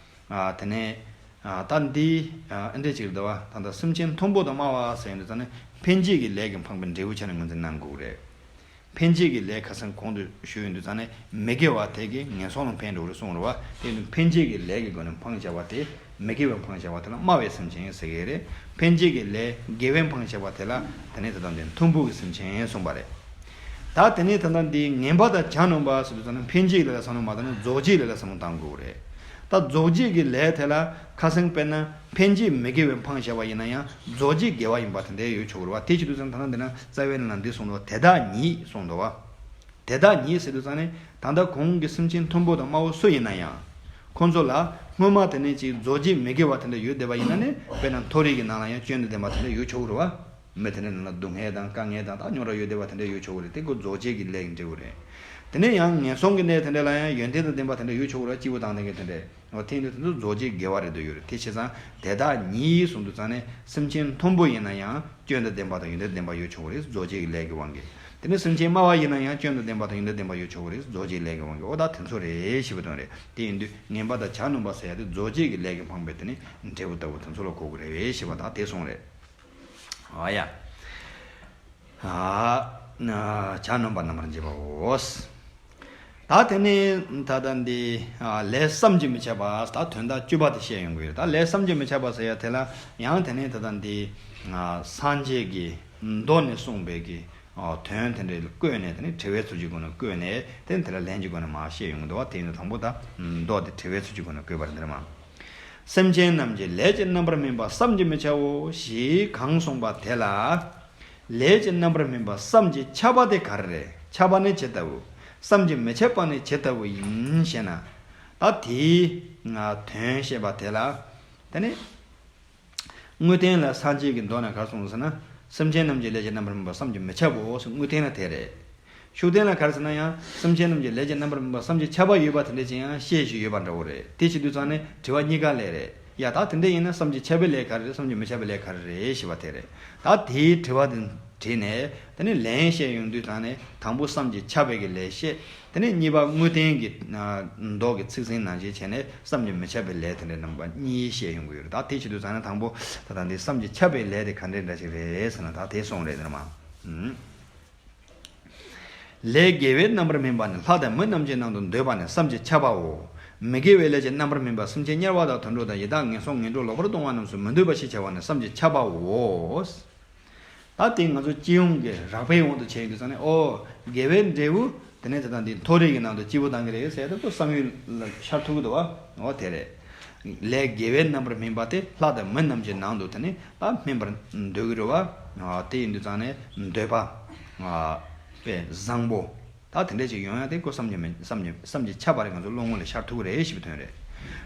ཨ་དེ་ནས་ཨ་ད་འདི་ཨ་འདི་འདྲ་ཅིག་རེད་བ། ད་ལྟ་སེམས་ཅན་མཐོན་པོ་དང་དམའ་བ་ཟེར་ཡོང་དུས་ཙང་ནས་འཕེན་བྱེད་ཀྱི་ལས་ཀྱིས་འཕངས་པའི་འབྲས་བུ་ཆ་ནས་ངོས་འཛིན་གནང་དགོས་རེད། འཕེན་བྱེད་ཀྱི་ལས་ཁ་སང་གོང་དུ་ཞུས་ཡོང་དུས་ཙང་ནས་མི་དགེ་བ་དེ་གིས་ངན་སོང་ལ་འཕེན་འགྲོ་གི་རེད་གསུངས་རེད་བ། དེ་ནི་འཕེན་བྱེད་ཀྱི་ལས་ཀྱི་སྒོ་ནས་འཕངས་བྱ་བ་དེ། མི་དགེ་བའི་འཕངས་བྱ་བ་དེ་ལ་དམའ་བའི་སེམས་ཅན་ཟེར་གྱི་རེད། འཕེན་བྱེད་ཀྱི་ལས་དགེ་བའི་འཕངས་བྱ་བ་དེ་ལ་དེ་ནས་ད་ལྟ་འདི་མཐོན་པོ་གི་སེམས་ཅན་གསུངས་པ་རེད། ད་དེ་ནས་ད་ལྟ་འདི་ངན་པ་དང་གྱ་ནོམ་པ་ཟེར་དུས་ཙམ་ན་འཕེན་བྱེད་ལས་ལ་བསམ་བློ་མ་བཏང་ན་རྫོགས་བྱེད་ལས་ལ་བསམ་བློ་བཏང་དགོས་རེད། ད་རྫོགས་བྱེད་ཀྱི་ལས་དེ་ལ་ཁ་སང་དཔེར་ན་འཕེན་བྱེད་མི་དགེ་བའི་འཕངས་བྱ་བ་ཡིན་ན་ཡང་རྫོགས་བྱེད་དགེ་བ་ཡིན་པ་དེ་འདྲ་ཡོད་ཆོག་གི་རེད་བ། དེ་བྱེད་དུས་ཙམ་ད་ལྟ་འདི་ན་རྩ་བའི་ནང་ལ་འདི་གསུངས་འདུག་དེ་དག་ཉིད་གསུངས་འདུག་བ། དེ་དག་ཉིད་ཟེར་དུས་ཙང་ནས་ད་ལྟ་གོང་གི་སེམས་ཅན་མཐོན་པོ་དང་དམའ་བོ་སུ་ཡིན་ན་ཡང་། ཁོང་ཚོ་ལ་སྔོན་མ་དེ་ནས་ཅིག་རྫོགས་བྱེད་མི་དགེ་བ་དེ་འདྲ་ཡོད་བསྡད་པ་ཡིན་ན་ནི་དཔེར་ན་མཐོ་རིས་ཀྱི་ནང་ལ་ཡང་སྐྱོན་དང་ལྡན་པ་དེ་འདྲ་ཡོད་ཆོག་གི་རེད་བ། མི་དེ་འདྲ་ནང་ལ་སྡུག་བསྔལ་དང་དཀའ་ངལ་དང་ད་རྙོག་དྲ་ཡོད་བསྡད་པ་དེ་འདྲ་ཡོད་ཆོག་གི་རེད། དེ་ཁོ་རྫོགས་བྱེད་ཀྱི་ལས་ཀྱི་འབྲས་བུ་རེད། དེ་ནས་ཡང་ངན་སོང་གི་གནས་དེ་འདྲ་ལ་ཡང་ཡོན་ཏན་དང་ལྡན་པ་དེ་འདྲ་ཡོད་ཆོག་གི་རེད་བ། སྐྱིད་པོ་དང་ལྡན་གྱི་དེ་འདྲ། འོ་དེ་ཡིན་དུས་དེ་ཚོ་རྫོགས་བྱེད་དགེ་བ་རེད་འདོད་ཡོད་རེད། དེ་བྱས་ཙང་དེ་དག་ཉིད་གསུངས་དུས་ཙང་ནས་སེམས་ཅན་མཐོན་པོ་ཡིན་ན་ཡང་སྐྱོན་དང་ལྡན་པ་དང་ཡོན་ཏན་ལྡན་པ་ཡོད་ཆོག་གི་རེད། རྫོགས་བྱེད་ཀྱི་ལས་ཀྱི་དབང་གིས། དེ་ནས་སེམས་ཅན་དམའ་བ་ཡིན་ན་ཡང་སྐྱོན་དང་ལྡན་པ་དང་ཡོན་ཏན་ལྡན་པ་ཡོད་ཆོག་གི་རེད། རྫོགས་བྱེད་ཀྱི་ལས་ཀྱི་དབང་གིས། འོ་ད་དེ་ཚོ་རེད་ཞེས་པའི་དོན་རེད། དེ་ཡིན་དུས་ངན་པ་དང་གྱ་ནོམ་པ་ཟེར་ཡ་དེ་རྫོགས་བྱེད་ཀྱི་ལས་ཀྱིས་འཕངས་པའི་དེ་ནི་འབྲས་བུ་ལྟ་བུ་དེ་ཚོ་ལ་གོ་གི་རེད་ཞེས་པ་དང་དེ་གསུངས་རེད། ཨ་ཡ། ཨ་ན་གྱ་ནོམ་པ་རྣམ་པར་འབྱེད་པའོ། ད་དེ་ནས་ད་ལྟ་འདི་ཨ་ལས་བསམ་གྱིས་མི་ཁྱབ་པ། ད་དོན་དག་བཅུ་པ་དེ་བཤད་ཡོང་གི་ཡོད། ད་ལས་བསམ་གྱིས་མི་ཁྱབ་པ་ཟེར་ཡ་དེ་ལ་ཡང་དེ་ནས་ད་ལྟ་འདི་ཨ་སངས་རྒྱས་ཀྱི་མདོ་ནས་གསུངས་པའི་གི་ཨ་དོན་དེ་འདྲ་བཀོད་ནས་དེ་ནས་དྲི་བའི་ཚུལ་གྱི་སྒོ་ནས་བཀོད་ནས་དེ་ནས་དེ་ལ་ལན་གྱི་སྒོ་ནས་མར་བཤད་ཡོང་གི་འདུག་བ། དེ་ཡིན་དུས་དང་པོ་ད་མདོ་དེ་དྲི་བའི་ཚུལ་གྱི་སྒོ་ནས་བཀོད་པ་རེད། འདིར་མ། སེམས་ཅན་རྣམས་ཀྱི་ལས་ཀྱི་རྣམ་པར་སྨིན་པ་བསམ་གྱིས་མི་ཁྱབ་བོ་ཞེས་གང་གསུངས་པ་དེ་ལ། ལས་ཀྱི་རྣམ་པར་སྨིན་པ་བསམ་གྱིས་ཁྱབ་པ་དེ་ག་རེ་རེད། ཁྱབ་པ་ནི་ཇི་ལྟ་བུ། བསམ་གྱིས་མི་ཁྱབ་པ་ནི་ཇི་ལྟ་བུ་ཡིན་ཞེ་ན། ད་དེའི་དོན་བཤད་པ་དེ་ལ། དེ་ནི། དངོས་བསྟན་ལ་སངས་རྒྱས་ཀྱི་མདོ་ན་ག་རེ་གསུངས་ཟེར་ན། སེམས་ཅན་རྣམས་ཀྱི་ལས་ཀྱི་རྣམ་པར་སྨིན་པ་བསམ་གྱིས་མི་ཁྱབ་བོ་ཟེར་དངོས་བསྟན་ལ་དེ་རེད། ཤུགས་བསྟན་ལ་ག་རེ་ཟེར་ན་ཡང་སེམས་ཅན་རྣམས་ཀྱི་ལས་ཀྱི་རྣམ་པར་སྨིན་པ་བསམ་གྱིས་ཁྱབ་པ་ཡོད་པ་དེ་འདྲ་ཅིག་ཡང་བཤད་བཞིན་ཡོད་པ་འདྲ་བོ་རེད། དེ་བྱེད་དུས་ཙང་ནས་དྲི་བ་གཉིས་ཀ་ལས་རེད། ཡ་ད་དེ་འདྲ་ཡིན་ན་བསམ་གྱིས་ཁྱབ་པའི་ལས་ག་རེ་རེད། བསམ་གྱིས་མི་ཁྱབ་པའི་ལས་ག་རེ་རེད་ཞེས་པ་དེ་རེད། ད་དེའི་དྲི་བ་དེ་དྲིས་ནས་དེ་ནས་ལན་བཤད་ཡོང་དུས་ཙང་ནས་དང་པོ་བསམ་གྱིས་ཁྱབ་པའི་གི་ལས་བཤད། དེ་ནས་གཉིས་པ་དངོས་བསྟན་གྱི་མདོ་གི་ཚིག་ཟིན་ནང་བཞིན་བྱས་ནས་བསམ་གྱིས་མི་ཁྱབ་པའི་ལས་དེ་འདྲ་རྣམ་པ་གཉིས་བཤད་ཡོང་གི་ཡོད་རེད། ད་དེ་བྱེད་དུས་ཙང་ནས་དང་པོ་ད་ལྟ་འདི་བསམ་གྱིས་ཁྱབ་པའི་ལས་དེ་ག་འདྲ་འདྲ་ཞིག་རེད་ཟེར་ན་ད་དེ་གསུངས་རེད། དེ་ནས་མ། ལས་དགེ་བའི་རྣམ་པར་སྨིན་པ་ནི་ལྷ་དང་མི་རྣམས་ཀྱི་ནང་དུ་འདོད་པ་ནི་བསམ་གྱིས་ཁྱབ་པའོ། མི་དགེ་བའི་ལས་ཀྱི་རྣམ་པར་སྨིན་པ་སེམས་ཅན་དམྱལ་བ་དང་དུད་འགྲོ་དང་ཡི་དྭགས་ངན་སོང་ངན་འགྲོ་ལོག་པར་ལྟུང་བ་རྣམས་སུ་མི་འདོད་པ་ཞེས་བྱ་བ་ནི་བསམ་གྱིས་ཁྱབ་པའོ། ད་དེ་ང་ཚོ་སྤྱི་ཡོངས་ཀྱི་རགས་པའི་དབང་དུ་བྱས་ཡོང་དུས་ཙང་ནས་ཨོ། དགེ་བའི་འབྲས་བུ་དེ་ནས་དེ་དང་དེ་མཐོ་རིས་ཀྱི་ནང་དུ་སྐྱིད་པོ་བཏང་གི་རེད་ཟེར་ཏེ་ཁོ་བསམ་ཡུལ་ལ་ཤར་ཐུབ་ཀྱི་འདུག་བ། ཨོ་དེ་རེད། ལས་དགེ་བའི་རྣམ་པར་སྨིན་པ་དེ་ལྷ་དང་མི་རྣམས་ཀྱི་ནང་དུ་དེ་ནི་ད་སྨིན་པར་འདོད་ཀྱི་རེད་བ། དེ་ཡིན་དུས་ཙང་ནས་འདོད་པ། དཔེ་བཟང་པོ། ད་དེ་འདྲ་ཅིག་ཡོང་ཡ་དེ་ཁོ་བསམ་གྱིས་མི་བསམ་གྱིས་བསམ་གྱིས་ཁྱབ་པ་རེད། ང་ཚོ་བློ་ངོ་ལ་ཤར་ཐུབ་ཀྱི་རེད་ཞེས་པའི་དོན་རེད།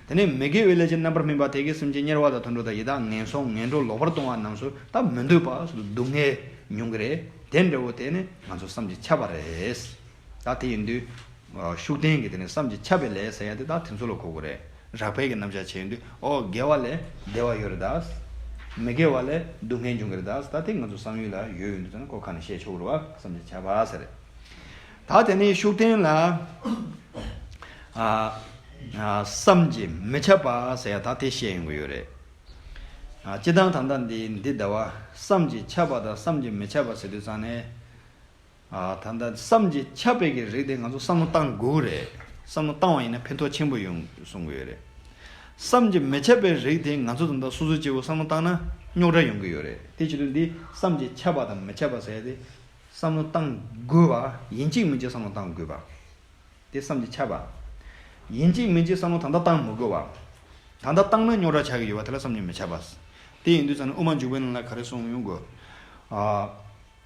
དེ་ནས་མི་དགེ་བའི་ལས་ཀྱི་རྣམ་པར་སྨིན་པ་དེ་གིས་སེམས་ཅན་དམྱལ་བ་དང་དུད་འགྲོ་དང་ཡི་དྭགས་ངན་སོང་ངན་འགྲོ་ལོག་པར་ལྟུང་བ་རྣམས་སུ་ད་མི་འདོད་པ་སོགས་སྡུག་བསྔལ་མྱོང་གི་རེད། དེ་འདྲ་བོ་དེ་ནི་ང་ཚོ་བསམ་གྱིས་ཁྱབ་པ་རེད། ད་དེ་ཡིན་དུས། ཨ། ཤུགས་བསྟན་གྱི་དེ་ནི་བསམ་གྱིས་ཁྱབ་པའི་ལས་ཟེར་ཡ་དེ་ད་དེ་ཚོ་ལ་གོ་དགོས་རེད། རགས་པའི་གི་རྣམ་གཞག་བྱས་ཡོང་དུས་ཨོ་དགེ་བ་ལས་བདེ་བ་ཡོད་རེད་ད། མི་དགེ་བ་ལས་སྡུག་བསྔལ་འབྱུང་གི་རེད་ད། ད་དེ་ང་ཚོ་བསམ་ཡུལ་ལ་ཡོད་ཡོད་དུས་ད་ནི་ཁོ་ག་ནས་བཤད་ཆོག་གི་རེད་བ། བསམ་གྱིས་ཁྱབ་པ་ཟེར་རེད། ད་དེ་ནས་ཤུགས་བསྟན་ལ། ཨ། ཨ། བསམ་གྱིས་མི་ཁྱབ་པ་ཟེར་ཡ་ད་དེ་བཤད་ཡོང་གི་ཡོད་རེད། ཨ། སྤྱིར་བཏང་ད་ལྟ་འདི་འདི་ཟླ་བ་བསམ་གྱིས་ཁྱབ་པ་དང་བསམ་གྱིས་མི་ཁྱབ་པ་ཟེར་དུས་ཙང་ནས། ཨ། ད་ལྟ་བསམ་གྱིས་ཁྱབ་པའི་གི་རིགས་དེ་ང་ཚོ་བསམ་བློ་བཏང་དགོས་རེད། བསམ་བློ་བཏང་བ་ཡིན་ན་ཕན་ཐོགས་ཆེན་པོ་ཡོང་གསུང་གི་ཡོད་རེད། བསམ་གྱིས་མི་ཁྱབ་པའི་རིགས་དེ་ང་ཚོ་ད་ལྟ་སོ་སོ་སྐྱེ་བོ་བསམ་བློ་བཏང་ན་རྙོག་དྲ་ཡོང་གི་ཡོད་རེད། དེ་བྱེད་དུས་འདི་བསམ་གྱིས་ཁྱབ་པ་དང་མི་ཁྱབ་པ་ཟེར་ཡ་དེ། བསམ་བློ་བཏང་དགོས་པ། ཡིན་གཅིག་མིན་གཅིག་བསམ་བློ་བཏང་དགོས་པ། དེ་བསམ་གྱིས་ཁྱབ་པ། ཡིན་གཅིག་མིན་གཅིག་བསམ་བློ་ད་ལྟ་བཏང་མི་དགོས་པ། ད་ལྟ་བཏང་ན་རྙོག་དྲ་ཆགས་ཀྱི་ཡོད་པ་དེ་ལ་བསམ་གྱིས་མི་ཁྱབ་པ། དེ་ཡིན་དུས་ཙང་ནས་དབུ་མ་འཇུག་པའི་ནང་ལ་ག་རེ་གསུངས་ཡོང་དགོས། ཨ།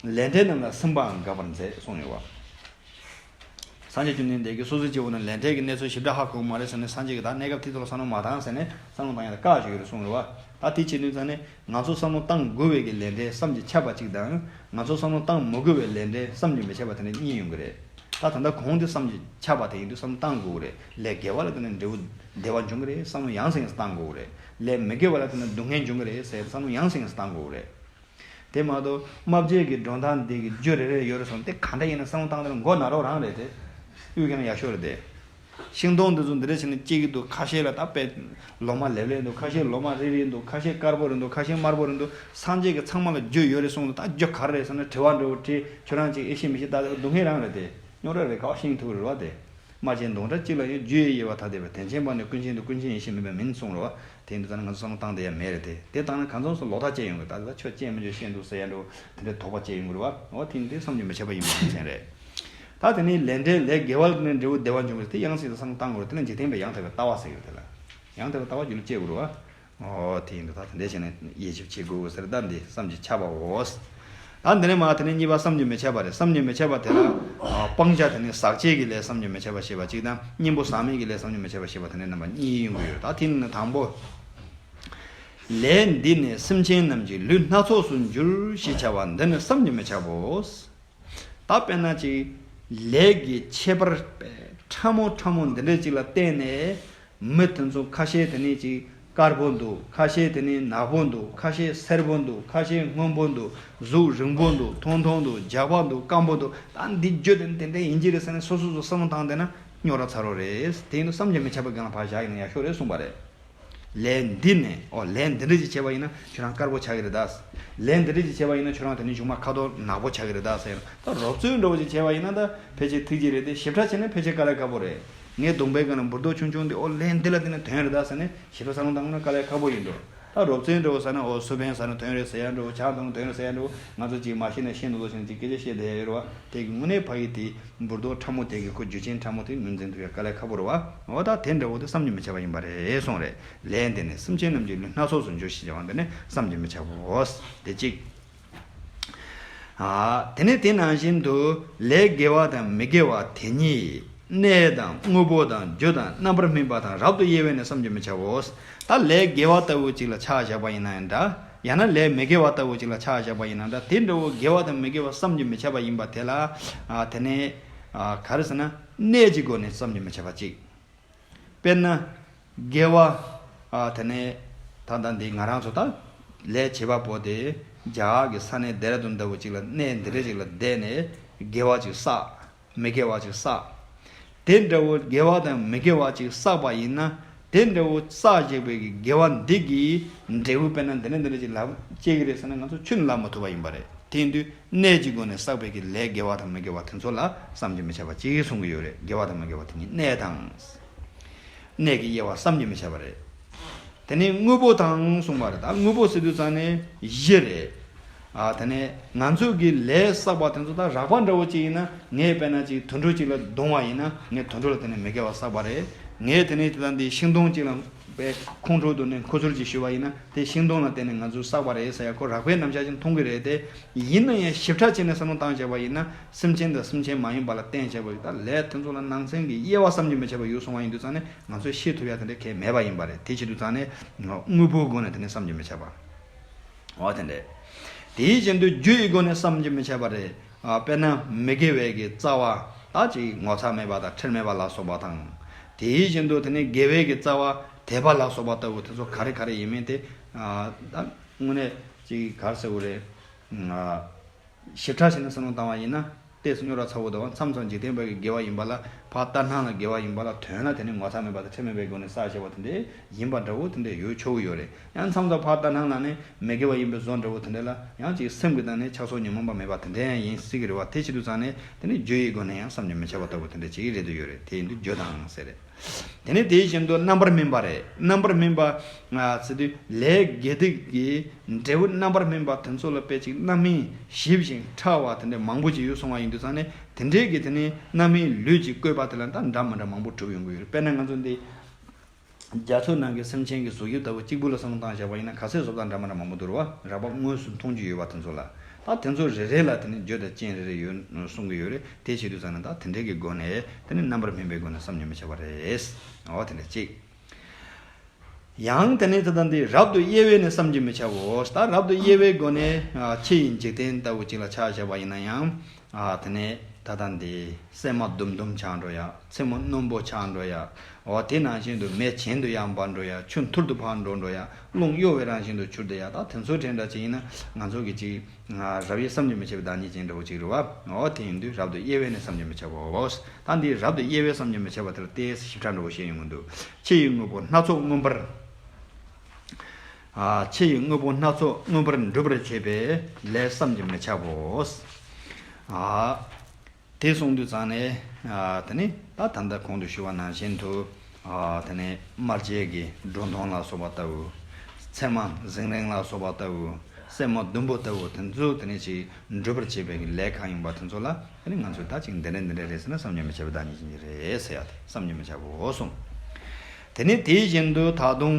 ལས་འབྲས་རྣམས་ལ་སེམས་པའང་དགག་པར་མཛད་གསུངས་ཡོད་པ། སངས་རྒྱས་བཅོམ་ལྡན་འདས་ཀྱིས་སོ་སོའི་སྐྱེ་བོ་རྣམས་ལས་འབྲས་ཀྱི་གནས་ཚུལ་ཞིབ་ཕྲ་ཧ་གོ་གི་མ་རེད་ཟེར་ནས་སངས་རྒྱས་ཀྱིས་ད་གནས་སྐབས་དེ་ཚོ་ལ་བསམ་བློ་མ་བཏང་ཟེར་ནས་བསམ་བློ་བཏང་ཡ་ལ་བཀག་བྱེད་ཀྱི་རེད་གསུངས་རེད་བ། ད་དེ་བྱེད་དུས་ཙང་ནས་ང་ཚོ་བསམ་བློ་བཏང་དགོས་པའི་གི་ལས་འབྲས་བསམ་གྱིས་ཁྱབ་པ་གཅིག་དང་། ང་ཚོ་བསམ་བློ་བཏང་མི་དགོས་པའི་ལས་འབྲས་བསམ་གྱིས་མི་ཁྱབ་པ་དེ་འདྲ་གཉིས་ཡོང་གི་རེད། ད་ད་ལྟ་གོང་དེ་བསམ་གྱིས་ཁྱབ་པ་དེ་ཡིན་དུས་བསམ་བློ་བཏང་དགོས་ཀྱི་རེད། ལས་དགེ་བ་ལ་བརྟེན་ནས་འབྲས་བུ་བདེ་བ་འབྱུང་གི་རེད་བསམ་བློ་ཡང་སེ་ཡང་སེ་བཏང་དགོས་ཀྱི་རེད། ལས་མི་དགེ་བ་ལ་བརྟེན་ནས་སྡུག་བསྔལ་འབྱུང་གི་རེད་ཟེར་བསམ་བློ་ཡང་སེ་ཡང་སེ་བཏང་དགོས་ཀྱི་རེད། དེ་མ་གཏོགས་རྨ་བྱའི་གི་སྒྲོ་མདའ་འདི་གི་རྒྱུ་རེ་རེ་ཡོད་རེད་སོང་དེ་ག་འདྲ་ཡིན་ན་བསམ་བློ་བཏང་དེ་ལ་མགོ་ན་རོགས་རང་རེད་དེ། དབུས་ཀྱང་ཡག་ཤོས་རེད་དེ། ཤིང་སྡོང་འདི་ཚོ་འདི་འདྲ་བྱས་ནས་སྐྱེ་གི་འདུག་ཁ་ཤས་ལ་ད་དཔེ་ལོ་མ་ལེབ་ལེབ་འདུག་ཁ་ཤས་ལོ་མ་རིལ་རིལ་འདུག་ཁ་ཤས་དཀར་པོ་རེད་འདུག་ཁ་ཤས་དམར་པོ་རེད་འདུག་སངས་རྒྱས་ཀྱི་ཚང་མ་ལ་རྒྱུ་ཡོད་རེད་གསུངས་འདུག་ད་རྒྱུ་ག་རེ་རེད་ཟེར་ན་དྲི་བ་འདྲ་བོ་དྲིས་ཁྱོད་རང་ཅིག་ཨེ་ཤེས་མི་ཤེས་ད་སྡུག་བསྔལ་རང་རེད་དེ། རྙོག་དྲ་རེད་ག་བ་ཤེས་ཐུབ་རེད་བ་དེ། རྨ་བྱའི་མདུང་སྒྲ་གཅིག་ལ་ཡང་རྒྱུ་ཡི་དབྱེ་བ་ཐ་དད་པ། དོན་ཆེན་པ་ནི་ཀུན་མཁྱེན་དང་ཀུན་མཁྱེན་ཡེ་ཤེས་མིན་པ་མིན་གསུངས་རེད་བ། དེ་ཡིན་དུས་ད་ནི་ང་ཚོ་བསམ་བློ་བཏང་བསྡད་ཡ་མེད་རེད་དེ། དེ་བཏང་ན་གང་འཚམ་སོ་ལོག་ལྟ་སྐྱེ་ཡོང་གི་ད་ད་ཁྱོད་སྐྱེ་མི་འཇོག་ཤེས་འདུག་ཟེར་ཡ་འདྲ་བོ་དེ་འདྲའི་དོགས་པ་སྐྱེ་ཡོང་གི་རེད་བ། འོ་དེ་ཡིན་དུས་བསམ་གྱིས་མི་ཁྱབ་པ་ཡིན་པ་ནང་བཞིན་རེད། ད་དེ་ནས་ལས་འབྲས་ལས་དགེ་བ་ལ་ནི་འབྲས་བུ་བདེ་བ་འབྱུང་གི་རེད་དེ་ཡང་སྲིད་དུ་བསམ་བློ་བཏང་དགོས་རེད། དེ་ལ་འཇིག་རྟེན་པའི་ཡང་དག་པའི་ལྟ་བ་ཟེར་གྱི་རེད་དེ་ལ། ཡང་དག་པའི་ལྟ་བ་རྒྱུད་ལ་སྐྱེ་དགོས་རེད་བ། ཨོ་དེ་ཡིན་དུས་ད་དེ་འདྲ་བྱས་ནས་དབྱེ་ཞིབ་བྱེད་དགོས་ཟེར་ད་འདི་བསམ་གྱིས་ཁྱབ་པའོ། ད་འདི་ནས་མ་དེ་ནས་གཉིས་པ་བསམ་གྱིས་མི་ཁྱབ་པ་རེད། བསམ་གྱིས་མི་ཁྱབ་པ་དེ་ལ་ཨ་སྤང་བྱ་དེ་ནས་ཟག་བཅས་ཀྱི་ལས་བསམ་གྱིས་མི་ཁྱབ་པ་ཞེས་པ་གཅིག་དང་གཉེན་པོ་ཟག་མེད་ཀྱི་ལས་བསམ་གྱིས་མི་ཁྱབ་པ་ཞེས་པ་དེ་ནས་རྣམ་པ་གཉིས་ཡོང་གི་ཡོད། ད་དེ་ནས་དང་པོ། ལས་འདི་ནི་སེམས་ཅན་རྣམས་ཀྱི་ལུས་སྣ་ཚོགས་སུ་འགྱུར་ཞེས་བྱ་བ་འདི་ནི་བསམ་གྱིས་མི་ཁྱབ་བོ། ད་དཔེར་ན་ཅིག་ལས་ཀྱི་ཁྱད་པར་ཕྲ་མོ་ཕྲ་མོ་འདི་འདྲ་ཅིག་ལ་བརྟེན་ནས་མི་དེ་ཚོ་ཁ་ཤས་དེ་ནས་ཅིག་དཀར་པོ་འདུག་ཁ་ཤས་དེ་ནས་ནག་པོ་འདུག་ཁ་ཤས་སེར་པོ་འདུག་ཁ་ཤས་སྔོན་པོ་འདུག་གཟུགས་རིང་པོ་འདུག་ཐུང་ཐུང་འདུག་རྒྱགས་པ་འདུག་སྐམ་པོ་འདུག་ད་འདི་རྒྱུ་དེ་དེ་འདྲ་ཡིན་གྱི་རེད་ཟེར་ནས་སོ་སོ་སོ་བསམ་བློ་བཏང་བསྡད་ན་རྙོག་དྲ་ཚ་རོགས་རེད། དེ་ཡིན་དུས་བསམ་གྱིས་མི་ཁྱབ་པའི་སྒང་ལ་ཕར་བཞག་ཡིན་ན་ཡག་ཤོས་རེད་གསུངས་པ་རེད། ལས་འདི་ནི། ཨོ་ལས་འདི་འདྲ་ཅིག་བྱས་པ་ཡིན་ན་ཁྱོད་རང་དཀར་པོ་ཆགས་ཀྱི་རེད་ད། ལས་འདི་འདྲ་ཅིག་བྱས་པ་ཡིན་ན་ཁྱོད་རང་དེ་ནས་གཞུག་མ་ཁ་དོག་ནག་པོ་ཆགས་ཀྱི་རེད་ད་ཟེར། ད་རོབ་ཚོད་འདྲ་བོ་ཅིག་བྱས་པ་ཡིན་ན་ད་ཕལ་ཆེར་ཐིག་གཅིག་རེད་དེ་ཞིབ་ཕྲ་བྱས་ན་ཕལ་ཆེར་དཀའ་ལས་ཁག་པོ་རེད། ངའི་གདོང་པའི་སྒང་ལ་འབུར་རྡོག་ཆུང་ཆུང་འདི་ཨོ་ལས་འདི་ལ་བརྟེན་ནས་ཐོན་རེད་ད་ཟེར་ནས་ཞིབ་ཕྲ་བསམ་བློ་བཏང་ན་དཀའ་ལས་ཁག་པོ་ཡིན་འགྲོ། ད་རོབ་ཚོད་འདྲ་བོ་ཟེར་ན་ཨོ་སུ་བན་ཟེར་ན་ཐོན་རེད་ཟེར་ཡ་འདྲ་བོ་ཇ་འཐུང་ཐོན་རེད་ཟེར་ཡ་འདྲ་བོ་ང་ཚོ་ཅིག་མ་ཤེས་ན་ཤེས་འདུག་ལོ་ཞེས་ནས་ཅིག་སྐད་ཆ་བཤད་བསྡད་ཡ་ཡོད་རེད་བ། དེ་གི་དངོས་གནས་ཕ་གི་དེ། འབུར་རྡོག་ཕྲ་མོ་དེ་གི་ཁོ་རྒྱུ་རྐྱེན་ཕྲ་མོ་དེ་ངོས་འཛིན་ཐུབ་ཡ་དཀའ་ལས་ཁག་པོ་རེད་བ། འོ་ད་དེ་འདྲ་བོ་དེ་བསམ་གྱིས་མི་ཁྱབ་པ་ཡིན་པ་རེད་གསུངས་རེད། ལས་འདི་ནི་སེམས་ཅན་རྣམས་ཀྱི་ལུས་སྣ་ཚོགས་སུ་འགྱུར་ཞེས་བྱ་བ་འདི་ནི་བསམ་གྱིས་མི་ཁྱབ་བོ། དེ་གཅིག་ཨ། དེ་ནས་དེ་ནང་བཞིན་དུ་ལས་དགེ་བ་དང་མི་དགེ་བ་དེ་ཉིད་གནས་དང་དངོས་པོ་དང་རྒྱུ་དང་རྣམ་པར་སྨིན་པ་དང་རབ་ཏུ་དབྱེ་བས་ནི་བསམ་གྱིས་མི་ཁྱབ་བོ། ད་ལས་དགེ་བ་ལྟ་བུ་ཅིག་ལ་ཆ་བཞག་པ་ཡིན་ན་ཡང་འདྲ། ཡང་ན་ལས་མི་དགེ་བ་ལྟ་བུ་ཅིག་ལ་ཆ་བཞག་པ་ཡིན་ན་འདྲ། དེ་འདྲ་བོ་དགེ་བ་དང་མི་དགེ་བ་བསམ་གྱིས་མི་ཁྱབ་པ་ཡིན་པ་དེ་ལ། ཨ། དེ་ནས། ཨ། ག་རེ་ཟེར་ན། གནས་ཀྱི་སྒོ་ནས་བསམ་གྱིས་མི་ཁྱབ་པ་གཅིག་དཔེར་ན། དགེ་བ། ཨ། དེ་ནས། ད་ལྟ་འདི་ང་རང་ཚོ་ད། ལས་བྱེད་པ་པོ་དེ། རྒྱ་གར་གྱི་ས་གནས་ལྡེ་ར་ལྡུན་ལྟ་བུ་ཅིག་ལ་གནས་འདི་འདྲ་ཅིག་ལ་བསྡད་ནས་དགེ་བ་ཅིག་བསགས། མི་དགེ་བ་ཅིག་བསགས། དེ་འདྲ་བོ་དགེ་བ་དང་མི་དགེ་བ་ཅིག་བསགས་པ་ཡིན་ན། དེ་འདྲ་བོ་བསགས་བཞག་པའི་གི་དགེ་བ་འདི་གི་འབྲས་བུ་དཔེར་ན་འདི་འདྲ་འདི་འདྲ་ཅིག་ལ་སྐྱེ་གི་རེད་ཟེར་ན་ང་ཚོ་ཁྱོན་ནས་ལབ་མ་ཐུབ་པ་ཡིན་པ་རེད། དེ་ཡིན་དུས་གནས་ཀྱི་སྒོ་ནས་བསགས་པའི་གི་ལས་དགེ་བ་དང་མི་དགེ་བ་དེ་ཚོ་ལ་བསམ་གྱིས་མི་ཁྱབ་པ་ཅིག་གསུང་གི་ཡོད་རེད། དགེ་བ་དང་མི་དགེ་བ་དེ་གཉིས་གནས་དང་། གནས་ཀྱི་དབྱེ་བ་བསམ་གྱིས་མི་ཁྱབ་པ་རེད། དེ་ནས་དངོས་པོ་དང་གསུངས་པ་རེད། ད་དངོས་པོ་ཟེར་དུས་ཙང་ནས་གཞི་རེད། ཨ། དེ་ནས་ང་ཚོ་གི་ལས་བསགས་པ་དེ་ཚོ་ད་རགས་པ་འདྲ་བོ་ཅིག་ཡིན་ན་ངས་དཔེར་ན་ཅིག་དུད་འགྲོ་ཅིག་ལ་བརྡུངས་པ་ཡིན་ན་ངས་དུད་འགྲོ་ལ་དེ་ནས་མི་དགེ་བ་བསགས་པ་རེད། ངས་དེ་ནས་དེ་ད་འདི་ཤིང་སྡོང་ཅིག་ལ་ པའི་ཁོང་ཁྲོ་དུ་ནས་ཁོ་ཚུར་གྱིས་ཞུས་པ་ཡིན་ན་དེ་ཤིང་སྡོང་ལ་བརྟེན་ནས་ང་ཚོས་བསགས་པ་རེད་ཟེར་ཡ་ཁོ་རགས་པའི་རྣམ་གཞག་ཅིག་མཐོང་གི་རེད་དེ། ཡིན་ན་ཡང་ཞིབ་ཕྲ་བྱས་ནས་བསམ་བློ་བཏང་བྱས་པ་ཡིན་ན་སེམས་ཅན་དང་སེམས་ཅན་མ་ཡིན་པ་ལ་བརྟེན་བྱས་པ་ཡིན་ད་ལས་དེ་ཚོ་ལ་ནང་ཚན་གྱི་དབྱེ་བ་བསམ་གྱིས་མི་ཁྱབ་པ་ཡོད་སོང་བ་ཡིན་དུས་ཙང་ནས་ང་ཚོས་ཤེས་ཐུབ་ཡ་དེ་འདྲ་གལ་མེད་པ་ཡིན་པ་རེད། དེ་བྱེད་དུས་ཙང་ནས་དངོས་པོའི་སྒོ་ནས་དེ་ནས་བསམ་གྱིས་མི་ཁྱབ་པ། འོ་དེ་འདྲས། དེའི་བཞིན་དུ་རྒྱུ་ཡི་སྒོ་ནས་བསམ་གྱིས་མི་ཁྱབ་པ་རེད། ཨ་དཔེར་ན་མི་དགེ་བའི་གི་རྩ་བ་ད་ཅིག་ངོ་ཚ་མེད་པ་དང་ཁྲེལ་མེད་པ་ལ་སོགས་པ་དང་། དེའི་བཞིན་དུ་དེ་ནི་དགེ་བའི་གི་རྩ་བ་དད་པ་ལ་སོགས་པ་ལྟ་བུ་དེ་ཚོ་ག་རེ་ག་རེ་ཡིན་མིན་དེ། ཨ་ད་དངོས་གནས་ཅིག་ག་རེ་ཟེར་དགོས་རེད། ཨ་ཞིབ་ཕྲ་བྱས་ནས་བསམ་བློ་བཏང་བ་ཡིན་ན། ཏོག་ཙམ་རྙོག་དྲ་ཚ་བོ་དང་མཚམས་མཚམས་འཇིག་རྟེན་པ་གི་དགེ་བ་ཡིན་པ་ལ་ཕར་ལྟ་སྣང་ལ་དགེ་བ་ཡིན་པ་ལ་དོན་ལ་དེ་ནི་ངོ་ཚ་མེད་པ་དང་ཁྲེལ་མེད་པའི་སྒོ་ནས་བསགས་བྱས་པ་དེ་འདྲའི་ཡིན་པ་འདྲ་བོ་དེ་འདྲའི་ཡོད་ཆོག་གི་ཡོད་རེད། ཡང་མཚམས་མཚམས་ཕར་ལྟ་སྣང་ལ་ནི་མི་དགེ་བ་ཡིན་པའི་བཟོ་འདྲ་བོ་དེ་འདྲ་ལ་ཡང་ཅིག་སེམས་ཀྱི་སྟེང་ནས་ཆགས་སོགས་ཉོན་མོངས་པ་མེད་པ་དེ་འདྲ་ཡང་ཡིན་སྲིད་ཀྱི་རེད་བ། དེ་བྱེད་དུས་ཙང་ནས་དེ་ནི་རྒྱུ་ཡི་སྒོ་ནས་ཡང་བསམ་གྱིས་མི་ཁྱབ་པ་ལྟ་བུ་དེ་འདྲ་ཅིག་རེད་དུ་ཡོད་རེད། དེ་ཡིན་དུས་རྒྱུ་དང་ཟེར་རེད། དེ་ནི་དེའི་བཞིན་དུ་རྣམ་པར་སྨིན་པ་རེད། རྣམ་པར་སྨིན་པ་ཟེར་དུས་ལས་དགེ་སྡིག་གི་འབྲས་བུ་རྣམ་པར་སྨིན་པ་དེ་ཚོ་ལ་དཔེ་ཅིག་རྣམ་སྨིན་ཞིབ་ཅིང་ཕྲ་བ་དེ་འདྲ་མང་པོ་ཅིག་ཡོད་སོང་བ་ཡིན་དུས་ཙང་ནས་དེ་འདྲའི་གི་དེ་ནི་རྣམ་སྨིན་ལུས་ཀྱི་བཀོད་པ་དེ་ལ་ད་འདྲ་མི་འདྲ་མང་པོ་གྲུབ་ཡོང་གི་ཡོད་རེད། དཔེར་ན་ང་ཚོ་འདི་རྒྱ་མཚོ་ནང་གི་སེམས་ཅན་གྱི་གཟུགས་དབྱིབས་ལྟ་བུ་གཅིག་པུ་ལ་བསམ་བློ་བཏང་བཞག་པ་ཡིན་ན་ག་ཚད་བཟོ་ལྟ་འདྲ་མི་འདྲ་མང་པོ་འདུག་རེད་བ། རགས་པ་དངོས་སུ་མཐོང་རྒྱུ་ཡོད་པ་དེ་ཚོ་ལ། ད་དེ་ཚོ་རེ་རེ་ལ་དེ་ནི་རྒྱུ་དང་རྐྱེན་རེ་རེ་ཡོད་གསུང་གི་ཡོད་རེད། དེ་བྱེད་དུས་ཙང་ནས་ད་དེ་འདྲའི་གི་སྒོ་ནས་དེ་ནི་རྣམ་པར་སྨིན་པའི་སྒོ་ནས་བསམ་གྱིས་མི་ཁྱབ་པ་རེད། འོ་དེ་འདྲ་གཅིག་ཡང་དེ་ནས་ད་ལྟ་འདི་རབ་ཏུ་དབྱེ་བས་ནི་བསམ་གྱིས་མི་ཁྱབ་བོ། ད་རབ་ཏུ་དབྱེ་བའི་སྒོ་ནས་ཨ་ཕྱི་ཡི་འཇིག་རྟེན་ལྟ་བུ་ཅིག་ལ་ཆ་བཞག་པ་ཡིན་ན་ཡང་། ཨ་དེ་ནས་ད་ལྟ་འདི་སྲན་མ་ཟླུམ་ཟླུམ་ཆགས་འགྲོ་ཡ། མཚན་མོ་རྣོན་པོ་ཆགས་འགྲོ་ཡ། འོ་དེ་ནང་བཞིན་དུ་མེ་གྱེན་དུ་ཡར་འབར་འགྲོ་ཡ། ཆུ་འཐུར་དུ་ཕར་འགྲོ་འགྲོ་ཡ། རླུང་གཡོ་བའི་རང་བཞིན་དུ་འཕྱུར་བསྡད་ཡ། ད་དེ་ཚོའི་གྲས་འདྲ་ཅིག་ཡིན་ན་ང་ཚོ་གི་ཅིག་རབ་དབྱེ་བསམ་གྱིས་མི་ཁྱབ་པའི་བདག་ཉིད་ཅན་འདྲ་བོ་ཅིག་རེད་བ། འོ་དེ་ཡིན་དུས་རབ་ཏུ་དབྱེ་བས་ནི་བསམ་གྱིས་མི་ཁྱབ་བོ། ད་འདི་རབ་ཏུ་དབྱེ་བས་བསམ་གྱིས་མི་ཁྱབ་པ་དེར་ཏོག་ཙམ་ཞིབ་ཕྲ་འདྲ་བོ་བཤད་ཡོང་གི་འདུག་ཕྱི་ཡི་དངོས་པོ་སྣ་ཚོགས་མངོན་པར། ཨ་ཕྱི་ཡི་དངོས་པོ་སྣ་ཚོགས་མངོན་པར་འགྲུབ་པར་བྱེད་པའི་ལས་བསམ་གྱིས་མི་ཁྱབ་བོ། ཨ་དེ་གསུངས་དུས་ཙང་ནས་ཨ་དེ་ནི་ད་ད་ལྟ་གོང་དུ་ཞུས་པ་ནང་བཞིན་དུ། ཨ་དེ་ནས་དམར་ཆའི་གི་སྒྲོ་མདོངས་ལ་སོགས་པ་ལྟ་བུ། ཚེར་མ་ཟིང་རིང་ལ་སོགས་པ་ལྟ་བུ། སྲན་མ་ཟླུམ་པོ་ལྟ་བུ་དེ་ཚོ་དེ་ནས་ཅིག་འགྲུབ་པར་བྱེད་པའི་གི་ལས་གང་ཡིན་པ་དེ་ཚོ་ལ་དེ་ནས་ང་ཚོས་ད་ཅིག་འདི་འདྲ་འདི་འདྲ་རེད་ཟེར་ན་བསམ་གྱིས་མི་ཁྱབ་པའི་བདག་ཉིད་ཅན་གྱི་རེད་ཟེར་ཡ་དེ་བསམ་གྱིས་མི་ཁྱབ་བོ་གསུངས། དེ་ནས་དེའི་བཞིན་དུ་ད་དུང་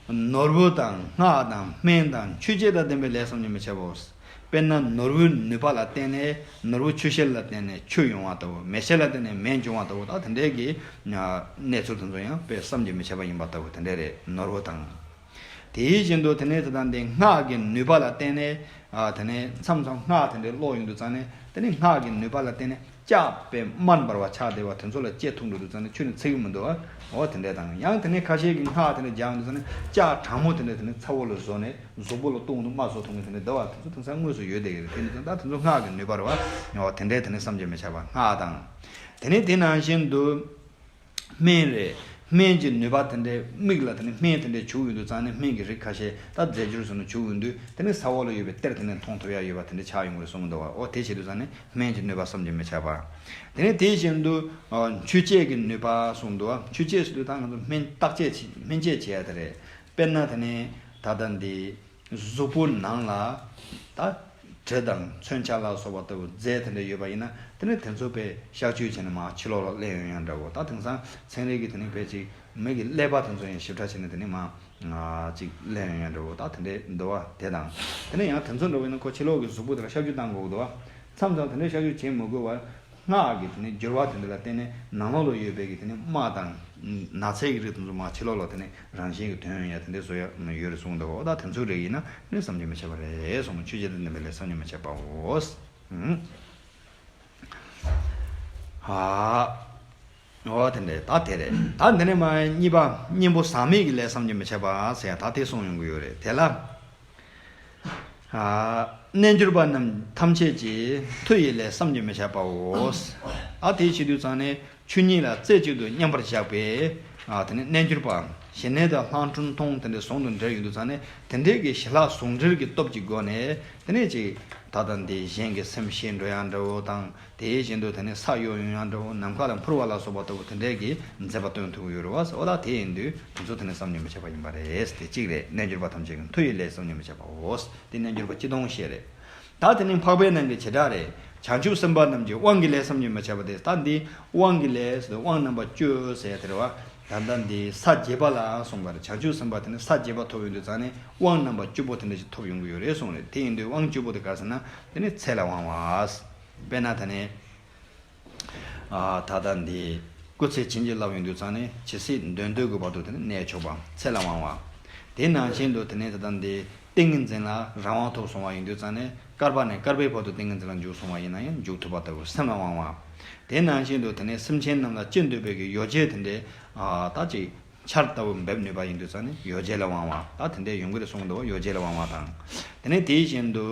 ནོར་བུ་དང་སྔགས་དང་སྨན་དང་མཆོད་བྱེད་དང་ལྡན་པའི་ལས་བསམ་གྱིས་མི་ཁྱབ་བོ། དཔེར་ན་ནོར་བུའི་ནུས་པ་ལ་བརྟེན་ནས་ནོར་བུ་ཆུ་ཤེལ་ལ་བརྟེན་ནས་ཆུ་ཡོང་བ་ལྟ་བུ། མེ་ཤེལ་ལ་བརྟེན་ནས་མེ་འབྱུང་བ་ལྟ་བུ། ད་དེ་འདྲའི་གི་གནས་ཚུལ་དེ་ཚོ་ཡང་དཔེ་བསམ་གྱིས་མི་ཁྱབ་པ་ཡིན་པ་ལྟ་བུ་དེ་འདྲ་རེད། ནོར་བུ་དང་། དེའི་བཞིན་དུ་དེ་ནས་དེ་དང་དེ་སྔགས་ཀྱི་ནུས་པ་ལ་བརྟེན་ནས་ཨ་དེ་ནས་མཚམས་མཚམས་སྔགས་དེ་འདྲའི་ཀློག་ཡོང་དུས་ཙང་ནས་དེ་ནས་སྔགས་ཀྱི་ནུས་པ་ལ་བརྟེན་ནས་ལྕགས་པའི་དམར་འབར་བ་ཆགས་བསྡད་པ་དེ་ཚོ་ལ་ལྕེ་ཐུག་འགྲོ་དུས་ཙང་ནས་ཆུ་ནི་ཚིག་གི་མི་འདུག་ཨ། འོ་དེ་འདྲ་དང་ཡང་དེ་ནས་ཁ་ཤས་ཀྱི་སྔགས་དེ་འདྲ་སྦྱང་དུས་ཙང་ནས་ལྕགས་གྲང་མོ་དེ་འདྲ་དེ་ནས་ཚ་བོ་ལ་བཟོ་ནས་གཟུགས་པོ་ལ་བཏུང་དུས་དམར་བཟོ་ཐུབ་མཁན་དེ་འདྲ་འདུག་ཨ། དེ་ཚོ་དེང་སང་དངོས་སུ་ཡོད་བསྡད་ཀྱི་རེད། དེ་འདྲ་ཙང་ད་དེ་ཚོ་སྔགས་ཀྱི་ནུས་པ་རེད་བ། འོ་དེ་འདྲའི་དེ་ནས་བསམ་གྱིས་མི་ཁྱབ་པ་སྔགས་དང་། དེ་ནས་དེ་ནང་བཞིན་དུ། སྨན་རེད། སྨན་གྱི་ནུས་པ་དེ་འདྲའི་མིག་ལ་དེ་ནི་སྨན་དེ་འདྲའི་བྱུག་ཡོང་དུས་ཙང་ནས་སྨན་གྱི་རིགས་ཁ་ཤས་ད་རྫས་འགྱུར་སོགས་ནས་བྱུག་ཡོང་དུས་དེ་ནི་ས་འོག་ལ་ཡོད་པའི་གཏེར་དེ་ནས་མཐོང་ཐུབ་ཡ་ཡོད་པ་དེ་འདྲ་ཆགས་ཡོང་གི་རེད་གསུངས་འདུག་བ། འོ་དེ་བྱེད་དུས་ཙང་ནས་སྨན་གྱི་ནུས་པ་བསམ་གྱིས་མི་ཁྱབ་པ། དེ་ནས་དེ་བཞིན་དུ་མཆོད་བྱེད་ཀྱི་ནུས་པ་གསུངས་འདུག་བ། མཆོད་བྱེད་ཟེར་དུས་ད་ང་ཚོ་སྨན་བརྟག་དཔྱད་བྱེད་སྨན་དཔྱད་བྱེད་ཡ་དེ་རེད། དཔེར་ན་དེ་ནས་ད་ལྟ་འདི། གཟུགས་པོ་ནང་ལ་ད་དྲི་དང་མཚོན་ཆ་ལ་སོགས་པ་ལྟ་བུ་རྫས་དེ་འདྲ་ཡོད་པ་ཡིན་ན་དེ་ནི་དེ་ཚོ་དཔེ་གཤག་བཅོས་བྱས་ནས་མར་ཕྱི་ལོགས་ལ་ལེན་ཡོང་ཡ་འདྲ་བོ། ད་དེང་སང་ཚན་རིག་གི་དེ་ནི་དཔེ་ཅིག་མི་གི་ཀླད་པ་དེ་ཚོ་ཡང་ཞིབ་ཕྲ་བྱས་ནས་དེ་ནི་མར་ཅིག་ལེན་ཡོང་ཡ་འདྲ་བོ། ད་དེ་འདྲའི་འདུག་བ། དེ་དང་དེ་ནི་ཡང་དེ་ཚོ་འདྲ་བོ་ཡིན་ན་ཁོ་ཕྱི་ལོགས་ཀྱི་གཟུགས་པོ་དེ་ལ་གཤག་བཅོས་བཏང་དགོས་འདུག་བ། མཚམས་མཚམས་དེ་འདྲའི་གཤག་བཅོས་བྱེད་མི་དགོས་བར། སྔགས་ཀྱི་དེ་ནས་སྦྱོར་བ་དེ་འདྲ་ལ་བརྟེན་ནས་ནང་ལོགས་ལ་ཡོད་པའི་གི་དེ་ནས་རྨ་དང་ནགས་ཚལ་གྱི་རིགས་དེ་ཚོ་མར་ཕྱི་ལོགས་ལ་དེ་ནས་རང་བཞིན་གྱིས་ཐོན་ཡོང་ཡ་དེ་འདྲ་བཟོ་ཡ་ཡོད་རེད་གསུངས་འདུག་འོ་ད་དེ་ཚོའི་རིགས་ཡིན་ན་ནི་བསམ་གྱིས་མི་ཁྱབ་པ་རེད་གསུངས། མཆོད་བྱེད་དང་ལྡན་པའི་ལས་བསམ་གྱིས་མི་ཁྱབ་པའོ། ཨ། འོ་དེ་འདྲ་ད་དེ་རེད། ད་འདི་ནས་མར་གཉིས་པ་གཉེན་པོ་ཟག་མེད་ཀྱི་ལས་བསམ་གྱིས་མི་ཁྱབ་པ་ཟེར་ཡ་ད་དེ་གསུངས་ཡོང་གི་ཡོད་རེད། དེ་ལ། ཨ། རྣལ་འབྱོར་པ་རྣམས་ཐམས་ཅད་ཀྱི་མཐུ་ཡི་ལས་བསམ་གྱིས་མི་ཁྱབ་པའོ། ཨ་དེ་བྱེད་དུས་ཙང་ནས་ཆོས་ཉིད་ལ་རྩེ་གཅིག་ཏུ་མཉམ་པར་བཞག་པའི་ཨ་དེ་ནི་རྣལ་འབྱོར་པའམ་ཞི་གནས་དང་ལྷག་མཐོང་དེ་འདྲ་ཟུང་དུ་འབྲེལ་ཡོང་དུས་ཙང་ནས་དེ་འདྲའི་གི་ཞི་ལྷག་ཟུང་འབྲེལ་གྱི་སྟོབས་ཀྱི་སྒོ་ནས་དེ་ནས་ཅིག་ད་ལྟ་འདི་གཞན་གྱི་སེམས་ཤེས་འགྲོ་ཡ་འདྲ་བོ་དང་། དེའི་བཞིན་དུ་དེ་ནས་ས་གཡོ་ཡོང་ཡ་འདྲ་བོ་ནམ་མཁའ་ལ་འཕུར་བ་ལ་སོགས་པ་ལྟ་བུ་དེ་འདྲའི་གི་མཛད་པ་སྟོན་ཐུབ་ཀྱི་ཡོད་རེད་བ། འོ་ད་དེ་ཡིན་དུས་དེ་ཚོ་དེ་ནས་བསམ་གྱིས་མི་ཁྱབ་པ་ཡིན་པ་རེད། དེ་གཅིག་རེད། རྣལ་འབྱོར་པ་ཐམས་ཅད་ཀྱི་མཐུ་ཡི་ལས་བསམ་གྱིས་མི་ཁྱབ་པའོ། དེ་རྣལ་འབྱོར་པ་སྤྱི་ལྡོག་བཤད་རེད། ད་དེ་ནི་འཕགས་པའི་ནང་གི་བྱེ་བྲག་རེད། བྱང་ཆུབ་སེམས་དཔའ་རྣམས་ཀྱི་དབང་གི་ལས་བསམ་གྱིས་མི་ཁྱབ་པ་དེ། ད་འདི་དབང་གི་ལས་ཟེར་དུས་དབང་རྣམ་པ་བཅུ་ཟེར་ཡ་དེ་རེད་བ། ད་ལྟ་འདི་ས་བརྒྱད་པ་ལ་གསུངས་པ་རེད། བྱང་ཆུབ་སེམས་དཔའ་དེ་ནི་ས་བརྒྱད་པ་ཐོབ་ཡོང་དུས་ཙང་ནས་དབང་རྣམ་པ་བཅུ་པོ་དེ་འདྲ་ཞིག་ཐོབ་ཡོང་གི་ཡོད་རེད་གསུངས་རེད། དེ་ཡིན་དུས་དབང་བཅུ་པོ་དེ་ག་རེ་ཟེར་ན་དེ་ནི་ཚེ་ལ་དབང་བ། དཔེར་ན་ད་ནི། ཨ། ད་ལྟ་འདི་སྐུ་ཚེ་ཕྱིན་ཅི་ལོག་ཡོང་དུས་ཙང་ནས་ཇི་སྲིད་འདོད་འདོད་ཀྱི་བར་དུ་དེ་ནི་གནས་ཆོག་པ་ཚེ་ལ་དབང་བ། དེ་ནང་བཞིན་དུ་དེ་ནི་ད་ལྟ་འདི་ཏིང་ངེ་འཛིན་ལ་རང་དབང་ཐོབ་སོང་བ་ཡིན་དུས་ཙང་ནས་བསྐལ་པ་ནས་བསྐལ་པའི་བར་དུ་ཏིང་ངེ་འཛིན་ལ་འཇུག་སོང་བ་ཡིན་ན་ཡང་འཇུག་ཐུབ་པ་ལྟ་བུ་སེམས་ལ་དབང་བ། དེ་ནང་བཞིན་དུ་དེ་ནས་སེམས་ཅན་རྣམས་ལ་ཅི་འདོད་པའི་གི་ཡོ་བྱད་དེ་འདྲའི། ཨ། ད་ཅིག་ཆར་ལྟ་བུ་འབེབས་ནུས་པ་ཡིན་དུས་ཙང་ནས་ཡོ་བྱད་ལ་དབང་བ། ད་དེ་འདྲའི་ཡོང་གི་རེད་གསུངས་འདུག་ཡོ་བྱད་ལ་དབང་བ་དང་། དེ་ནས་དེ་བཞིན་དུ་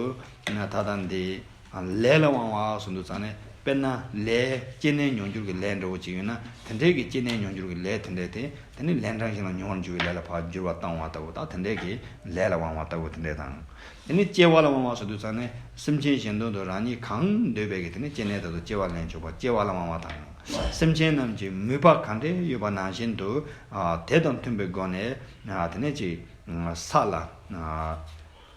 ད་ལྟ་འདི་ལས་ལ་དབང་བ་གསུངས་འདུག་ཙང་ནས་དཔེར་ན་ལས་སྐྱེ་གནས་མྱོང་འགྱུར་གྱི་ལས་འདྲ་བོ་ཅིག་ཡོད་ན་དེ་འདྲའི་གི་སྐྱེ་གནས་མྱོང་འགྱུར་གྱི་ལས་དེ་འདྲའི་དེ་དེ་ནི་ལན་གྲངས་གཞན་ལ་མྱོང་བར་འགྱུར་བའི་ལས་ལ་ཕར་འགྱུར་བ་བཏང་བ་ལྟ་བུ། ད་དེ་འདྲའི་གི་ལས་ལ་དབང་བ་ལྟ་བུ་དེ་འདྲའི་དང་། དེ་ནི་སྐྱེ་བ་ལ་དབང་བ་ཟེར་དུས་ཙང་ནས་སེམས་ཅན་གཞན་དོན་དུ་རང་ཉིད་གང་འདོད་པའི་གི་དེ་ནི་སྐྱེ་གནས་དག་ཏུ་སྐྱེ་བ་ལེན་ཆོག་པ་སྐྱེ་བ་ལ་དབང་བ་དང་། སེམས་ཅན་རྣམས་ཀྱི་མོས་པ་གང་འདྲ་ཡོད་པ་ནང་བཞིན་དུ། ཨ། དེ་དང་མཐུན་པའི་སྒོ་ནས། ཨ། དེ་ནས་ཅིག་ས་ལ། ཨ།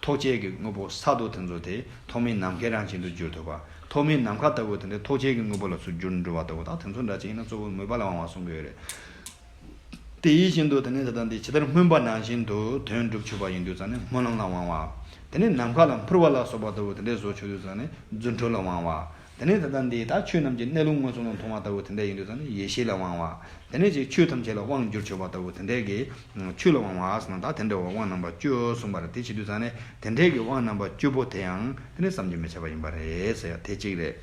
ཐོགས་བཅས་ཀྱི་དངོས་པོ་ས་རྡོ་དེ་ཚོ་དེ་ཐོགས་མེད་ནམ་མཁའི་རང་བཞིན་དུ་འགྱུར་ཐུབ་པ། ཐོགས་མེད་ནམ་མཁའ་ལྟ་བུ་དེ་འདྲའི་ཐོགས་བཅས་ཀྱི་དངོས་པོ་ལ་སུ་འགྱུར་འགྲོ་བ་ལྟ་བུ། ད་དེ་ཚོ་འདྲ་ཅིག་ཡིན་ན་གཙོ་བོ་མོས་པ་ལ་དབང་བ་གསུང་གི་ཡོད་རེད། དེ་ཡིད་བཞིན་དུ་དེ་ནས་ད་ལྟ་འདི་ཇི་ལྟར་སྨོན་པ་ནང་བཞིན་དུ་དོན་འགྲུབ་ཆོག་པ་ཡིན་དུས་ཙང་ནས་སྨོན་ལམ་ལ་དབང་བ། དེ་ནས་ནམ་མཁའ་ལ་འཕུར་བ་ལ་སོགས་པ་ལྟ་བུ་དེ་འདྲའི་བཟོ་ཆོག་དུས་ཙང་ནས་རྫུ་འཕྲུལ་ལ་དབང་བ། དེ་ནས་ད་ལྟ་འདི་ད་ཆོས་རྣམས་ཀྱི་གནས་ལུགས་མངོན་སུམ་དུ་མཐོང་བ་ལྟ་བུ་དེ་འདྲ་ཡིན་དུས་ཙང་ནས་ཡེ་ཤེས་ལ་དབང་བ། དེ་ནས་ཅིག་ཆོས་ཐམས་ཅད་ལ་དབང་བསྒྱུར་ཆོག་པ་ལྟ་བུ་དེ་འདྲའི་གི་ཆོས་ལ་དབང་བ་ཟེར་ན་ད་དེ་འདྲ་བ་དབང་རྣམ་པ་བཅུ་གསུངས་པ་རེད། དེ་བྱེད་དུས་ཙང་ནས་དེ་འདྲའི་གི་དབང་རྣམ་པ་བཅུ་པོ་དེ་ཡང་དེ་ནས་བསམ་གྱིས་མི་ཁྱབ་པ་ཡིན་པ་རེད་ཟེར་ཡ་དེ་གཅིག་རེད།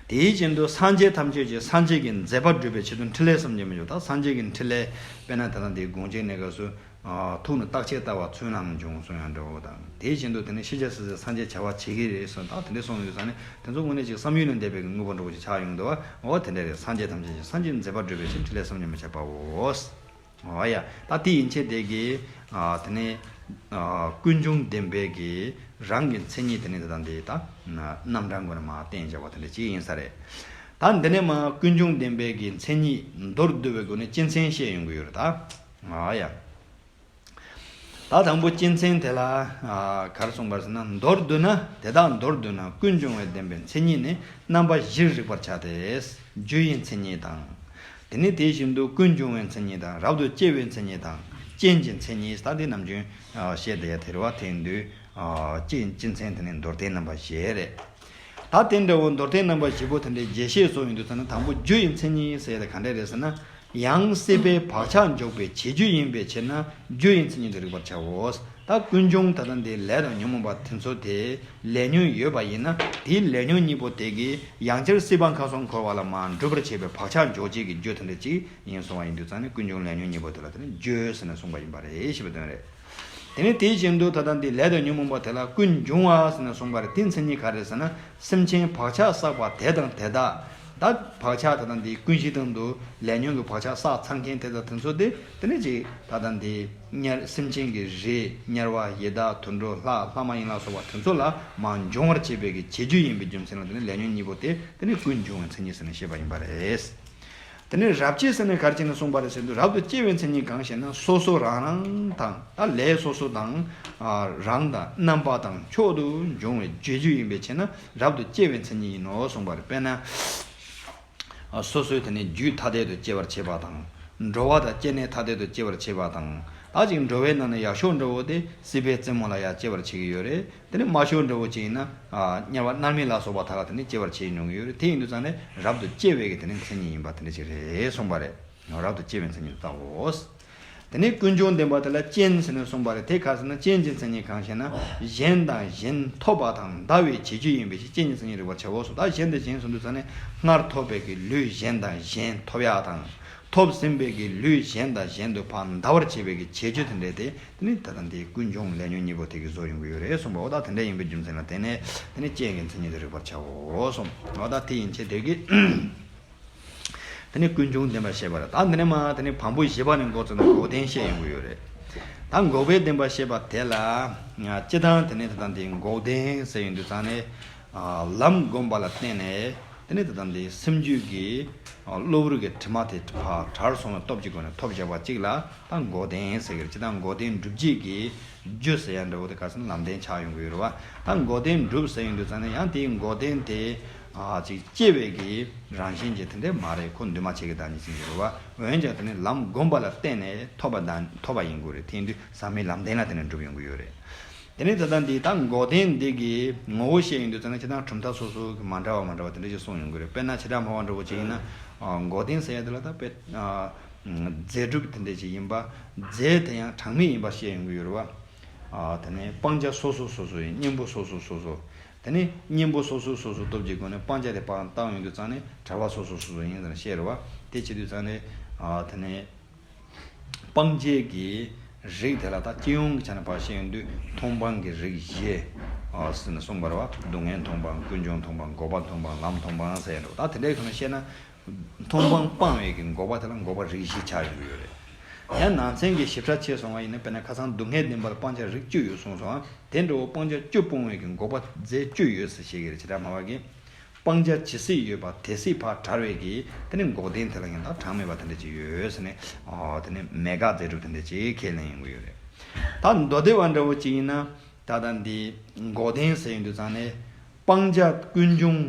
དེའི་རྐྱེན་དུ་སངས་རྒྱས་ཐམས་ཅད་ཀྱིས་སངས་རྒྱས་ཀྱི་མཛད་པ་བསྒྲུབ་པའི་ཆེད་དུ་འཕྲིན་ལས་བསམ་གྱིས་མི་ཁྱབ། ད་སངས་རྒྱས་ཀྱི་འཕྲིན་ལས་དཔེར་ན་ད་ལྟ་འདིའི་དགོངས་གཅིག་གནས་སྐབས་སུ། ཨ། ཐུགས་ནི་རྟག་ཆད་ལྟ་བ་ཚུལ་རྣམས་འབྱུང་གསུང་ཡང་འདྲ་བོ་དང་། དེའི་རྐྱེན་དུ་དེ་ནི་ཤེས་བྱ་སྲིད་རྩེར་སངས་རྒྱས་བྱ་བ་བྱེད་ཀྱི་རེད་གསུངས། ད་དེ་འདྲ་གསུངས་ཡོད་ཙང་ནས་དེ་ཚོ་དངོས་གནས་ཅིག་བསམ་ཡུལ་ལས་འདས་པའི་གི་དངོས་པོ་འདྲ་བོ་ཅིག་ཆགས་ཡོང་འདུག་བ། འོ་དེ་འདྲ་རེད། སངས་རྒྱས་ཐམས་ཅད་ཀྱིས་སངས་རྒྱས་མཛད་པ་བསྒྲུབ་པའི་ཕྱིར་འཕྲིན་ལས་བསམ་གྱིས་མི་ཁྱབ་པའོ། འོ་ཡ། ད་དེ་ཡན་ཆད་དེ་གི། ཨ། དེ་ནས། ཨ། ཀུན་འབྱུང་བདེན་པའི་གི་རང་གི་མཚན་ཉིད་དེ་ནི་ད་ལྟ་འདི་ད་རྣམ་གྲངས་སྒོ་ནས་མར་བསྟན་བཞག་པ་དེ་འདྲ་ཅིག་ཡིན་ས་རེད། ད་འདི་ནས་མར་ཀུན་འབྱུང་བདེན་པའི་གི་མཚན་ཉིད་མདོར་བསྡུ་བའི་སྒོ་ནས་སྤྱི་མཚན་བཤད་ཡོང་གི་ཡོད་རེད་ད། འོ་ཡ། ད་དང་པོ་སྤྱི་མཚན་དེ་ལ། ཨ། ག་རེ་གསུངས་པ་རེད་ཟེར་ན། མདོར་བསྡུ་ན། དེ་དག་མདོར་བསྡུ་ན་ཀུན་འབྱུང་བའི་བདེན་པའི་མཚན་ཉིད་ནི་རྣམ་པ་བཞིར་རིག་པར་བྱ་སྟེ། རྒྱུ་ཡི་མཚན་ཉིད་དང་། དེ་ནས་དེ་བཞིན་དུ་ཀུན་འབྱུང་བའི་མཚན་ཉིད་དང་། རབ་ཏུ་སྐྱེ་བའི་མཚན་ཉིད་དང་། རྐྱེན་གྱི་མཚན་ཉིད། ད་འདི་ནམ་རྒྱུན་བཤད་བསྡད་ཡ་དེ་རེད་བ། དེ་ཡིན་དུས་སྤྱི་སྤྱི་མཚན་དེ་ནི་མདོར་བསྟན་རྣམ་པ་བཞི་རེད། ད་དེ་འདྲ་བོ་མདོར་བསྟན་རྣམ་པ་བཞི་པོ་དེ་འདྲའི་རྒྱས་བཤད་སོགས་ཡིན་དུས་ཙམ་ན། དང་པོ་རྒྱུ་ཡི་མཚན་ཉིད་ཟེར་ཡ་དེ་ག་འདྲ་རེད་ཟེར་ན། ཡང་སྲིད་པའི་བག་ཆགས་འཇོག་པའི་བྱེད་རྒྱུ་ཡིན་པའི་ཕྱིར་ན་རྒྱུ་ཡི་མཚན་ཉིད་དུ་རིག་པར་བྱའོ། ད་ཀུན་འབྱུང་ད་ལྟ་འདི་ལས་དང་ཉོན་མོངས་པ་དེ་ཚོ་དེ། ལས་ཉོན་ཡོད་པ་ཡིན་ན་དེའི་ལས་ཉོན་གཉིས་པོ་དེ་གིས་ཡང་བསྐྱར་སྲིད་པ་ཁམས་གསུམ་འཁོར་བ་ལ་མར་འགྲོ་བར་བྱེད་པའི་བག་ཆགས་འཇོག་བྱེད་ཀྱི་རྒྱུ་དེ་འདྲ་ཅིག་ཡིན་གསུངས་པ་ཡིན་དུས་ཙང་ནས་ཀུན་འབྱུང་ལས་ཉོན་གཉིས་པོ་དེ་ལ་དེ་ནི་རྒྱུ་ཟེར་ནས་གསུངས་པ་ཡིན་པ་རེད་ཞེས་པའི་དོན་རེད། དེ་ནས་དེ་བཞིན་དུ་ད་ལྟ་འདི་ལས་དང་ཉོན་མོངས་པ་དེ་ལ་ཀུན་འབྱུང་བ་ཟེར་ནས་གསུངས་པ་རེད། དེའི་མཚན་ཉིད་ག་རེ་ཟེར་ན། སེམས་ཅན་བག་ཆགས་བསགས་པ་དེ་དང་དེ་དག་ད་བག་ཆགས་ད་ལྟ་འདི་ཀུན་གཞི་དང་དུ་ལས་ཉོན་གྱི་བག་ཆགས་བསགས་ཚར་མཁན་དེ་དག་དེ་ཚོ་དེ་དེ་ནས་ཅིག་ད་ལྟ་འདི་དམྱལ་སེམས་ཅན་གྱི་རིགས་དམྱལ་བ་ཡི་དྭགས་དུད་འགྲོ་ལྷ་ལྷ་མ་ཡིན་ལ་སོགས་པ་དེ་ཚོ་ལ་མར་འབྱུང་བར་བྱེད་པའི་གི་བྱེད་རྒྱུ་ཡིན་པའི་རྒྱུ་མཚན་ལ་དེ་ནི་ལས་ཉོན་གཉིས་པོ་དེ་དེ་ནི་ཀུན་འབྱུང་བའི་མཚན་ཉིད་ཟེར་ནས་བཤད་པ་ཡིན་པ་རེད། དེ་ནས་རབ་བྱེད་ཟེར་ནས་ག་རེ་བྱས་ནས་གསུངས་པ་རེད་ཟེར་དུས། རབ་ཏུ་སྐྱེ་བའི་མཚན་ཉིད་གང་ཞེ་ན། སོ་སོ་རང་རང་དང་ད་ལས་སོ་སོ་དང་། ཨ། རང་དང་རྣམ་པ་དང་མཆོག་ཏུ་འབྱུང་བའི་བྱེད་རྒྱུ་ཡིན་པའི་ཕྱིར་ན་རབ་ཏུ་སྐྱེ་བའི་མཚན་ཉིད་ཡིན་ནོ་གསུངས་པ་རེད། དཔེར་ན། ཨ། སོ་སོའི་དེ་ནས་རྒྱུད་ཐ་དད་དུ་སྐྱེ་བར་བྱེད་པ་དང་། འགྲོ་བ་དང་སྐྱེ་གནས་ཐ་དད་དུ་སྐྱེ་བར་བྱེད་པ་དང་། ད་ཅིག་འགྲོ་བའི་ནང་ནས་ཡག་ཤོས་འདྲ་བོ་དེ་སྲིད་པའི་རྩེ་མོ་ལ་ཡང་སྐྱེ་བར་བྱེད་ཀྱི་ཡོད་རེད། དེ་ནས་དམའ་ཤོས་འདྲ་བོ་ཅིག་ཡིན་ན། ཨ། དམྱལ་བ་མནར་མེད་ལ་སོགས་པ་དག་ལ་དེ་ནས་སྐྱེ་བར་བྱེད་མྱོང་གི་ཡོད་རེད། དེ་ཡིན་དུས་ཙང་ནས་རབ་ཏུ་སྐྱེ་བའི་གི་དེ་ནས་མཚན་ཉིད་ཡིན་པ་དེ་འདྲ་ཅིག་རེད་གསུངས་པ་རེད། རབ་ཏུ་སྐྱེ་བའི་མཚན་ཉིད་དུ་བལྟའོ། དེ་ནས་ཀུན་འབྱུང་བདེན་པ་དེ་ལ་རྐྱེན་ཟེར་ནས་གསུངས་པ་རེད། དེ་ག་ཟེར་ན་རྐྱེན་གྱི་མཚན་ཉིད་གང་ཞེ་ན། གཞན་དང་གཞན་ཐོབ་པ་དང་འདའ་བའི་བྱེད་རྒྱུ་ཡིན་པའི་ཕྱིར་རྐྱེན་གྱི་མཚན་ཉིད་རིག་པར་བྱའོ་གསུངས། ད་གཞན་དང་གཞན་གསུངས་དུས་ཙང་ནས་སྔར་ཐོབ་པའི་གི་ལུས་གཞན་དང་གཞན་ཐོབ་ཡག་དང་། ཐོབ་ཟིན་པའི་གི་ལུས་གཞན་དང་གཞན་དུ་ཕར་འདའ་བར་བྱེད་པའི་གི་བྱེད་རྒྱུ་དེ་འདྲ་དེ། དེ་ནི་ད་ལྟ་འདི་ཀུན་འབྱུང་ལས་ཉོན་གཉིས་པོ་དེ་གིས་བཟོ་ཡོང་གི་ཡོད་རེད་གསུངས་པ། འོ་ད་དེ་འདྲ་ཡིན་པའི་རྒྱུ་མཚན་ལ་བརྟེན་ནས་དེ་ནི་རྐྱེན་གྱི་མཚན་ཉིད་དུ་རིག་པར་བྱའོ་གསུངས། འོ་ད་དེ་ཡན་ཆད་དེ་གིས་དེ་ནི་ཀུན་འབྱུང་བདེན་པ་བཤད་པ་རེད། ད་འདི་ནས་མར་དེ་ནི་བམ་པོ་བཞི་པ་ནས་འགོ་བཙུགས་ནས་འགོག་བདེན་བཤད་ཡོང་གི་ཡོད་རེད། ད་འགོག་པའི་བདེན་པ་བཤད་པ་དེ་ལ་སྤྱིར་བཏང་དེ་ནི་ད་ལྟ་འདི་འགོག་བདེན་ཟེར་ཡོང་དུས་ཙང་ནས། ཨ། ལམ་བསྒོམ་པ་ལ་བརྟེན་ནས། དེ་ནས་ད་ལྟ་འདི་སེམས་རྒྱུད་ཀྱི་གློ་བུར་གྱི་དྲི་མ་དེ་ཕར་བྲལ་སོང་བའི་སྟོབས་ཀྱི་སྒོ་ནས་ཐོབ་བྱ་བ་གཅིག་ལ་ད་འགོག་བདེན་ཟེར་གྱི་རེད། ཅི་ལྟར་འགོག་བདེན་སྒྲུབ་བྱེད་ཀྱི་རྒྱུ་ཟེར་ཡ་འདྲ་བོ་དེ་ག་ཟེར་ན་ལམ་བདེན་ཆགས་ཡོང་གི་ཡོད་རེད་བ། ད་འགོག་བདེན་སྒྲུབ་ཟེར་ཡོང་དུས་ཙང་ནས་ཡང་དེའི་འགོག་བདེན་དེ་ཨ་ཅིག་སྐྱེ་བའི་གི་རང་བཞིན་གྱི་དེ་འདྲ་མ་རེད། ཁོ་འདུས་མ་བྱས་ཀྱི་བདག་ཉིད་ཅན་གྱི་རེད་བ། འོན་ཀྱང་དེ་ནི་ལམ་བསྒོམས་པ་ལ་བརྟེན་ནས་ཐོབ་པ་དང་ཐོབ་པ་ཡིན་དགོས་རེད། དེ་ཡིན་དུས་ཟག་མེད་ལམ་བདེན་ལ་བརྟེན་ནས་འགྲུབ་ཡོང་གི་ཡོད་རེད། དེ་ནས་ད་ལྟ་འདི་ད་འགོག་བདེན་འདི་གི་ངོ་བོ་བཤད་ཡོང་དུས་ཙང་ནས་ཁྱེད་རང་གྲུབ་མཐའ་སོ་སོ་གི་མ་འདྲ་བ་མ་འདྲ་བ་དེ་འདྲ་ཞིག་གསུངས་ཡོང་གི་རེད། དཔེར་ན་བྱེ་བྲག་སྨྲ་བ་འདྲ་བོ་ཅིག་ཡིན་ན་ཨ་འགོག་བདེན་ཟེར་ཡ་དེ་ལ་ད་དཔེ་ཨ་རྫས་གྲུབ་དེ་འདྲ་ཅིག་ཡིན་པ། རྫས་དེ་ཡང་གྲངས་མེད་ཡིན་པ་བཤད་ཡོང་གི་ཡོད་རེད་བ། ཨ་དེ་ནས་སྤང་བྱ་སོ་སོ་སོ་སོ་ཡིན། གཉེན་པོ་སོ་སོ་སོ་སོ། དེ་ནས་གཉེན་པོ་སོ་སོ་སོ་སོ་སྟོབས་ཀྱི་སྒོ་ནས་སྤང་བྱ་དེ་ཕར་བཏང་ཡོང་དུས་ཙང་ནས་བྲལ་བ་སོ་སོ་སོ་སོ་ཡིན་ཟེར་ནས་བཤད་རེད་བ། དེ་བྱེད་དུས་ཙང་ནས་ཨ་དེ་ནས་སྤང་བྱའི་གི་རིགས་དེ་ལ་ད་སྤྱི་ཡོངས་ཀྱི་ཆ་ནས་ཕར་བཤད་ཡོང་དུས་མཐོང་སྤང་གི་རིགས་བཞི་ཨ་ཟེར་ནས་གསུངས་པ་རེད་བ། སྡུག་བསྔལ་མཐོང་སྤང་། ཀུན་འབྱུང་མཐོང་སྤང་། འགོག་པ་མཐོང་སྤང་། ལམ་མཐོང་སྤང་ཟེར་ཡོད་རེད་བ། ད་དེ་འདྲའི་ཐོག་ནས་བཤད་ན། མཐོང་སྤང་སྤང་བའི་གི་འགོག་པ་དེ་ལ་འགོག་པ་རིགས་བཞི་ཆགས་ཡོང་གི་ཡོད་རེད། ཡང་ནང་ཚན་གྱི་ཞིབ་ཕྲ་ཕྱེ་སོང་བ་ཡིན་ན། དཔེར་ན་ཁ་སང་སྡུག་བསྔལ་བདེན་པ་ལ་སྤང་བྱ་རིགས་བཅུ་ཡོད་གསུངས་སོང་། དེ་འདྲ་བོ་སྤང་བྱ་བཅུ་སྤོང་བའི་གི་འགོག་པ་རྫས་བཅུ་ཡོད་ཟེར་བཤད་ཀྱི་རེད། བྱེ་བྲག་སྨྲ་བ་གིས། སྤང་བྱ་ཇི་སྲིད་ཡོད་པ་དེ་སྲིད་ཕར་བྲལ་བའི་གི་དེ་ནི་འགོག་བདེན་དེ་ལ་ཡང་ད་གྲངས་མེད་པ་དེ་འདྲ་ཅིག་ཡོད་ཟེར་ནས་ཨོ་དེ་ནི་མེད་དགག་རྫས་གྲུབ་དེ་འདྲ་ཅིག་ཁས་ལེན་ཡོང་གི་ཡོད་རེད། ད་མདོ་སྡེ་པ་འདྲ་བོ་ཅིག་ཡིན་ན། ད་ལྟ་འདི་འགོག་བདེན་ཟེར་ཡོང་དུས་ཙང་ནས། སྤང་བྱ་ཀུན་འབྱུང་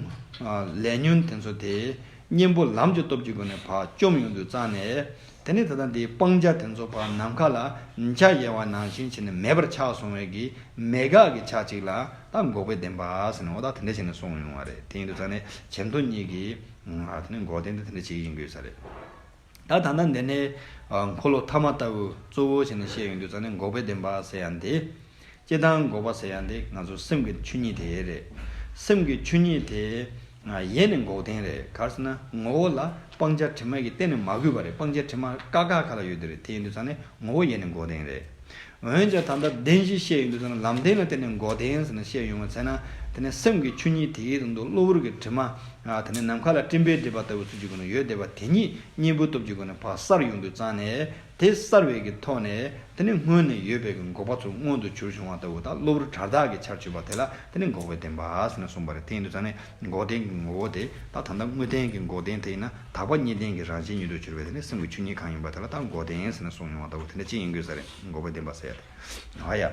ཨ་ལས་ཉོན་དེ་ཚོ་དེ་གཉེན་པོ་ལམ་གྱི་སྟོབས་ཀྱི་སྒོ་ནས་ཕར་བཅོམ་ཡོང་དུས་ཙང་ནས། དེ་ནས་ད་ལྟ་འདི་སྤང་བྱ་དེ་ཚོ་ཕར་ནམ་མཁའ་ལ་འཇའ་ཡལ་བ་ནང་བཞིན་བྱས་ནས་མེད་པར་ཆགས་སོང་བའི་གི་མེད་དགག་གི་ཆ་གཅིག་ལ་ད་འགོག་པའི་བདེན་པ་ཟེར་ནས་འོ་ད་དེ་འདྲ་བྱས་ནས་གསུངས་ཡོང་བ་རེད། དེ་ཡིན་དུས་ཙང་ནས་ཆེ་མཐོ་གཉིས་ཀྱི་ཨ་དེ་ནས་འགོག་བདེན་དེ་དེ་འདྲ་ཅིག་ཡིན་དགོས་ས་རེད། ད་ད་ལྟ་འདི་ནས་ཨ་འཁོར་ལོ་ཐ་མ་ལྟ་བུ་གཙོ་བོ་བྱས་ནས་བཤད་ཡོང་དུས་ཙང་ནས་འགོག་པའི་བདེན་པ་ཟེར་ཡ་འདི། སྤྱིར་བཏང་འགོག་པ་ཟེར་ཡ་འདི་ང་ཚོ་སེམས་ཀྱི་ཆོས་ཉིད་དེ་རེད། སེམས་ཀྱི་ཆོས་ཉིད་དེ་ཨ་ཡེ་ནས་འགོག་བདེན་རེད། ག་རེ་ཟེར་ན་ངོ་བོ་ལ་སྤང་བྱ་དྲི་མ་གིས་གཏན་ནས་མ་གོས་པ་རེད། སྤང་བྱ་དྲི་མ་ཀ་ཁ་ཁ་ལ་ཡོད་དེ་རེད། དེ་ཡིན་དུས་ཙང་ནས་ངོ་བོ་ཡེ་ནས་འགོག་བདེན་རེད། འོན་ཀྱང་ད་ལྟ་བདེན་བཞི་བཤད་ཡོང་དུས་ཙང་ནས་ལམ་བདེན་ལ་བརྟེན་ནས་འགོག་བདེན་ཟེར་ནས་བཤད་ཡོང་བ་ཚེ་ན། དེ་ནས་སེམས་ཀྱི་ཆོས་ཉིད་དེའི་དོན་དུ་གློ་བུར་གྱི་དྲི་མ་ཨ་དེ་ནས་ནམ་མཁའ་ལ་སྤྲིན་པས་བསྒྲིབས་པ་ལྟ་བུ་ཚུལ་གྱི་སྒོ་ནས་ཡོད་བསྡད་པ་དེ་ཉིད་གཉེན་པོའི་སྟོབས་ཀྱི་སྒོ་ནས་ཕར་བསལ་ཡོང་དུས་ཙང་ནས། དེ་བསལ་བའི་གི་ཐོག་ནས་དེ་ནི་སྔོན་ནས་ཡོད་པའི་གི་འགོག་པ་ཚོ་མངོན་དུ་གྱུར་བྱུང་བ་ལྟ་བུ་དང་གློ་བུར་བྲལ་དག་གི་ཆར་གྱུར་པ་དེ་ལ་དེ་ནི་འགོག་པའི་བདེན་པ་ཟེར་ནས་གསུངས་པ་རེད། དེ་ཡིན་དུས་ཙང་ནས་འགོག་བདེན་གྱི་ངོ་བོ་དེ་ད་ད་ལྟ་དངོས་བསྟན་གྱི་འགོག་བདེན་དེ་ཡིན་ན་དག་པ་གཉིས་ལྡན་གྱི་རང་བཞིན་ཉིད་དུ་གྱུར་པའི་དེ་ནི་སེམས་ཀྱི་ཆོས་ཉིད་གང་ཡིན་པ་དེ་ལ་ད་འགོག་བདེན་ཟེར་ནས་གསུངས་མྱོང་བ་ལྟ་བུ་དེ་འདྲ་ཅི་ཡིན་དགོས་ས་རེད། འགོག་པའི་བདེན་པ་ཟེར་ཡ་དེ། ཨ་ཡ།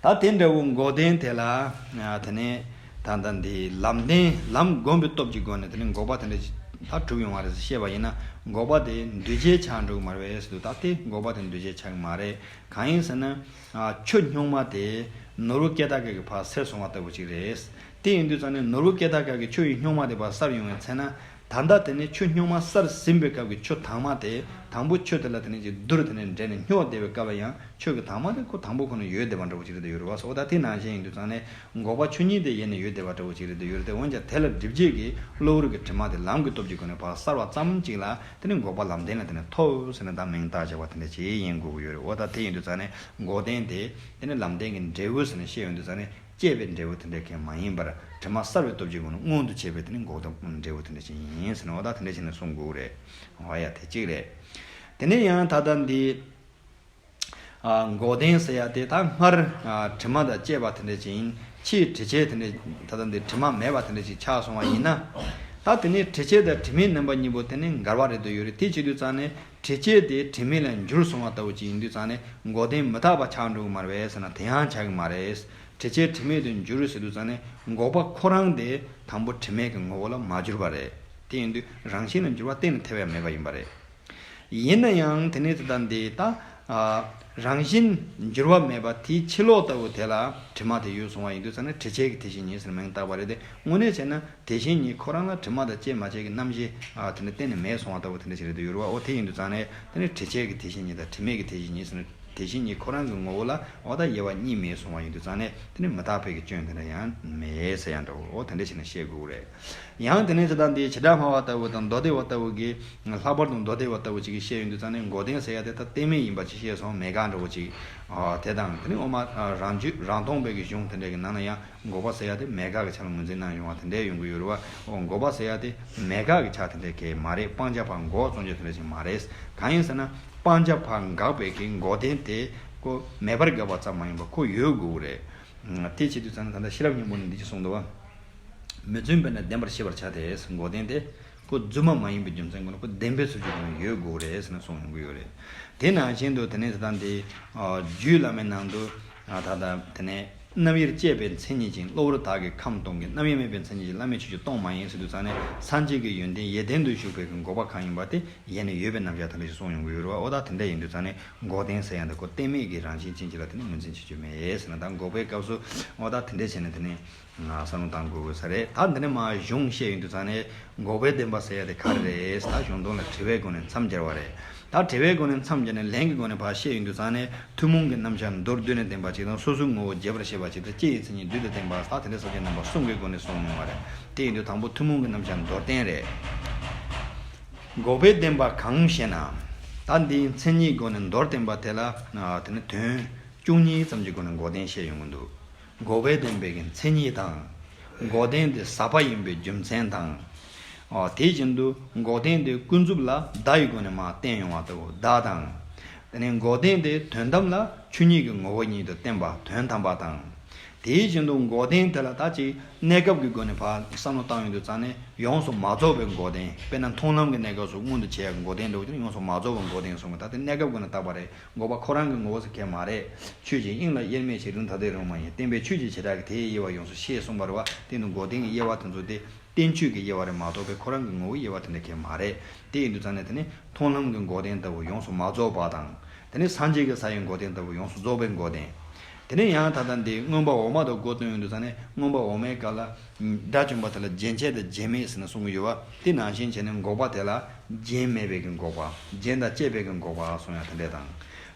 ད་དེ་འདྲ་བོ་འགོག་བདེན་དེ་ལ་ཨ་དེ་ནས་ད་ལྟ་འདི་ལམ་བདེན་ལམ་བསྒོམས་པའི་སྟོབས་ཀྱི་སྒོ་ནས་དེ་ནས་འགོག་པ་དེ་འདྲ་ཅིག་ད་གྲུབ་ཡོང་བ་རེད་ཟེར་བཤད་པ་ཡིན་ན། འགོག་པ་དེ་འདུས་བྱས་ཆགས་འགྲོ་གི་མ་རེད་ཟེར་དུས། ད་དེ་འགོག་པ་དེ་འདུས་བྱས་ཆགས་ཀྱི་མ་རེད། གང་ཡིན་ཟེར་ན། ཨ་ཆུ་སྨྱུག་མ་དེ་ནོར་བུ་སྐེ་ཐག་སྐེ་གི་ཕར་སེལ་སོང་བ་ལྟ་བུ་ཅིག་རེད། དེ་ཡིན་དུས་ཙང་ནས་ནོར་བུ་སྐེ་ཐག་སྐེ་གི་ཆུ་ཡི་སྨྱུག་མ་དེ་ཕར་སེལ་ཡོང་བའི་ཚེ་ན། ད་ལྟ་དེ་ནས་ཆུ་སྨྱུག་མ་སེལ་ཟིན་པའི་སྐབས་ཀྱི་ཆུ་དྭངས་མ་དེ་དང་པོ་ཆུ་དེ་ལ་དེ་ནས་ཅིག་རྡུལ་དེ་ནས་འདྲེས་ནས་སྨྱོ་བསྡད་པའི་སྐབས་ལ་ཡང་ཆུ་གི་དྭངས་མ་དེ་ཁོ་དང་པོ་ཁོ་ན་ཡོད་བསྡད་པ་འདྲ་བོ་ཅིག་རེད་འདུག་ཡོད་རེད་བ། སོ་ད་དེ་ནང་བཞིན་ཡིན་དུས་ཙང་ནས་འགོག་པ་ཆོས་ཉིད་དེ་ཡེ་ནས་ཡོད་བསྡད་པ་འདྲ་བོ་ཅིག་རེད་འདུག་ཡོད་རེད་དེ། འོན་ཀྱང་དེ་ལ་སྒྲིབ་བྱེད་ཀྱི་གློ་བུར་གྱི་དྲི་མ་དེ་ལམ་གྱི་སྟོབས་ཀྱི་སྒོ་ནས་ཕར་བསལ་བ་ཙམ་ཅིག་ལ་དེ་ནས་འགོག་པ་ལམ་བདེན་ལ་དེ་ནས་ཐོབ་ཟེར་ནས་ད་མིང་བཏགས་བྱ་བ་དེ་འདྲ་ཅིག་ཡིན་དགོས་ཀྱི་ཡོད་རེད། འོ་ད་དེ་ཡིན་དུས་ཙང་ནས་འགོག་བདེན་དེ་དེ་ནས་ལམ་བདེན་གྱི་འབྲས་བུ་ཟེར་ནས་བཤད་ཡོང་དུས་ཙང་ནས། སྐྱེས་པའི་འབྲས་བུ་དེ་འདྲ་གང་མ་ཡིན་པར་དྲི་མ་བསལ་བའི་སྟོབས་ཀྱི་སྒོ་ནས་མངོན་དུ་བྱས་པའི་དེ་ནི་འགོག་བདེན་འབྲས་བུ་དེ་འདྲ་ཅིག་ཡིན་ཟེར་ནས་འོ་ད་དེ་འདྲ་བྱས་ནས་གསུང་དགོས་རེད། འོ་ཡ་དེ་གཅིག་རེད། དེ་ནས་ཡང་ད་ལྟ་འདི་ཨ་འགོག་བདེན་ཟེར་ཡ་དེ་ད་སྔར་ཨ་དྲི་མ་དང་བཅས་པ་དེ་འདྲ་ཅིག་ཡིན། ཕྱིའི་དྲི་བྱེད་དེ་འདྲ་ད་ལྟ་འདི་དྲི་མ་མེད་པ་དེ་འདྲ་ཅིག་ཆགས་སོང་བ་ཡིན་ན། ད་དེ་ནས་དྲི་བྱེད་དང་དྲི་མའི་རྣམ་པ་གཉིས་པོ་དེ་ནི་འགལ་བ་རེད་འདུག་ཡོད་རེད། དེ་བྱེད་དུས་ཙང་ནས་དྲི་བྱེད་དེ་དྲི་མེད་ལ་འགྱུར་སོང་བ་ལྟ་བུ་ཅིག་ཡིན་དུས་ཙང་ནས་འགོག་བདེན་མི་རྟག་པ་ཆགས་འགྲོ་གི་མ་རེད་ཟེར་ན་དེ་ཡང་ཆགས་ཀྱི་མ་རེད། དྲི་བྱེད་དྲི་མེད་དུ་འགྱུར་ཟེར་དུས་ཙང་ནས་འགོག་པ་ཁོ་རང་དེ་དང་པོ་དྲི་མེད་ཀྱི་ངོ་བོ་ལ་མ་གྱུར་པ་རེད། དེ་ཡིན་དུས་རང་བཞིན་ལ་འགྱུར་བ་གཏན་ནས་ཐེབས་ཡ་མེད་པ་ཡིན་པ་རེད། ཡིན་ན་ཡང་དེ་ནས་དེ་ལྟ་འདི་ད་ཨ་རང་བཞིན་འགྱུར་བ་མེད་པ་དེའི་ཕྱི་ལོགས་ལྟ་བུ་དེ་ལ་དྲི་མ་དེ་ཡོད་སོང་བ་ཡིན་དུས་ཙང་ནས་དྲི་བྱེད་ཀྱི་དེ་བཞིན་ཉིད་ཟེར་མིང་བཏགས་པ་རེད་དེ། དངོས་གནས་བྱས་ན་དེ་བཞིན་ཉིད་ཁོ་རང་ལ་དྲི་མ་དང་བཅས་མ་བཅས་ཀྱི་རྣམ་ཤེས་ཨ་དེ་ནི་གཏན་ནས་མེད་སོང་བ་ལྟ་བུ་དེ་འདྲ་ཞིག་རེད་འདུག་ཡོད་རེད་བ། འོ་དེ་ཡིན་དུས་ཙང་ནས་དེ་ནི་དྲི་བྱེད་ཀྱི་དེ་བཞིན་ཉིད་དང་དྲི་མེད་ཀྱི་དེ་བཞིན་ཉིད་ཟེར་ན། དེ་བཞིན་ཉིད་ཁོ་རང་གི་ངོ་བོ་ལ་འོ་ད་དབྱེ་བ་གཉིས་མེད་སོང་བ་ཡིན་དུས་ཙང་ནས་དེ་ནི་མི་རྟག་པའི་གི་སྐྱོན་དེ་འདྲ་ཡང་མེད་ཟེར་ཡང་འདྲ་བོ་འོ་དེ་འདྲ་ཞིག་ནས་བཤད་དགོས་རེད། ཡང་དེ་ནས་ཇི་ལྟར་འདི་བྱེ་བྲག་སྨྲ་བ་ལྟ་བུ་དང་མདོ་སྡེ་པ་ལྟ་བུ་གི་ལྷག་པར་དུ་མདོ་སྡེ་པ་ལྟ་བུ་ཅིག་གིས་བཤད་ཡོང་དུས་ཙང་ནས་འགོག་བདེན་ཟེར་ཡ་དེ་ད་གཏན་མེད་ཡིན་པ་ཅིག་བཤད་སོང་མེད་ག་འདྲ་བོ་ཅིག་ཨ་དེ་དང་དེ་ནི་འོ་མ་རང་རྒྱུད་རང་སྟོང་པའི་གི་གཞུང་དེ་འདྲ་གི་ནང་ན་ཡང་། འགོག་པ་ཟེར་ཡ་དེ་མེད་དགག་གི་ཆ་ལ་ངོས་འཛིན་གནང་ཡོང་བ་དེ་འདྲ་ཡོང་གི་ཡོད་རེད་བ། འོ་འགོག་པ་ཟེར་ཡ་དེ་མེད་དགག་གི་ཆ་དེ་འདྲ་གང་ཡང་མ་རེད། སྤང་བྱ་ཕར་འགོག་བཙོང་རྒྱུ་དེ་འདྲ་ཞིག་མ་རེད། གང་ཡིན་ཟེར་ན་སྤང་བྱ་ཕར་འགག་པའི་གི་འགོག་བདེན་དེ་ཁོ་མེད་པར་འགག་པ་ཙམ་མ་ཡིན་པར་ཁོ་ཡོད་དགོས་རེད། དེ་བྱེད་དུས་ཙང་ནས་ད་ལྟ་ཤེས་རབ་སྙིང་པོ་ནས་འདི་ཅི་གསུངས་འདུག་བ། མི་རྫུན་པས་ན་བདེན་པར་ཤེས་པར་བྱ་སྟེ། འགོག་བདེན་དེ་ཁོ་རྫུན་མ་མ་ཡིན་པའི་རྒྱུ་མཚན་ཀུན་ལ་ཁོ་བདེན་པའི་ཚུལ་གྱིས་ཀུན་ཡོད་དགོས་རེད་ཟེར་ནས་གསུངས་ཡོང་གི་ཡོད་རེད། དེ་ནང་བཞིན་དུ་དེ་ནས་ད་ལྟ་འདི་རྒྱུད་བླ་མའི་ནང་དུ་ད་ལྟ་དེ་ནས་རྣམ་དབྱེར་བཅས་པའི་མཚན་ཉིད་ཅན། གློ་བུར་དག་གིས་ཁམས་སྟོང་གི། རྣམ་དབྱེ་མེད་པའི་མཚན་ཉིད་ཅན། བླ་མེད་ཆོས་ཀྱི་སྟོང་མ་ཡིན་ཟེར་དུས་ཙང་ནས་སངས་རྒྱས་ཀྱི་ཡོན་ཏན་ཡེ་ལྡན་དུ་ཞུགས་པའི་འགོག་པ་གང་ཡིན་པ་དེ་ཡེ་ནས་ཡོད་པའི་རྣམ་གཞག་དེ་འདྲ་ཞིག་གསུངས་ཡོང་གི་ཡོད་རེད་བ། འོ་ད་དེ་འདྲ་ཡིན་དུས་ཙང་ནས་འགོག་བདེན་ཟེར་ཡ་འདི་ཁོ་གཏན་མེད་ཀྱི་རང་བཞིན་ཅན་ཅིག་ལ་དེ་ནི་ངོས་འཛིན་བྱེད་རྒྱུ་མེད་ཟེར་ན། ད་འགོག་པའི་སྐབས་སུ་འོ་ད་དེ་འདྲ་བྱས་ནས་དེ་ནི་བསམ་བློ་བཏང་དགོས་དགོས་ས་རེད། ད་འདི་ནས་མར་གཞུང་བཤད་ཡོང་དུས་ཙང་ནས་འགོག་པའི་བདེན་པ་ཟེར་ཡ་དེ་ག་རེ་རེད། ད་གཞུང་དོན་ལ་དྲི་བའི་སྒོ་ནས་མཚམས་སྦྱར་བ་རེད། ད་དྲི་བའི་སྒོ་ནས་མཚམས་སྦྱར་ནས་ལན་གྱི་སྒོ་ནས་ཕར་བཤད་ཡོང་དུས་ཙང་ནས་ཐུན་མོང་གི་རྣམ་གཞག་མདོར་བསྡུས་ནས་བསྟན་པ་གཅིག་དང་། སོ་སོའི་ངོ་བོ་རྒྱས་པར་བཤད་པ་གཅིག་དང་། སྤྱི་ཡི་མཚན་ཉིད་བསྡུས་ཏེ་བསྟན་པ། ད་དེ་འདྲ་སོགས་ཀྱི་རྣམ་པ་གསུམ་གྱི་སྒོ་ནས་གསུངས་ཡོང་བ་རེད། དེ་ཡིན་དུས་དང་པོ་ཐུན་མོང་གི་རྣམ་གཞག་མདོར་བསྟན་རེད། འགོག་པའི་བདེན་པ་གང་ཞེ་ན། ད་འདིའི་མཚན་ཉིད་སྒོ་ནས་མདོར་བསྟན་པ་དེ་ལ་དེ་ནི་དོན་བཅུ་གཉིས་ཙམ་གྱི་སྒོ་ནས་འགོག་བདེན་བཤད་ཡོང་གི་འདུག་འགོག་པའི་བདེན་པའི་གི་མཚན་ཉིད་དང་། འགོག་བདེན་དེ་ཟག་པ་ཡིན་པའི་རྒྱུ་མཚན་དང་། ཨོ། དེ་བཞིན་དུ་འགོག་བདེན་དེ་ཀུན་རྫོབ་ལ་བརྡ་ཡི་སྒོ་ནས་མར་བསྟན་ཡོང་བ་ལྟ་བུ་བརྡ་དང་། དེ་ནས་འགོག་བདེན་དེ་དོན་དམ་ལ་ཆོས་ཉིད་ཀྱི་ངོ་བོ་ཉིད་དུ་བསྟན་པ་དོན་དམ་པ་དང་། དེ་བཞིན་དུ་འགོག་བདེན་དེ་ལ་ད་ཅིག་གནས་སྐབས་ཀྱི་སྒོ་ནས་ཕར་བསམ་བློ་བཏང་ཡོང་དུས་ཙང་ནས་ཡོངས་སུ་མ་རྫོགས་པའི་འགོག་བདེན། དཔེར་ན་མཐོང་ལམ་གྱི་གནས་སྐབས་སུ་མངོན་དུ་བྱེད་ཡག་གི་འགོག་བདེན་འདྲ་བོ་དེ་ནི་ཡོངས་སུ་མ་རྫོགས་པའི་འགོག་བདེན་གསུངས་པ། ད་དེ་གནས་སྐབས་ཀྱི་སྒོ་ནས་བཏགས་པ་རེད། འགོག་པ་ཁོ་རང་གི་ངོ་བོ་ཟེར་མཁན་མ་རེད། ཆོས་ཀྱི་དབྱིངས་ལ་དབྱེར་མེད་ཕྱིར། རིང་ཐ་དད་རང་མ་ཡིན། བརྟེན་པའི་ཆོས་ཀྱི་བྱེ་བྲག་གིས་དེའི་དབྱེ་བ་ཡོངས་སུ་ཤེས་གསུངས་པ་རེད་བ། དེ་ནི་འགོག་བདེན་གྱི་དབྱེ་བ་དེ་ཚོ་དེ་བསྟན་བཅོས་ཀྱི་དབྱེ་བ་རེད་མ་གཏོགས་པའི་ཁོ་རང་གི་ངོ་བོའི་དབྱེ་བ་དེ་འདྲ་གང་ཡང་མ་རེད། དེ་ཡིན་དུས་ཙང་ནས་དེ་ནི་མཐོང་ལམ་གྱི་འགོག་བདེན་ལྟ་བུ་ཡོངས་སུ་མ་རྫོགས་པ་དང་། དེ་ནི་སངས་རྒྱས་ཀྱི་ས་ཡི་འགོག་བདེན་ལྟ་བུ་ཡོངས་སུ་རྫོགས་པའི་འགོག་བདེན། དེ་ནས་ཡང་ད་ལྟ་འདི་མངོན་པ་འོག་མ་དང་སྒོ་སྟོན་ཡོང་དུས་ཙང་ནས་མངོན་པ་འོག་མའི་སྐབས་ལ་དགྲ་བཅོམ་པ་དེ་ལ་རྒྱན་ཆད་དང་རྒྱན་མེད་ཟེར་ནས་གསུང་གི་ཡོད་པ། དེ་ནང་བཞིན་བྱས་ནས་འགོག་པ་དེ་ལ་རྒྱན་མེད་པའི་གི་འགོག་པ། རྒྱན་དང་བཅས་པའི་གི་འགོག་པ་གསུང་ཡ་དེ་འདྲས་དང་།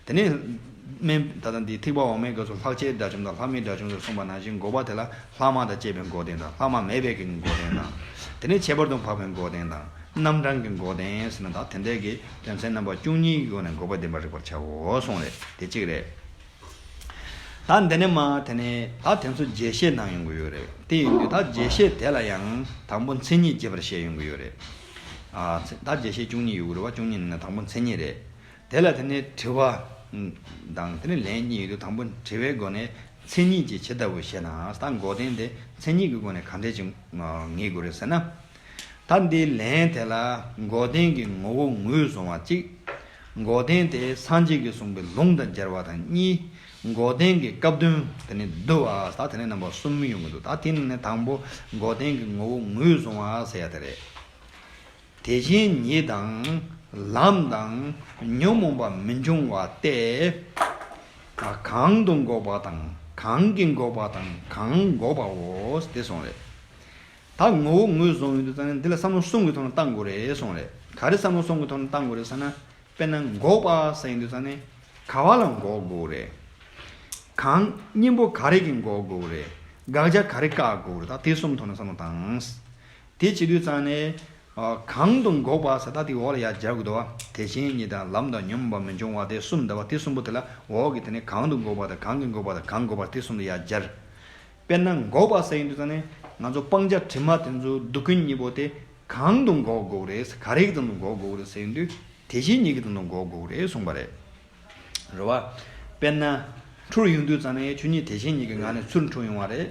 དེ་ནས་སྨན་ད་ལྟ་འདི་ཐེག་པ་འོག་མའི་སྐབས་སུ་ལྷག་བཅས་དགྲ་བཅོམ་དང་ལྷག་མེད་དགྲ་བཅོམ་ཟེར་གསུངས་པ་ནང་བཞིན་འགོག་པ་དེ་ལ་ལྷག་མ་དང་བཅས་པའི་འགོག་བདེན་དང་ལྷག་མ་མེད་པའི་གི་འགོག་བདེན་དང་། དེ་ནས་ཁྱད་པར་དུ་འཕགས་པའི་འགོག་བདེན་དང་། རྣམ་གྲངས་ཀྱི་འགོག་བདེན་ཟེར་ན་ད་དེ་འདྲས་ཀྱི་དོན་ཚན་རྣམ་པ་བཅུ་གཉིས་ཀྱི་སྒོ་ནས་འགོག་པའི་བདེན་པ་རིག་པར་བྱའོ་གསུངས་རེད། དེ་གཅིག་རེད། ད་འདི་ནས་མར་དེ་ནས་ད་དེ་ཚོ་རྒྱས་བཤད་གནང་ཡོང་གི་ཡོད་རེད། དེ་ཡིན་དུས་ད་རྒྱས་བཤད་དེ་ལ་ཡང་དང་པོ་མཚན་ཉིད་རྒྱས་པར་བཤད་ཡོང་གི་ཡོད་རེད། ཨ་ཚེ་ད་རྒྱས་བཤད་བཅུ་གཉིས་ཡོད་གི་རེད་བ། བཅུ་གཉིས་ནང་ནས་དང་པོ་མཚན་ཉིད་རེད། དེ་ལ་དེ་ནས་དྲི་བ་དང་དེ་ནས་ལན་གཉིས་ཡོད་དུས་དང་པོ་དྲི་བའི་སྒོ་ནས་མཚན་ཉིད་ཀྱིས་ཇི་ལྟ་བུ་ཞེ་ན། ད་འགོག་བདེན་དེ་མཚན་ཉིད་ཀྱི་སྒོ་ནས་ག་འདྲས་ཅིག་ངེས་དགོས་རེད་ཟེར་ན། ད་འདིའི་ལན་དེ་ལ་འགོག་བདེན་གྱི་ངོ་བོ་ངོས་བཟུང་བ་གཅིག་འགོག་བདེན་དེ་སངས་རྒྱས་ཀྱིས་གསུངས་པའི་ལུང་དང་སྦྱར་བ་དང་གཉིས། འགོག་བདེན་གྱི་སྐབས་དོན་དེ་ནི་བསྡུ་བ། ད་དེ་ནི་རྣམ་པ་གསུམ་ཡོང་གི་འདུག་ད་དེ་ནི་དང་པོ་འགོག་བདེན་གྱི་ངོ་བོ་ངོས་བཟུང་བ་ཟེར་ཡ་དེ་རེད། དེ་བཞིན་ཉིད་དང་ལམ་དང་ཉོན་མོངས་པ་མི་འབྱུང་བ་སྟེ། གང་དུ་འགོག་པ་དང་གང་གིས་འགོག་པ་དང་གང་འགོག་པའོ། དེ་གསུངས་རེད། ད་ངོ་བོ་ངོས་བཟུང་ཡོང་དུས་ཙང་ནས་འདི་ལ་བསམ་བློ་གསུམ་གྱི་ཐོག་ནས་བཏང་དགོས་རེད་གསུངས་རེད། ག་རེ་བསམ་བློ་གསུམ་གྱི་ཐོག་ནས་བཏང་དགོས་རེད་ཟེར་ན། དཔེར་ན་འགོག་པ་ཟེར་ཡོང་དུས་ཙང་ནས་ག་བ་ལ་འགོག་དགོས་རེད། གང་གཉེན་པོ་ག་རེ་གིས་འགོག་དགོས་རེད། དགག་བྱ་ག་རེ་བཀག་དགོས་རེད། ད་དེ་གསུམ་ཐོག་ནས་བསམ་བློ་བཏང་། དེ་བྱེད་དུས་ཙང་ནས་གང་དུ་འགོག་པ་ཟེར་ད་དེ་འོག་ལ་ཡར་སྦྱར་དགོས་འདུག་བ། དེ་བཞིན་ཉིད་དང་ལམ་དང་ཉོན་མོངས་པ་མི་འབྱུང་བ་སྟེ་གསུམ་འདུག་བ། དེ་གསུམ་པོ་དེ་ལ་འོག་གི་དེ་ནས་གང་དུ་འགོག་པ་དང་གང་གིས་འགོག་པ་དང་གང་འགོག་པ་དེ་གསུམ་དུ་ཡར་སྦྱར། དཔེར་ན་འགོག་པ་ཟེར་ཡོང་དུས་ཙང་ནས་ང་ཚོ་སྤང་བྱ་དྲི་མ་དེ་ཚོ་སྡུག་ཀུན་གཉིས་པོ་དེ་གང་དུ་འགོག་དགོས་རེད། ག་རེ་གི་དོན་དུ་འགོག་དགོས་རེད་ཟེར་ཡོང་དུས་དེ་བཞིན་ཉིད་ཀྱི་དོན་དུ་འགོག་དགོས་རེད་གསུངས་པ་རེད། རེད་བ། དཔེར་ན། འཁྲུལ་ཡོང་དུས་ཙང་ནས་ཆོས་ཉིད་དེ་བཞིན་ཉིད་ཀྱི་ངང་ནས་ཚུར་འཁྲུལ་ཡོང་བ་རེད།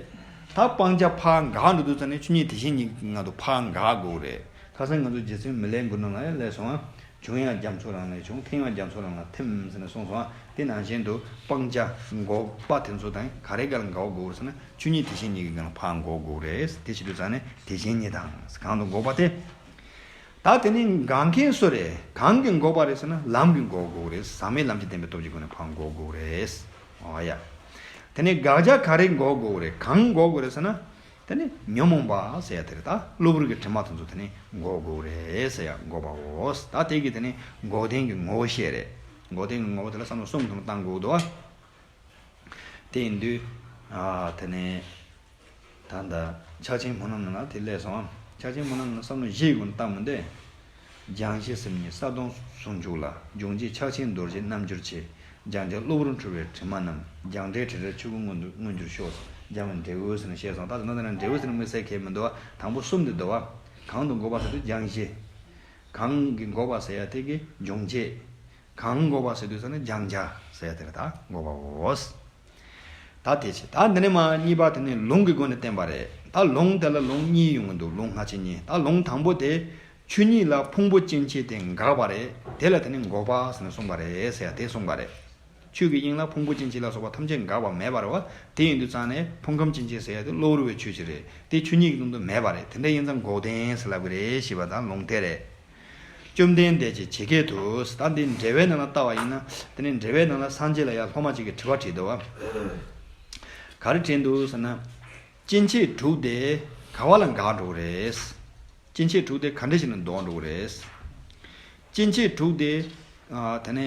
ད་སྤང་བྱ་ཕར་འགག་འགྲོ་དུས་ཙང་ནས་ཆོས་ཉིད་དེ་བཞིན་ཉིད་ཀྱི་ངང་དུ་ཕར་འགག་དགོས་རེད། ཁ་སང་ང་ཚོ་རྗེ་བཙུན་མི་ལའི་མགུར་ནང་ལ་ཡང་སླེབས་སོང་ང་། བྱུང་ཡང་རྒྱ་མཚོ་རང་ལ་བྱུང་། ཐིམ་ཡང་རྒྱ་མཚོ་རང་ལ་ཐིམ་ཟེར་ནས་གསུངས་སོང་ང་། དེ་ནང་བཞིན་དུ་སྤང་བྱ་འགོག་པ་དེ་ཚོ་དང་ག་རེ་ག་ལ་འགག་དགོས་རེད་ཟེར་ན་ཆོས་ཉིད་དེ་བཞིན་ཉིད་ཀྱི་ངང་ལ་ཕར་འགག་དགོས་རེད། དེ་བྱེད་དུས་ཙང་ནས་དེ་བཞིན་ཉིད་དང་གང་དུ་འགོག་པ་དེ། ད་དེ་ནི་འགག་མཁན་སུ་རེད། གང་གིས་འགོག་པ་རེད་ཟེར་ན་ལམ་གྱིས་འགོག་དགོས་རེད། ཟག་མེད་ལམ་གྱི་བདེན་པའི་སྟོབས་ཀྱི་སྒོ་ནས་ཕར་འགོག་དགོས་རེད། འོ་ཡ། དེ་ནི་དགག་བྱ་ག་རེ་འགོག་དགོས་རེད། གང་འགོག་དགོས་རེད་ཟེར་ན། དེ་ནི་ཉོན་མོངས་པ་ཟེར་ཡ་དེ་རེད། ད་གློ་བུར་གྱི་དྲི་མ་དེ་ཚོ་དེ་ནི་འགོག་དགོས་རེད་ཟེར་ཡ་འགོག་པའོ། ད་དེ་གི་དེ་ནི་འགོག་བདེན་གྱི་ངོ་བོ་བཤད་རེད། འགོག་བདེན་གྱི་ངོ་བོ་དེ་ལ་བསམ་བློ་གསུམ་ཐོག་ནས་བཏང་དགོས་འདུག་བ། དེ་ཡིན་དུས། ཨ་དེ་ནས། ད་ལྟ་ཕྱག་ཆེན་ཕུག་ནམ་ནང་ལ་དེ་སླེབས་སོང་། ཕྱག་ཆེན་ཕུག་ནམ་ནང་བསམ་བློ་བཞི་ཡི་སྒོ་ནས་བཏང་མི་འདོད། སྦྱང་གཞི་སེམས་ཉིད་ས་སྟོང་ཟུང་འཇུག་ལ། སྦྱོང་བྱེད་ཕྱག་ཆེན་རྡོ་རྗེ་རྣལ་འབྱོར་ཆེ། སྦྱང་བྱ་གློ་བུར་འཁྲུལ་པའི་དྲི་མ་རྣམས། སྦྱང་འབྲས་དྲི་བྲལ་ཆོས་སྐུ་མངོན་དུ་མངོན་གྱུར་ཤོག་སྦྱང་བའི་འབྲས་བུ་ཟེར་ནས་བཤད་སོང་། ད་དེ་ནང་དེ་ན་འབྲས་བུ་ཟེར་ནས་དམིགས་བསལ་གང་ཡང་མི་འདུག་བ། དང་པོ་གསུམ་དེ་འདུག་བ། གང་དུ་འགོག་པ་ཟེར་དུས་སྦྱང་གཞི། གང་གིས་འགོག་པ་ཟེར་ཡ་དེ་གི་སྦྱོང་བྱེད། གང་འགོག་པ་ཟེར་དུས་ཙང་ནས་སྦྱང་བྱ་ཟེར་ཡ་དེ་ལ་ད་འགོག་པའོ། ད་དེ་བྱས། ད་འདི་ནས་མར་གཉིས་པ་དེ་ནི་ལུང་གི་སྒོ་ནས་བསྟན་པ་རེད། ད་ལུང་དེ་ལ་ལུང་གཉིས་ཡོང་གི་འདུག་ལུང་སྔ་ཕྱི་གཉིས། ད་ལུང་དང་པོ་དེ་ཆོས་ཉིད་ལ་ཕུང་པོ་སྐྱེ་མཆེད་དེ་འགགས་པ་རེད། དེ་ལ་དེ་ནི་འགོག་པ་ཟེར་ནས་གསུངས་པ་རེད་ཟེར་ཡ་དེ་གསུངས་པ་རེད། ཆོས་ཀྱི་དབྱིངས་ལ་ཕུང་པོ་སྐྱེ་མཆེད་ལ་སོགས་པ་ཐམས་ཅད་འགགས་པ་མེད་པ་རེད་བ། དེ་ཡིན་དུས་ཙང་ནས་ཕུང་ཁམས་སྐྱེ་མཆེད་ཟེར་ཡ་དེ་གློ་བུར་བའི་ཆོས་ཅིག་རེད། དེ་ཆོས་ཉིད་ཀྱི་སྟེང་དུ་མེད་པ་རེད། དེ་འདྲ་ཡིན་ཙང་འགོག་བདེན་ཟེར་ལབ་ཀྱི་རེད་ཞེས་པ་དང་ལུང་དེ་རེད། བཅོམ་ལྡན་འདས་ཀྱིས་ཇི་སྐད་དུ། ད་འདི་འགྲེལ་པའི་ནང་ལ་ལྟ་བ་ཡིན་ན། དེ་ནི་འགྲེལ་པའི་ནང་ལ་སངས་རྒྱས་ལ་ཡང་སློབ་མ་ཅིག་གིས་དྲི་བ་དྲིས་འདུག་བ། ག་རེ་དྲིས་འདུག་ཟེར་ན། སྐྱེ་མཆེད་དྲུག་དེ་ག་བ་ལ་འགག་འགྲོ་གི་རེད། སྐྱེ་མཆེད་དྲུག་དེ་ག་འདྲ་ཞིག་ནས་ལྡོག་འགྲོ་གི་རེད། སྐྱེ་མཆེད་དྲུག་དེ། ཨ། དེ་ནས།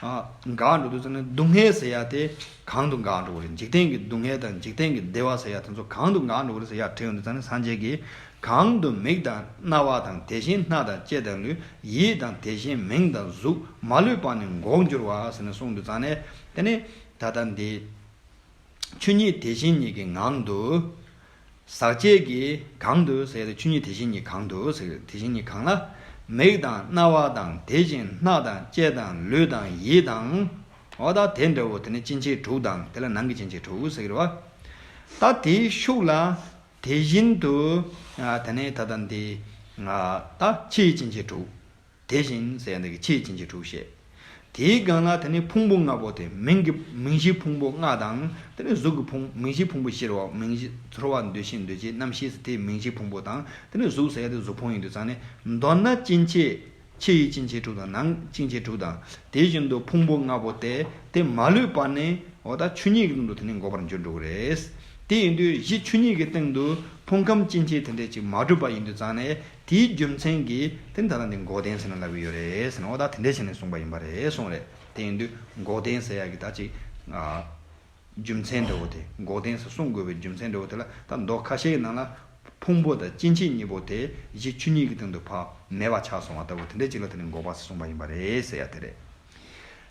ཨ། འགག་འགྲོ་དུས་ཙམ་ནས་སྡུག་བསྔལ་ཟེར་ཡ་དེ་གང་དུ་འགག་འགྲོ་གི་རེད། འཇིག་རྟེན་གྱི་སྡུག་བསྔལ་དང་འཇིག་རྟེན་གྱི་བདེ་བ་ཟེར་ཡ་དེ་ཚོ་གང་དུ་འགག་འགྲོ་གི་རེད་ཟེར་ཡ་དྲིས་ཡོང་དུས་ཙམ་ནས་སངས་རྒྱས་ཀྱིས། གང་དུ་མིག་དང་རྣ་བ་དང་དེ་བཞིན་སྣ་དང་ལྕེ་དང་ལུས། ཡིད་དང་དེ་བཞིན་མིང་དང་གཟུགས་མ་ལུས་པ་ནི་འགོག་འགྱུར་བ་ཟེར་ནས་གསུངས་དུས་ཙམ་ནས། དེ་ནས་ད་ལྟ་འདི། ཆོས་ཉིད་དེ་བཞིན་ཉིད་ཀྱི་ངང་དུ། ཟག་བཅས་ཀྱི་གང་དུ་ཟེར་ཏེ། ཆོས་ཉིད་དེ་བཞིན་ཉིད་གང་དུ་ཟེར། དེ་བཞིན་ཉིད་གང་ལ། མིག་དང་རྣ་བ་དང་དེ་བཞིན་སྣ་དང་ལྕེ་དང་ལུས་དང་ཡིད་དང་། འོ་ད་དེ་འདྲ་བོ་དེ་ནི་སྐྱེ་མཆེད་དྲུག་དང་དེ་ལ་ནང་གི་སྐྱེ་མཆེད་དྲུག་ཟེར་གི་རེད་བ། ད་དེའི་ཤུགས་ལ་དེ་བཞིན་དུ། ཨ། དེ་ནས་ད་ལྟ་འདི། ཨ། ད་ཕྱི་ཡི་སྐྱེ་མཆེད་དྲུག་དེ་བཞིན་ཟེར་ཡ་འདི་གི་ཕྱི་ཡི་སྐྱེ་མཆེད་དྲུག་བཤད། དེའི་སྒང་ལ་དེ་ནི་ཕུང་པོ་ལྔ་པོ་དེ། མིང་གི་མིང་གཞི་ཕུང་པོ་ལྔ་དང་། དེ་ནི་གཟུགས་ཀྱི་ཕུང་། མིང་གཞི་ཕུང་པོ་བཞི་རེད་བ། མིང་གཞི་ཚོར་བ་འདུ་ཤེས་འདུ་བྱེད་རྣམ་ཤེས་ཟེར་དེ་མིང་གཞི་ཕུང་པོ་དང་། དེ་ནི་གཟུགས་ཟེར་ཡ་དེ་གཟུགས་ཕུང་ཡིན་དུས་ཙང་ནས། མདོར་ན་སྐྱེ་མཆེད། ཕྱི་ཡི་སྐྱེ་མཆེད་དྲུག་དང་ནང་སྐྱེ་མཆེད་དྲུག་དང་། དེ་བཞིན་དུ་ཕུང་པོ་ལྔ་པོ་དེ་དེ་མ་ལུས་པ་ནི། འོ་ད་ཆོས་ཉིད་ཀྱི་སྟེང་དུ་དེ་ནི་འགོག་པར་འགྱུར་འགྲོ་གི་རེད། དེ་ཡིན་དུས་གཞི་ཆོས་ཉིད་ཀྱི་སྟེང་དུ་ཕུང་ཁམས་སྐྱེ་མཆེད་དེ་འདྲ་ཅིག་མ་གྲུབ་པ་ཡིན་དུས་ཙང་ནས། དེའི་རྒྱུ་མཚན་གྱིས་དེ་ནི་ད་ལྟ་འདི་འགོག་བདེན་ཟེར་ནས་ལབ་ཀྱི་ཡོད་རེད་ཟེར་ནས། འོ་ད་དེ་འདྲ་བྱས་ནས་གསུངས་པ་ཡིན་པ་རེད་གསུངས་རེད། དེ་ཡིན་དུས་འགོག་བདེན་ཟེར་ཡག་གི་ད་ཅིག་ཨ། རྒྱུ་མཚན་འདྲ་བོ་དེ། འགོག་བདེན་ཟེར་གསུང་དགོས་པའི་རྒྱུ་མཚན་འདྲ་བོ་དེ་ལ། ད་མདོ་ཁ་ཤས་ཀྱི་ནང་ལ་ཕུང་པོ་དང་སྐྱེ་མཆེད་གཉིས་པོ་དེ་གཞི་ཆོས་ཉིད་ཀྱི་སྟེང་དུ་ཕར་མེད་པ་ཆགས་སོང་བ་ལྟ་བུ་དེ་འདྲ་ཅིག་ལ་དེ་ནི་འགོག་པ་ཟེར་གསུངས་པ་ཡིན་པ་རེད་ཟེར་ཡ་དེ་རེད།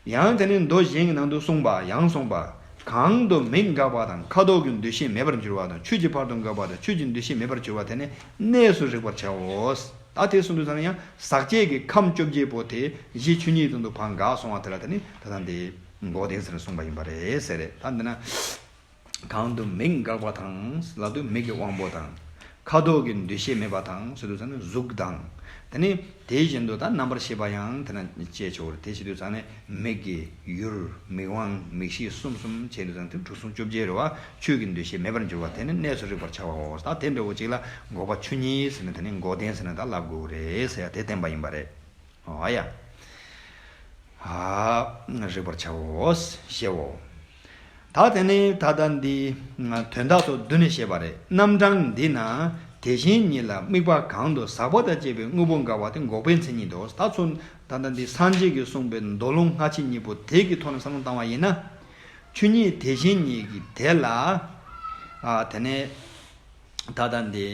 ཡང་དེ་ནི་མདོ་གཞན་གྱི་ནང་དུ་གསུངས་པ། ཡང་གསུངས་པ། གང་དུ་མིག་འགགས་པ་དང་ཁ་དོག་གི་འདུ་ཤེས་མེད་པར་འགྱུར་བ་དང་། ཆོས་ཀྱི་ཕ་རོལ་ཏུ་འགགས་པ་དང་ཆོས་ཀྱི་འདུ་ཤེས་མེད་པར་གྱུར་པ་དེ་ནི་གནས་སུ་རིག་པར་བྱའོ། ད་དེ་གསུངས་དུས་ཙམ་ན་ཡང་ཟག་བཅས་ཀྱི་ཁམས་བཅོ་བརྒྱད་པོ་དེ་གཞི་ཆོས་ཉིད་དུ་ཕར་འགགས་སོང་བ་དེ་ལ་དེ་ནི་ད་ལྟ་འདི་འགོག་བདེན་ཟེར་གསུངས་པ་ཡིན་པ་རེད་ཟེར་རེད། ད་འདི་ན། གང་དུ་མིག་འགགས་པ་དང་ལབ་དུས་མིག་གི་དབང་པོ་དང་། ཁ་དོག་གི་འདུ་ཤེས་མེད་པ་དང་ཟེར་དུས་ཙམ་ནས་གཟུགས་དང་། དེ་ནི་དེ་བཞིན་དུ་ད་རྣམ་པར་ཤེས་པ་ཡང་དེ་ན་སྐྱེ་ཆོག་རེད། དེ་བྱེད་དུས་ཙམ་ནས་མིག་གི་ཡུལ། མིག་དབང་། མིག་ཤེས་གསུམ་གསུམ་བྱས་དུས་ཙམ་དེ་དྲུག་གསུམ་བཅོ་བརྒྱད་རེད་བ། ཆོས་ཀྱི་འདུ་ཤེས་མེད་པར་འགྱུར་བ་དེ་ནི་གནས་སུ་རིག་པར་བྱ་བའོ། ད་དེ་འདྲ་བོ་ཅིག་ལ་འགོག་པ་ཆོས་ཉིད་ཟེར་ནས་དེ་ནི་འགོག་བདེན་ཟེར་ནས་ད་ལབ་དགོས་རེད་ཟེར་ཡ་དེ་བསྟན་པ་ཡིན་པ་རེད། ཨ་ཡ། ཨ། རིག་པར་བྱའོ། ཞེའོ། ད་དེ་ནི་ད་ལྟ་འདི་དོན་དག་ཏུ་བསྡུས་ནས་བཤད་པ་རེད། རྣམ་གྲངས་འདི་ན་དེ་བཞིན་ཉིད་ལ་དམིགས་པ་གང་དུ་ཟག་པ་དང་བཅས་པའི་དངོས་པོ་འགགས་པ་དེ་འགོག་པའི་མཚན་ཉིད་དོ། ད་ཚུར་ད་ལྟ་འདི་སངས་རྒྱས་ཀྱིས་གསུངས་པའི་མདོ་ལུང་སྔ་ཕྱི་གཉིས་པོ་དེ་གི་ཐོག་ནས་བསམ་བློ་བཏང་བ་ཡིན་ན། ཆོས་ཉིད་དེ་བཞིན་ཉིད་ཀྱི་དེ་ལ། ཨ། དེ་ནས། ད་ལྟ་འདི།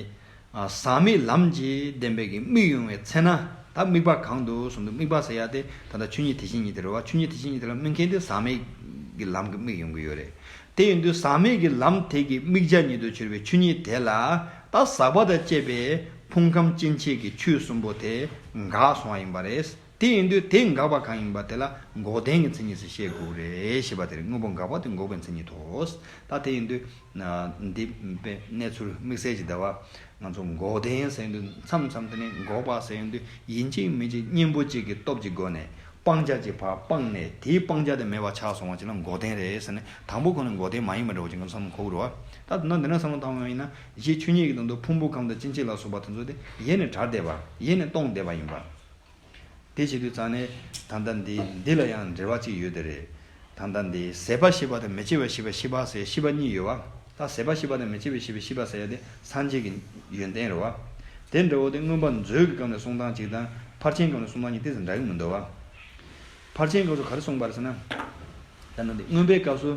ཨ། ཟག་མེད་ལམ་གྱི་བདེན་པའི་གི་དམིགས་ཡོང་བའི་ཚེ་ན། ད་དམིགས་པ་གང་དུ་གསུངས་འདུག་དམིགས་པ་ཟེར་ཡ་དེ་ད་ལྟ་ཆོས་ཉིད་དེ་བཞིན་ཉིད་དེ་རེད་བ། ཆོས་ཉིད་དེ་བཞིན་ཉིད་དེ་ལ་དམིགས་མཁན་དེ་ཟག་མེད་ཀྱི་ལམ་གྱི་དམིགས་ཡོང་གི་ཡོད་རེད། དེ་ཡིན་དུས་ཟག་མེད་ཀྱི་ལམ་དེ་གི་དམིགས་བྱ་ཉིད་དུ་གྱུར་པའི་ཆོས་ཉིད་དེ་ལ། ད་ཟག་པ་དང་བཅས་པའི་ཕུང་ཁམས་སྐྱེ་མཆེད་ཀྱི་ཆོས་གསུམ་པོ་དེ་འགགས་སོང་བ་ཡིན་པ་རེད། དེ་ཡིན་དུས་དེ་འགགས་པ་གང་ཡིན་པ་དེ་ལ་འགོག་བདེན་གྱི་མཚན་ཉིད་ཟེར་བཤད་དགོས་རེད་ཞེས་པ་དེ་རེད། དངོས་པོ་འགགས་པ་དེ་འགོག་པའི་མཚན་ཉིད་དོ། ད་དེ་ཡིན་དུས། འདི་དཔེ་གནས་ཚུལ་དམིགས་བསལ་གྱི་ཟླ་བ། ང་ཚོ་འགོག་བདེན་ཟེར་དུས་མཚམས་མཚམས་དེ་ནས་འགོག་པ་ཟེར་དུས་ཡིན་གཅིག་མིན་གཅིག་གཉེན་པོ་གཅིག་གི་སྟོབས་ཀྱི་སྒོ་ནས་སྤང་བྱ་གཅིག་ཕར་སྤངས་ནས། དེའི་སྤང་བྱ་དེ་མེད་པ་ཆགས་སོང་བ་ཅིག་ལ་འགོག་བདེན་རེད་ཟེར་ནས། དང་པོ་ཁོ་ནས་འགོག་བདེན་མ་ཡིན་པ་འདྲ་བོ་ཅིག་ང་ཚོ་བསམ་བློ་འཁོར་གི་རེད་བ། ད་དེ་ན་འདི་ན་བསམ་བློ་བཏང་བ་ཡིན་ན། གཞི་ཆོས་ཉིད་ཀྱི་དོན་དུ་ཕུང་པོ་ཁམས་དང་སྐྱེ་མཆེད་ལ་སོགས་པ་དེ་ཚོ་དེ་ཡེ་ནས་བྲལ་བསྡད་པ། ཡེ་ནས་སྟོངས་བསྡད་པ་ཡིན་པ། དེ་བྱེད་དུས་ཙང་ནས་ད་ལྟ་འདི་འདི་ལ་ཡང་འགྲེལ་བ་གཅིག་ཡོད་དེ་རེད། ད་ལྟ་འདི་ཟད་པ་ཤེས་པ་དང་མི་སྐྱེ་བ་ཤེས་པ། ཤེས་པ་ཟེར་ཤེས་པ་གཉིས་ཡོད་བ། ད་ཟད་པ་ཤེས་པ་དང་མི་སྐྱེ་བ་ཤེས་པ། ཤེས་པ་ཟེར་ཡ་དེ་སངས་རྒྱས་ཀྱི་ཡོན་ཏན་རེད་བ། དེ་འདྲ་བོ་དེ་མངོན་པ་མཛོད་ཀྱི་སྐབས་ནས་གསུང་སྟངས་གཅིག་དང་ཕར་ཕྱིན་སྐབས་ནས་གསུང་སྟངས་གཉིས་ཏོག་ཙམ་འདྲ་གི་མི་འདུག་བ། ཕར་ཕྱིན་སྐབས་སུ་ག་རེ་གསུངས་པ་རེད་ཟེར་ན། ད་ནི་འདི་མངོན་པའི་སྐབས་སུ་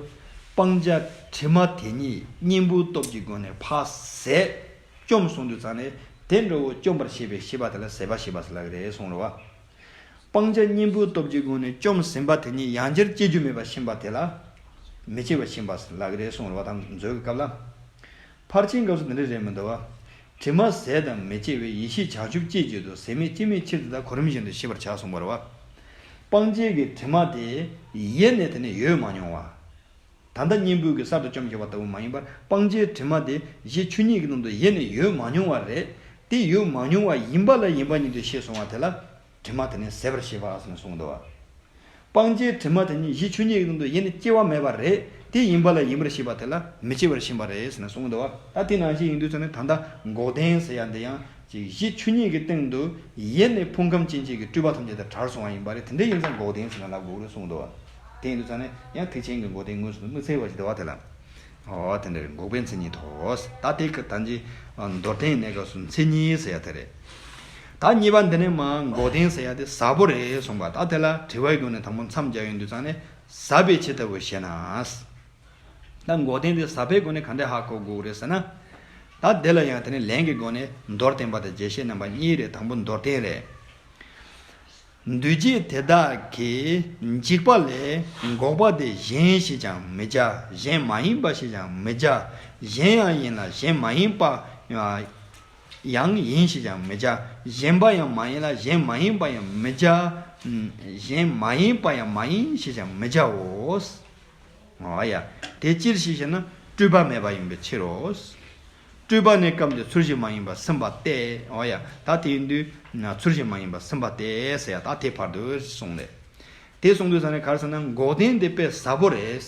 སྤང་བྱ་དྲི་མ་དེ་ཉིད་གཉེན་པོའི་སྟོབས་ཀྱི་སྒོ་ནས་ཕར་ཟད། བཅོམ་གསུངས་དུས་ཙང་ནས་དེ་འདྲ་བོ་བཅོམ་པར་ཤེས་པའི་ཤེས་པ་དེ་ལ་ཟད་པ་ཤེས་པ་ཟེར་ལབ་ཀྱི་རེད་གསུངས་རེད་བ། སྤང་བྱ་གཉེན་པོའི་སྟོབས་ཀྱི་སྒོ་ནས་བཅོམ་ཟིན་པ་དེ་ཉིད་ཡང་བསྐྱར་སྐྱེ་རྒྱུ་མེད་པར་ཤེས་པ་དེ་ལ་མི་སྐྱེ་བར་ཤེས་པ་ཟེར་ལབ་ཀྱི་རེད་གསུངས་རེད་བ། ད་མཛོད་ཀྱི་སྐབས་ལ། ཕར་ཕྱིན་སྐབས་སུ་འདི་འདྲ་རེད་མི་འདུག་བ། དྲི་མ་ཟད་དང་མི་སྐྱེ་བའི་ཡེ་ཤེས་བྱང་ཆུབ་སྐྱེ་བྱེད་དུ། ཟད་མེད་སྐྱེ་མེད་ཕྱིར་དེ་དག་གོ་རིམ་བཞིན་དུ་ཤེས་པར་བྱ་གསུངས་པ་རེད་བ། སྤང་བྱའི་གི་དྲི་མ་དེ་ཡེ་ནས་དེ་ནས་ཡོད་མ་མྱོང་བ། ད་ལྟ་གཉེན་པོ་གིས་གསར་དུ་བཅོམ་བཞག་པ་ལྟ་བུ་མ་ཡིན་པར། སྤང་བྱའི་དྲི་མ་དེ་གཞི་ཆོས་ཉིད་ཀྱི་ནང་དུ་ཡེ་ནས་ཡོད་མ་མྱོང་བ་རེད། དེ་ཡོད་མ་མྱོང་བ་ཡིན་པ་ལ་ཡིན་པ་ཉིད་དུ་ཤེས་སོང་བ་དེ་ལ་དྲི་མ་དེ་ནི་ཟད་པར་བྱེད་པ་ཟེར་ནས་གསུངས་འདུག་བ། སྤང་བྱའི་དྲི་མ་དེ་ཉིད་གཞི་ཆོས་ཉིད་ཀྱི་སྟེང་དུ་ཡེ་ནས་སྐྱེ་བ་མེད་པ་རེད། དེ་ཡིན་པ་ལ་ཡིན་པར་ཤེས་པ་དེ་ལ་མི་སྐྱེ་བར་ཤེས་པ་རེད་ཟེར་ནས་གསུངས་འདུག་བ། ད་དེ་ནང་བཞིན་ཡིན་དུས་ཙང་ནས་ད་ལྟ་འགོག་བདེན་ཟེར་ཡ་འདི་ཡང་ཅིག་གཞི་ཆོས་ཉིད་ཀྱི་སྟེང་དུ་ཡེ་ནས་ཕུང་ཁམས་སྐྱེ་མཆེད་ཀྱི་སྤྲོས་པ་ཐམས་ཅད་དེ་བྲལ་སོང་བ་ཡིན་པ་རེད། དེ་འདྲ་ཡིན་ཙང་འགོག་བདེན་ཟེར་ནས་ལབ་དགོས་རེད་གསུངས་འདུག་བ། དེ་ཡིན་དུས་ཙང་ནས་ཡང་ཐེག་ཆེན་གྱི་འགོག་བདེན་དངོས་སུ་དམིགས་བསལ་བ་ཞིག་འདུག་བ་དེ་ལ། ཨོ་དེ་འདྲ་རེད། འགོག་པའི་མཚན་ཉིད་དོ། ད་དེ་གི་ད་ཅི་མདོར་བསྟན་གནས་སྐབས་སུ་མཚན་ཉིད་ཟེར་ཡ་དེ་རེད། ད་གཉིས་པ་འདི་ནས་མ་འགོག་བདེན་ཟེར་ཡ་དེ་ཟབ་པོ་རེད་གསུངས་པ། ད་དེ་ལ་དྲི་བའི་སྒོ་ནས་དང་པོ་མཚམས་སྦྱར་ཡོང་དུས་ཙང་ནས་ཟབ་པའི་ཕྱིར་ལྟ་བུ་ཞེ་ན། ད་འགོག་བདེན་དེ་ཟབ་པའི་སྒོ་ནས་ག་འདྲས་ཧ་གོ་དགོས་རེད་ཟེར་ན། ད་དེ་ལ་ཡང་དེ་ནས་ལན་གྱི་སྒོ་ནས་མདོར་བསྟན་པ་དང་རྒྱས་བཤད་རྣམ་པ་གཉིས་རེད། དང་པོ་མདོར་བསྟན་རེད། འདུས་བྱས་དེ་དག་གི་འཇིག་པ་ལས་འགོག་པ་དེ་གཞན་ཞེས་ཀྱང་མི་བྱ། གཞན་མ་ཡིན་པ་ཞེས་ཀྱང་མི་བྱ། གཞན་ཡང་ཡིན་ལ་གཞན་མ་ཡིན་པ་ཡང་ཡིན་ཞེས་ཀྱང་མི་བྱ། གཞན་པ་ཡང་མ་ཡིན་ལ་གཞན་མ་ཡིན་པ་ཡང་མི་བྱ། གཞན་མ་ཡིན་པ་ཡང་མ་ཡིན་ཞེས་ཀྱང་མི་བྱའོ། འོ་ཡ། དེ་ཅིར་ཞེས་བཤད་ན་སྤྲོས་པ་མེད་པ་ཡིན་པའི་ཕྱིར་རོ། སྤྲོས་པ་ནི་སྐབས་འདིར་ཚུལ་བཞིན་མ་ཡིན་པ་ཟིན་པ་སྟེ། འོ་ཡ། ད་དེ་ཡིན་དུས་ན་ཚུལ་བཞིན་མ་ཡིན་པ་ཟིན་པ་སྟེ་ཟེར་ཡ། ད་དེ་བར་དུ་གསུངས་ནས། དེ་གསུངས་དུས་ཙང་ནས་ག་རེ་ཟེར་ན་འགོག་བདེན་དེ་དཔེ་ཟབ་པོ་རེད།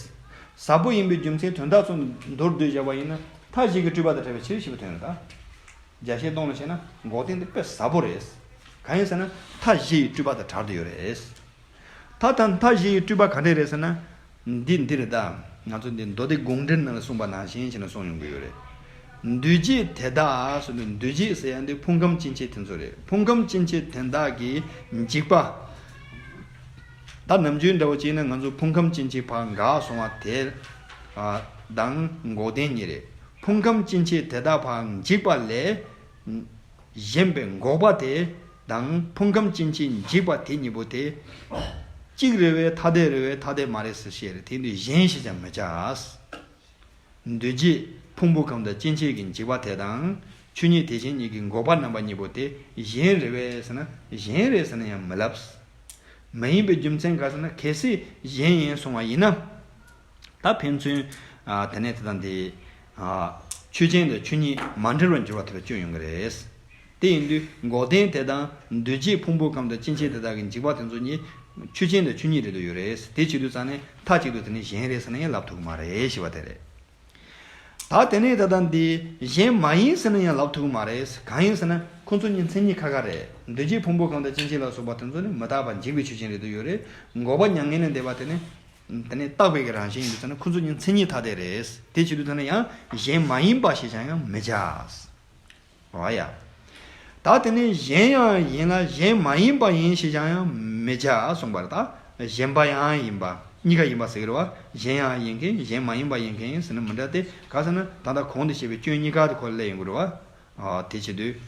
ཟབ་པོ་ཡིན་པའི་རྒྱུ་མཚན་དོན་དག་ཚོ་མདོར་བསྡུས་བཞག་པ་ཡིན་ན་མཐའ་བཞི་གི་སྤྲོས་པ་དང་བྲལ་བའི་ཕྱིར་ཞེས་པའི་དོན་རེད་ད། རྒྱ་ཆེའི་གཏོང་ལ་བྱས་ན་འགོག་བདེན་དེ་དཔེ་ཟབ་པོ་རེད། གང་ཡིན་ཟེར་ན་མཐའ་བཞི་ཡི་སྤྲོས་པ་དང་བྲལ་དུ་ཡོད་རེད། ད་ལྟ་མཐའ་བཞི་ཡི་སྤྲོས་པ་ག་འདྲས་རེད་ཟེར་ན། འདི་འདི་རེད་ད། ང་ཚོ་འདི་མདོ་སྡེ་དགོངས་འགྲེལ་ནང་ལ་གསུངས་པ་ནང་བཞིན་བྱས་ནས་གསུངས་ཡོང་གི་ཡོད་རེད། འདུས་བྱས་དེ་དག་གསུངས་པའི་འདུས་བྱས་ཟེར་ཡ་འདི་ཕུང་ཁམས་སྐྱེ་མཆེད་དེ་ཚོ་རེད། ཕུང་ཁམས་སྐྱེ་མཆེད་དེ་དག་གི་འཇིག་པ། ད་ནམ་རྒྱུན་འདྲ་བོ་བྱས་ན་ང་ཚོ་ཕུང་ཁམས་སྐྱེ་མཆེད་ཕར་འགག་སོང་བ་དེ་དང་འགོག་བདེན་གཉིས་རེད། ཕུང་ཁམས་སྐྱེ་མཆེད་དེ་དག་ཕར་འཇིག་པ་ལས། གཞན་པའི་འགོག་པ་དེ་དང་ཕུང་ཁམས་སྐྱེ་མཆེད་འཇིག་པ་དེ་གཉིས་པོ་དེ། གཅིག་རེད་བས་ཐ་དད་རེད་བས་ཐ་དད་མ་རེད་ཟེར་བཤད་རེད། དེ་འདུས་གཞན་ཞེས་ཀྱང་མི་བྱ། འདུས་བྱས་ཕུང་པོ་ཁམས་དང་སྐྱེ་མཆེད་ཀྱི་འཇིག་པ་དེ་དང་ཆོས་ཉིད་དེ་བཞིན་ཉིད་ཀྱི་འགོག་པ་རྣམ་པ་གཉིས་པོ་དེ་གཞན་རེད་བས་ཟེར་ན་གཞན་རེད་ཟེར་ན་ཡང་མི་ལབ། མ་ཡིན་པའི་རྒྱུ་མཚན་ག་ཟེར་ན་གལ་སྲིད་གཞན་ཡིན་སོང་བ་ཡིན་ན། ད་ཕན་ཚུན། ཨ། དེ་ནས་དེ་དང་དེ། ཨ། ཆོས་ཅན་དང་ཆོས་ཉིད་མ་འབྲེལ་བར་འགྱུར་བ་དེ་ལ་སྐྱོན་ཡོང་གི་རེད། དེ་ཡིན་དུས་འགོག་བདེན་དེ་དང་འདུས་བྱས་ཕུང་པོ་ཁམས་དང་སྐྱེ་མཆེད་དེ་དག་གི་འཇིག་པ་དེ་ཚོ་གཉིས་ཆོས་ཅན་དང་ཆོས་ཉིད་རེད་དུ་ཡོད་རེད། དེ་བྱེད་དུས་ཙང་ནས་མཐའ་གཅིག་ཏུ་དེ་ནི་གཞན་རེད་ཟེར་ན་ཡང་ལབ་ཐུབ་ཀྱི་མ་རེད་ཞེས་པ་དེ་རེད། ད་དེ་ནས་ད་ལྟ་འདི་གཞན་མ་ཡིན་ཟེར་ན་ཡང་ལབ་ཐུབ་ཀྱི་མ་རེད། གང་ཡིན་ཟེར་ན་ཁོ་ཚོ་གཉིས་མཚན་ཉིད་ཁ་ཁ་རེད། འདུས་བྱས་ཕུང་པོ་ཁམས་དང་སྐྱེ་མཆེད་ལ་སོགས་པ་དེ་ཚོ་ནི་མི་རྟག་པ་འཇིག་པའི་ཆོས་ཅན་རེད་དུ་ཡོད་རེད། འགོག་པ་མྱ་ངན་ལས་འདས་པ་དེ་ནི། དེ་ནི་རྟག་པའི་གི་རང་བཞིན་ཡིན་དུས་ཙང་ན་ཁོ་ཚོ་གཉིས་མཚན་ཉིད་ཐ་དད་རེད། དེ་བྱེད་དུས་ཙང་ན་ཡང་གཞན་མ་ཡིན་པ་ཞེས་ཀྱང་ཡང་མི་བྱ། འོ་ཡ། ད་དེ་ནི་གཞན་ཡང་ཡིན་ལ་གཞན་མ་ཡིན་པ་ཡིན་ཞེས་ཀྱང་ཡང་མི་བྱ་གསུངས་པ་རེད། ད་གཞན་པ་ཡང་ཡིན་པ་གཉིས་ཀ་ཡིན་པ་ཟེར་གི་རེད་བ། གཞན་ཡང་ཡིན་མཁན་གཞན་མ་ཡིན་པ་ཡིན་མཁན་ཟེར་ན་མི་འདྲ་སྟེ། ག་ཟེར་ན་ད་ལྟ་གོང་དུ་བཤད་པའི་སྐྱོན་གཉིས་ཀ་དེ་ཁོ་ལ་སླེབས་ཡོང་གི་རེད་བ། ཨ། དེ་བྱེད་དུས།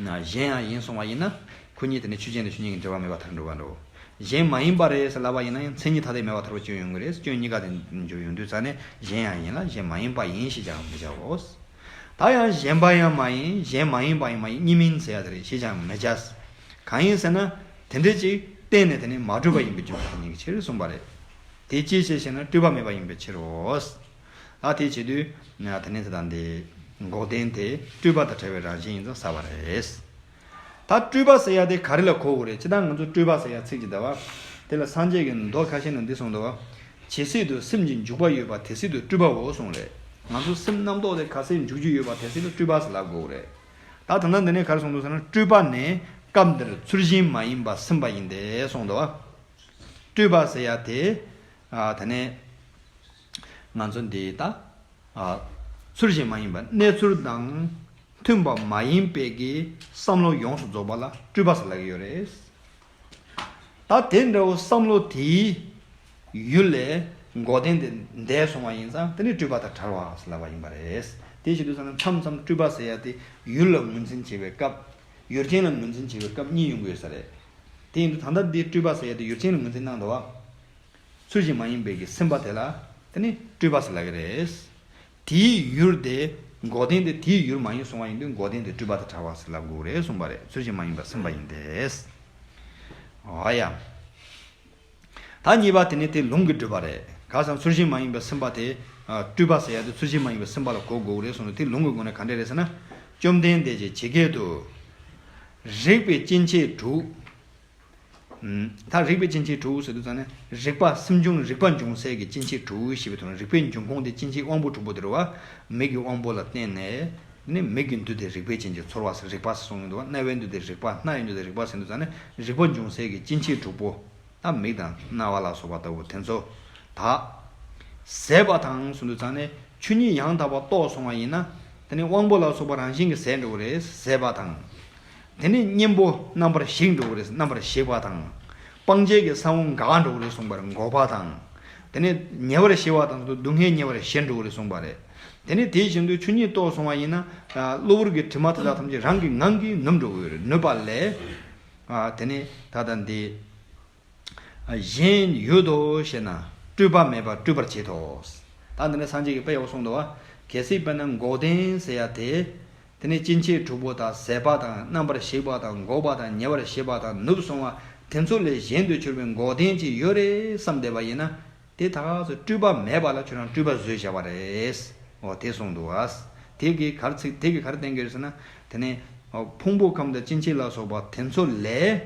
ན་གཞན་ཡང་ཡིན་སོང་བ་ཡིན་ན། ཁོ་གཉིས་དེ་ནི་ཆོས་ཅན་དང་ཆོས་ཉིད་ཀྱི་འབྲེལ་བ་མེད་པ་ཐལ་འགྲོ་བ་འགྲོ། གཞན་མ་ཡིན་པ་རེད་ཟེར་ལབ་པ་ཡིན་ན་ཡང་མཚན་ཉིད་ཐ་དད་མེད་པ་ཐལ་བ་སྐྱོན་ཡོང་གི་རེད། སྐྱོན་གཉིས་ཀ་དེ་འགྱུར་ཡོང་དུས་ཙང་ནས་གཞན་ཡང་ཡིན་ལ་གཞན་མ་ཡིན་པ་ཡིན་ཞེས་ཀྱང་མི་བྱའོ། ད་ཡང་གཞན་པ་ཡང་མ་ཡིན་གཞན་མ་ཡིན་པ་ཡང་མ་ཡིན་གཉིས་མིན་ཟེར་ཡ་དེ་རེད་ཞེས་ཀྱང་མི་བྱ། གང་ཡིན་ཟེར་ན་དེ་འདྲ་ཅིག་གཏན་ནས་དེ་ནི་མ་གྲུབ་པ་ཡིན་པའི་རྒྱུ་མཚན་ཉིད་ཀྱི་ཕྱིར་གསུངས་པ་རེད། དེ་ཅིའི་ཕྱིར་ཞེ་ན་སྤྲོས་པ་མེད་པ་ཡིན་པའི་ཕྱིར་རོ། ད་དེ་བྱེད་དུས་ན་དེ་ནས་དེ་དང་དེ་འགོག་བདེན་དེ་སྤྲོས་པ་དང་བྲལ་བའི་རང་བཞིན་ཡིན་ཙང་ཟབ་པ་རེད། ད་སྤྲོས་པ་ཟེར་ཡ་དེ་ག་རེ་ལ་གོ་དགོས་རེད། སྤྱིར་བཏང་ང་ཚོ་སྤྲོས་པ་ཟེར་ཡ་ཚིག་ཅིག་ད་བ། དེ་ལ་སངས་རྒྱས་ཀྱི་མདོ་ཁ་ཤས་ནང་འདི་གསུངས་འདུག་བ། ཇི་སྲིད་དུ་སེམས་ཀྱི་འཇུག་པ་ཡོད་པ་དེ་སྲིད་དུ་སྤྲོས་པའོ་གསུངས་རེད། ང་ཚོ་སེམས་རྣམ་རྟོག་དེ་ག་སེ་འཇུག་རྒྱུ་ཡོད་པ་དེ་སྲིད་དུ་སྤྲོས་པ་ཟེར་ལབ་དགོས་རེད། ད་ད་ལྟ་འདི་ནས་ག་རེ་གསུངས་འདུག་ཟེར་ན་སྤྲོས་པ་ནི་སྐབས་འདིར་ཚུལ་བཞིན་མ་ཡིན་པ་སེམས་པ་ཡིན་ཏེ་གསུངས་འདུག་བ། སྤྲོས་པ་ཟེར་ཡ་དེ། ཨ། ད་ནས་ང་ཚོ་འདི་ད། ཨ། ཚུལ་བཞིན་མ་ཡིན་པ་གནས་ཚུལ་དང་མཐུན་པ་མ་ཡིན་པའི་གི་བསམ་བློ་ཡོངས་སུ་རྫོགས་པ་ལ་སྤྲོས་པ་ཟེར་ལབ་ཀྱི་ཡོད་རེད། ད་དེ་འདྲ་བོ་བསམ་བློ་དེའི་ཡུལ་ལས་འགོག་བདེན་དེ་འདས་སོང་བ་ཡིན་ཙང་དེ་ནི་སྤྲོས་པ་དང་བྲལ་བ་ཟེར་ལབ་པ་ཡིན་པ་རེད། དེ་བྱེད་དུས་ཙང་ན་མཚམས་མཚམས་སྤྲོས་པ་ཟེར་ཡ་དེ་ཡུལ་ལ་ངོས་འཛིན་བྱེད་པའི་སྐབས། ཡུལ་ཅན་ལ་ངོས་འཛིན་བྱེད་པའི་སྐབས་གཉིས་ཡོང་གི་ཡོད་ས་རེད། དེ་ཡིན་དུས་ད་ལྟ་འདི་སྤྲོས་པ་ཟེར་ཡ་དེ་ཡུལ་ཅན་ལ་ངོས་འཛིན་གནང་འདུག་བ། ཚུལ་བཞིན་མ་ཡིན་པའི་གི་སེམས་པ་དེ་ལ་དེ་ནི་སྤྲོས་པ་ཟེར་ལབ་ཀྱི་རེད། དེའི་ཡུལ་དེ་འགོག་བདེན་དེ་དེའི་ཡུལ་མ་ཡིན་སོང་བ་ཡིན་དུས་འགོག་བདེན་དེ་སྤྲོས་པ་དང་བྲལ་བ་ཟེར་ལབ་དགོས་རེད་གསུངས་པ་རེད། ཚུལ་བཞིན་མ་ཡིན་པ་སེམས་པ་ཡིན་ཏེ། འོ་ཡ། ད་གཉིས་པ་དེ་ནི་དེ་ལུང་གི་སྒྲུབ་པ་རེད། ག་ཟེར་ན་ཚུལ་བཞིན་མ་ཡིན་པའི་སེམས་པ་དེ། ཨ། སྤྲུལ་པ་ཟེར་ཡ་དེ་ཚུལ་བཞིན་མ་ཡིན་པའི་སེམས་པ་ལ་གོ་དགོས་རེད་གསུངས་ནས། དེ་ལུང་གི་སྒོ་ནས་ག་འདྲ་རེད་ཟེར་ན། བཅོམ་ལྡན་འདས་ཀྱིས་ཇི་སྐད་དུ། རིག་པའི་སྐྱེ་མཆེད་དྲུག་ད་རིག་པའི་སྐྱེ་མཆེད་དྲུག་ཟེར་དུས་ཙང་ནས། རིག་པ་སེམས་བྱུང་རིག་པ་འབྱུང་སའི་གི་སྐྱེ་མཆེད་དྲུག་ཞེས་པའི་ཐོག་ནས། རིག་པའི་འབྱུང་ཁུངས་དེ་སྐྱེ་མཆེད་དབང་པོ་དྲུག་པོ་དེ་རེད་བ། མིག་གི་དབང་པོ་ལ་བརྟེན་ནས། ནི་མིག་གི་འདུས་ཏེ་རེག་པའི་རྐྱེན་གྱིས་ཚོར་བ་ཟེར་རེག་པ་ཟེར་གསུངས་ཡོང་འདུག་བ། རྣ་བའི་འདུས་ཏེ་རེག་པ། སྣ་ཡི་འདུས་ཏེ་རེག་པ་ཟེར་དུས་ཙང་ནས། རེག་པ་འབྱུང་སའི་གི་སྐྱེ་མཆེད་དྲུག་པོ། ད་མིག་དང་རྣ་བ་ལ་སོགས་པ་ལྟ་བུ་དེ་ཚོ་དག་ཟད་པ་དང་གསུངས་དུས་ཙང་ནས། ཆོས་ཉིད་ཡང་དག་པ་རྟོགས་སོང་བ་ཡིན་ན། དེ་ནི་དབང་པོ་ལ་སོགས་པ་རང་བཞིན་གྱིས་ཟད་འགྲོ་གི་རེད། ཟད་པ་དང་། དེ་ནི་གཉེན་པོ་རྣམ་པར་ཞིག་འགྲོ་གི་རེད། རྣམ་པར་ཞིག་པ་དང་། སྤང་བྱའི་གི་ས་བོན་འགག་འགྲོ་གི་རེད་གསུངས་པ་རེད། འགོག་པ་དང་། དེ་ནི་ཉེ་བར་ཞི་བ་དང་། སྡུག་བསྔལ་ཉེ་བར་ཞི་འགྲོ་གི་རེད་གསུངས་པ་རེད། དེ་ནི་དེ་བཞིན་དུ་ཆོས་ཉིད་རྟོགས་སོང་བ་ཡིན་ན། ཨ། གློ་བུར་གྱི་དྲི་མ་དེ་དག་ཐམས་ཅད་རང་གི་ངང་གིས་ནུབ་འགྲོ་གི་ཡོད་རེད། ནུབ་པ་ལས། ཨ། དེ་ནི་ད་ལྟ་འདི། ཨ། གཞན་ཡོད་དོ་ཞེ་ན། སྤྲོས་པ་མེད་པར་སྤྲུལ་པར་བྱེད་དོ། ད་འདི་ནི་སངས་རྒྱས་ཀྱིས་དཔེ་ཡག་པོ་གསུངས་འདུག་བ། གལ་སྲིད་དཔེར་ན་འགོག་བདེན་ཟེར་ཡ་དེ། དེ་ནི་སྐྱེ་མཆེད་དྲུག་པོ་དག་ཟད་པ་དང་། རྣམ་པར་ཞིག་པ་དང་། འགོག་པ་དང་། ཉེ་བར་ཞི་བ་དང་། ནུབ་སོང་བ་དེ་ཚོ་ལས་གཞན་དུ་གྱུར་པའི་འགོག་བདེན་ཅིག་ཡོད་རེད་བསམ་བསྡད་པ་ཡིན་ན། དེ་དག་ཚོ་སྤྲོས་པ་མེད་པ་ལ་ཁྱོད་རང་སྤྲོས་པ་བཟོས་བཞག་པ་རེད། འོ་དེ་གསུངས་འདུག་བ། དེ་གིས་ག་རེ་ཚིག་དེ་གིས་ག་རེ་བསྟན་གྱི་རེད་ཟེར་ན། དེ་ནི་ཕུང་པོ་ཁམས་དང་སྐྱེ་མཆེད་ལ་སོགས་པ་དེ་ཚོ་ལས་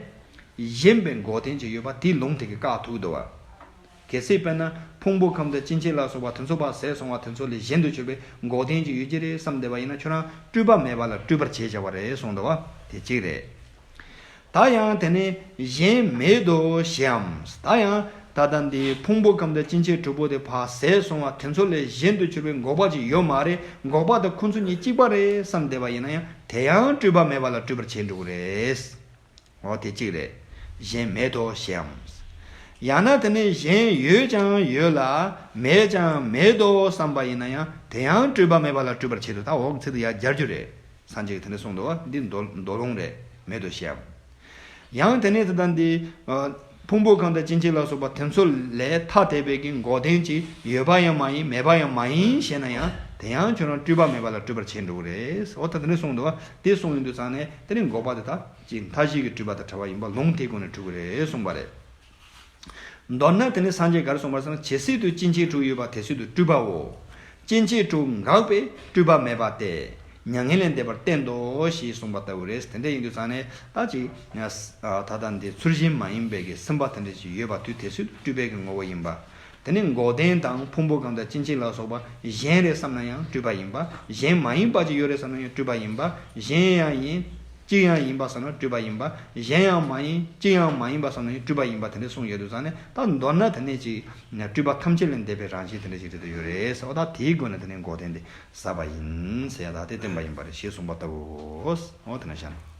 གཞན་པའི་འགོག་བདེན་ཅིག་ཡོད་པ་དེའི་ལུང་དེ་གིས་བཀག་ཐུབ་འདུག་བ། གལ་སྲིད་དཔེར་ན་ཕུང་པོ་ཁམས་དང་སྐྱེ་མཆེད་ལ་སོགས་པ་དེ་ཚོ་ཕར་ཟད་སོང་བ་དེ་ཚོ་ལས་གཞན་དུ་གྱུར་པའི་འགོག་བདེན་ཅིག་ཡོད་ཀྱི་རེད་བསམ་བསྡད་པ་ཡིན་ན། ཁྱོད་རང་སྤྲོས་པ་མེད་པ་ལ་སྤྲོས་པར་བྱས་བཞག་པ་རེད་གསུངས་འདུག་བ། དེ་གཅིག་རེད། ད་ཡང་དེ་ནི་གཞན་མེད་དོ་ཞེའམ། ད་ཡང་ད་ལྟ་འདི་ཕུང་པོ་ཁམས་དང་སྐྱེ་མཆེད་དྲུག་པོ་དེ་ཕར་ཟད་སོང་བ་དེ་ཚོ་ལས་གཞན་དུ་གྱུར་པའི་འགོག་པ་ཅིག་ཡོད་མ་རེད། འགོག་པ་དང་ཁོ་ཚོ་གཉིས་གཅིག་པ་རེད་བསམ་བསྡད་པ་ཡིན་ན་ཡང་། དེ་ཡང་སྤྲོས་པ་མེད་པ་ལ་སྤྲོས་པར་བྱས་འགྲོ་གི་རེད། འོ་དེ་གཅིག་རེད། གཞན་མེད་དོ་ཞེའམ། ཡང་ན་དེ་ནི་གཞན་ཡོད་ཀྱང་ཡོད་ལ། མེད་ཀྱང་མེད་དོ་བསམ་པ་ཡིན་ན་ཡང་། དེ་ཡང་སྤྲོས་པ་མེད་པ་ལ་སྤྲོས་པར་བྱེད་དོ། ད་འོག་ཚིག་དེ་ཡར་སྦྱར་རྒྱུ་རེད། སངས་རྒྱས་ཀྱིས་དེ་འདྲ་གསུངས་འདུག་བ། འདི་མདོ་མདོ་ལུང་རེད། མེད་དོ་ཞེའམ། ཡང་དེ་ནི་ད་ལྟ་འདི། ཨ། ཕུང་པོ་ཁམས་དང་སྐྱེ་མཆེད་ལ་སོགས་པ་དེ་ཚོ་ལས་ཐ་དད་པའི་གི་འགོག་བདེན་ཅིག་ཡོད་པ་ཡང་མ་ཡིན། མེད་པ་ཡང་མ་ཡིན་ཞེ་ན་ཡང་། དེ་ཡང་ཁྱོད་རང་སྤྲོས་པ་མེད་པ་ལ་སྤྲོས་པར་བྱས་འགྲོ་གི་རེད། འོ་ད་དེ་འདྲ་གསུངས་འདུག་བ། དེ་གསུངས་ཡོང་དུས་ཙང་ནས། དེ་ནི་འགོག་པ་དེ་དག་ཅིག་མཐའ་བཞི་གི་སྤྲོས་པ་དང་བྲལ་བ་ཡིན་པ་ལུང་དེའི་སྒོ་ནས་གྲུབ་ཀྱི་རེད་གསུངས་པ་རེད། མདོར་ན་དེ་ནི་སངས་རྒྱས་ཀྱིས་ག་རེ་གསུངས་པ་རེད་ཟེར་ན། ཇི་སྲིད་དུ་སྐྱེ་མཆེད་དྲུག་ཡོད་པ་དེ་སྲིད་དུ་སྤྲོས་པའོ། སྐྱེ་མཆེད་དྲུག་འགགས་པས་སྤྲོས་པ་མེད་པ་སྟེ། མྱ་ངན་ལས་འདས་པར་བསྟན་ཏོ་ཞེས་གསུངས་པ་ལྟ་བུ་རེད། དེ་འདྲ་ཡིན་དུས་ཙང་ནས་ད་ཅིག་ད་ལྟ་འདི་ཚུལ་བཞིན་མ་ཡིན་པའི་གི་སེམས་པ་དེ་འདྲ་ཞིག་ཡོད་པ་དུས་དེ་སྲིད་དུ་སྤྲོས་པའི་གི་ངོ་བོ་ཡིན་པ། དེ་ནི་འགོག་བདེན་དང་ཕུང་པོ་ཁམས་དང་སྐྱེ་མཆེད་ལ་སོགས་པ་གཞན་རེད་བསམ་ན་ཡང་སྤྲོས་པ་ཡིན་པ། གཞན་མ་ཡིན་པ་ཅིག་ཡོད་རེད་བསམ་ན་ཡང་སྤྲོས་པ་ཡིན་པ། གཞན་ཡང་ཡིན། གཅིག་ཡང་ཡིན་པ་བསམ་ན་སྤྲོས་པ་ཡིན་པ། གཞན་ཡང་མ་ཡིན། གཅིག་ཡང་མ་ཡིན་པ་བསམ་ན་ཡང་སྤྲོས་པ་ཡིན་པ། དེ་འདྲ་གསུངས་ཡོད་དུས་ཙང་ནས། ད་མདོར་ན་དེ་ནས་ཅིག་སྤྲོས་པ་ཐམས་ཅད་ལས་འདས་པའི་རང་བཞིན་དེ་འདྲ་ཞིག་རེད་དུ་ཡོད་རེད་ཟེར་བ། ད་དེའི་སྒོ་ནས་དེ་ནས་འགོག་བདེན་དེ་ཟད་པ་ཡིན་ཟེར་ཡ་ད་དེ་བསྟན་པ་ཡིན་པ་རེད་ཞེས་གསུངས་པ་ལྟ་བུའོ། འོ་དེ་ན་བཞག་ན།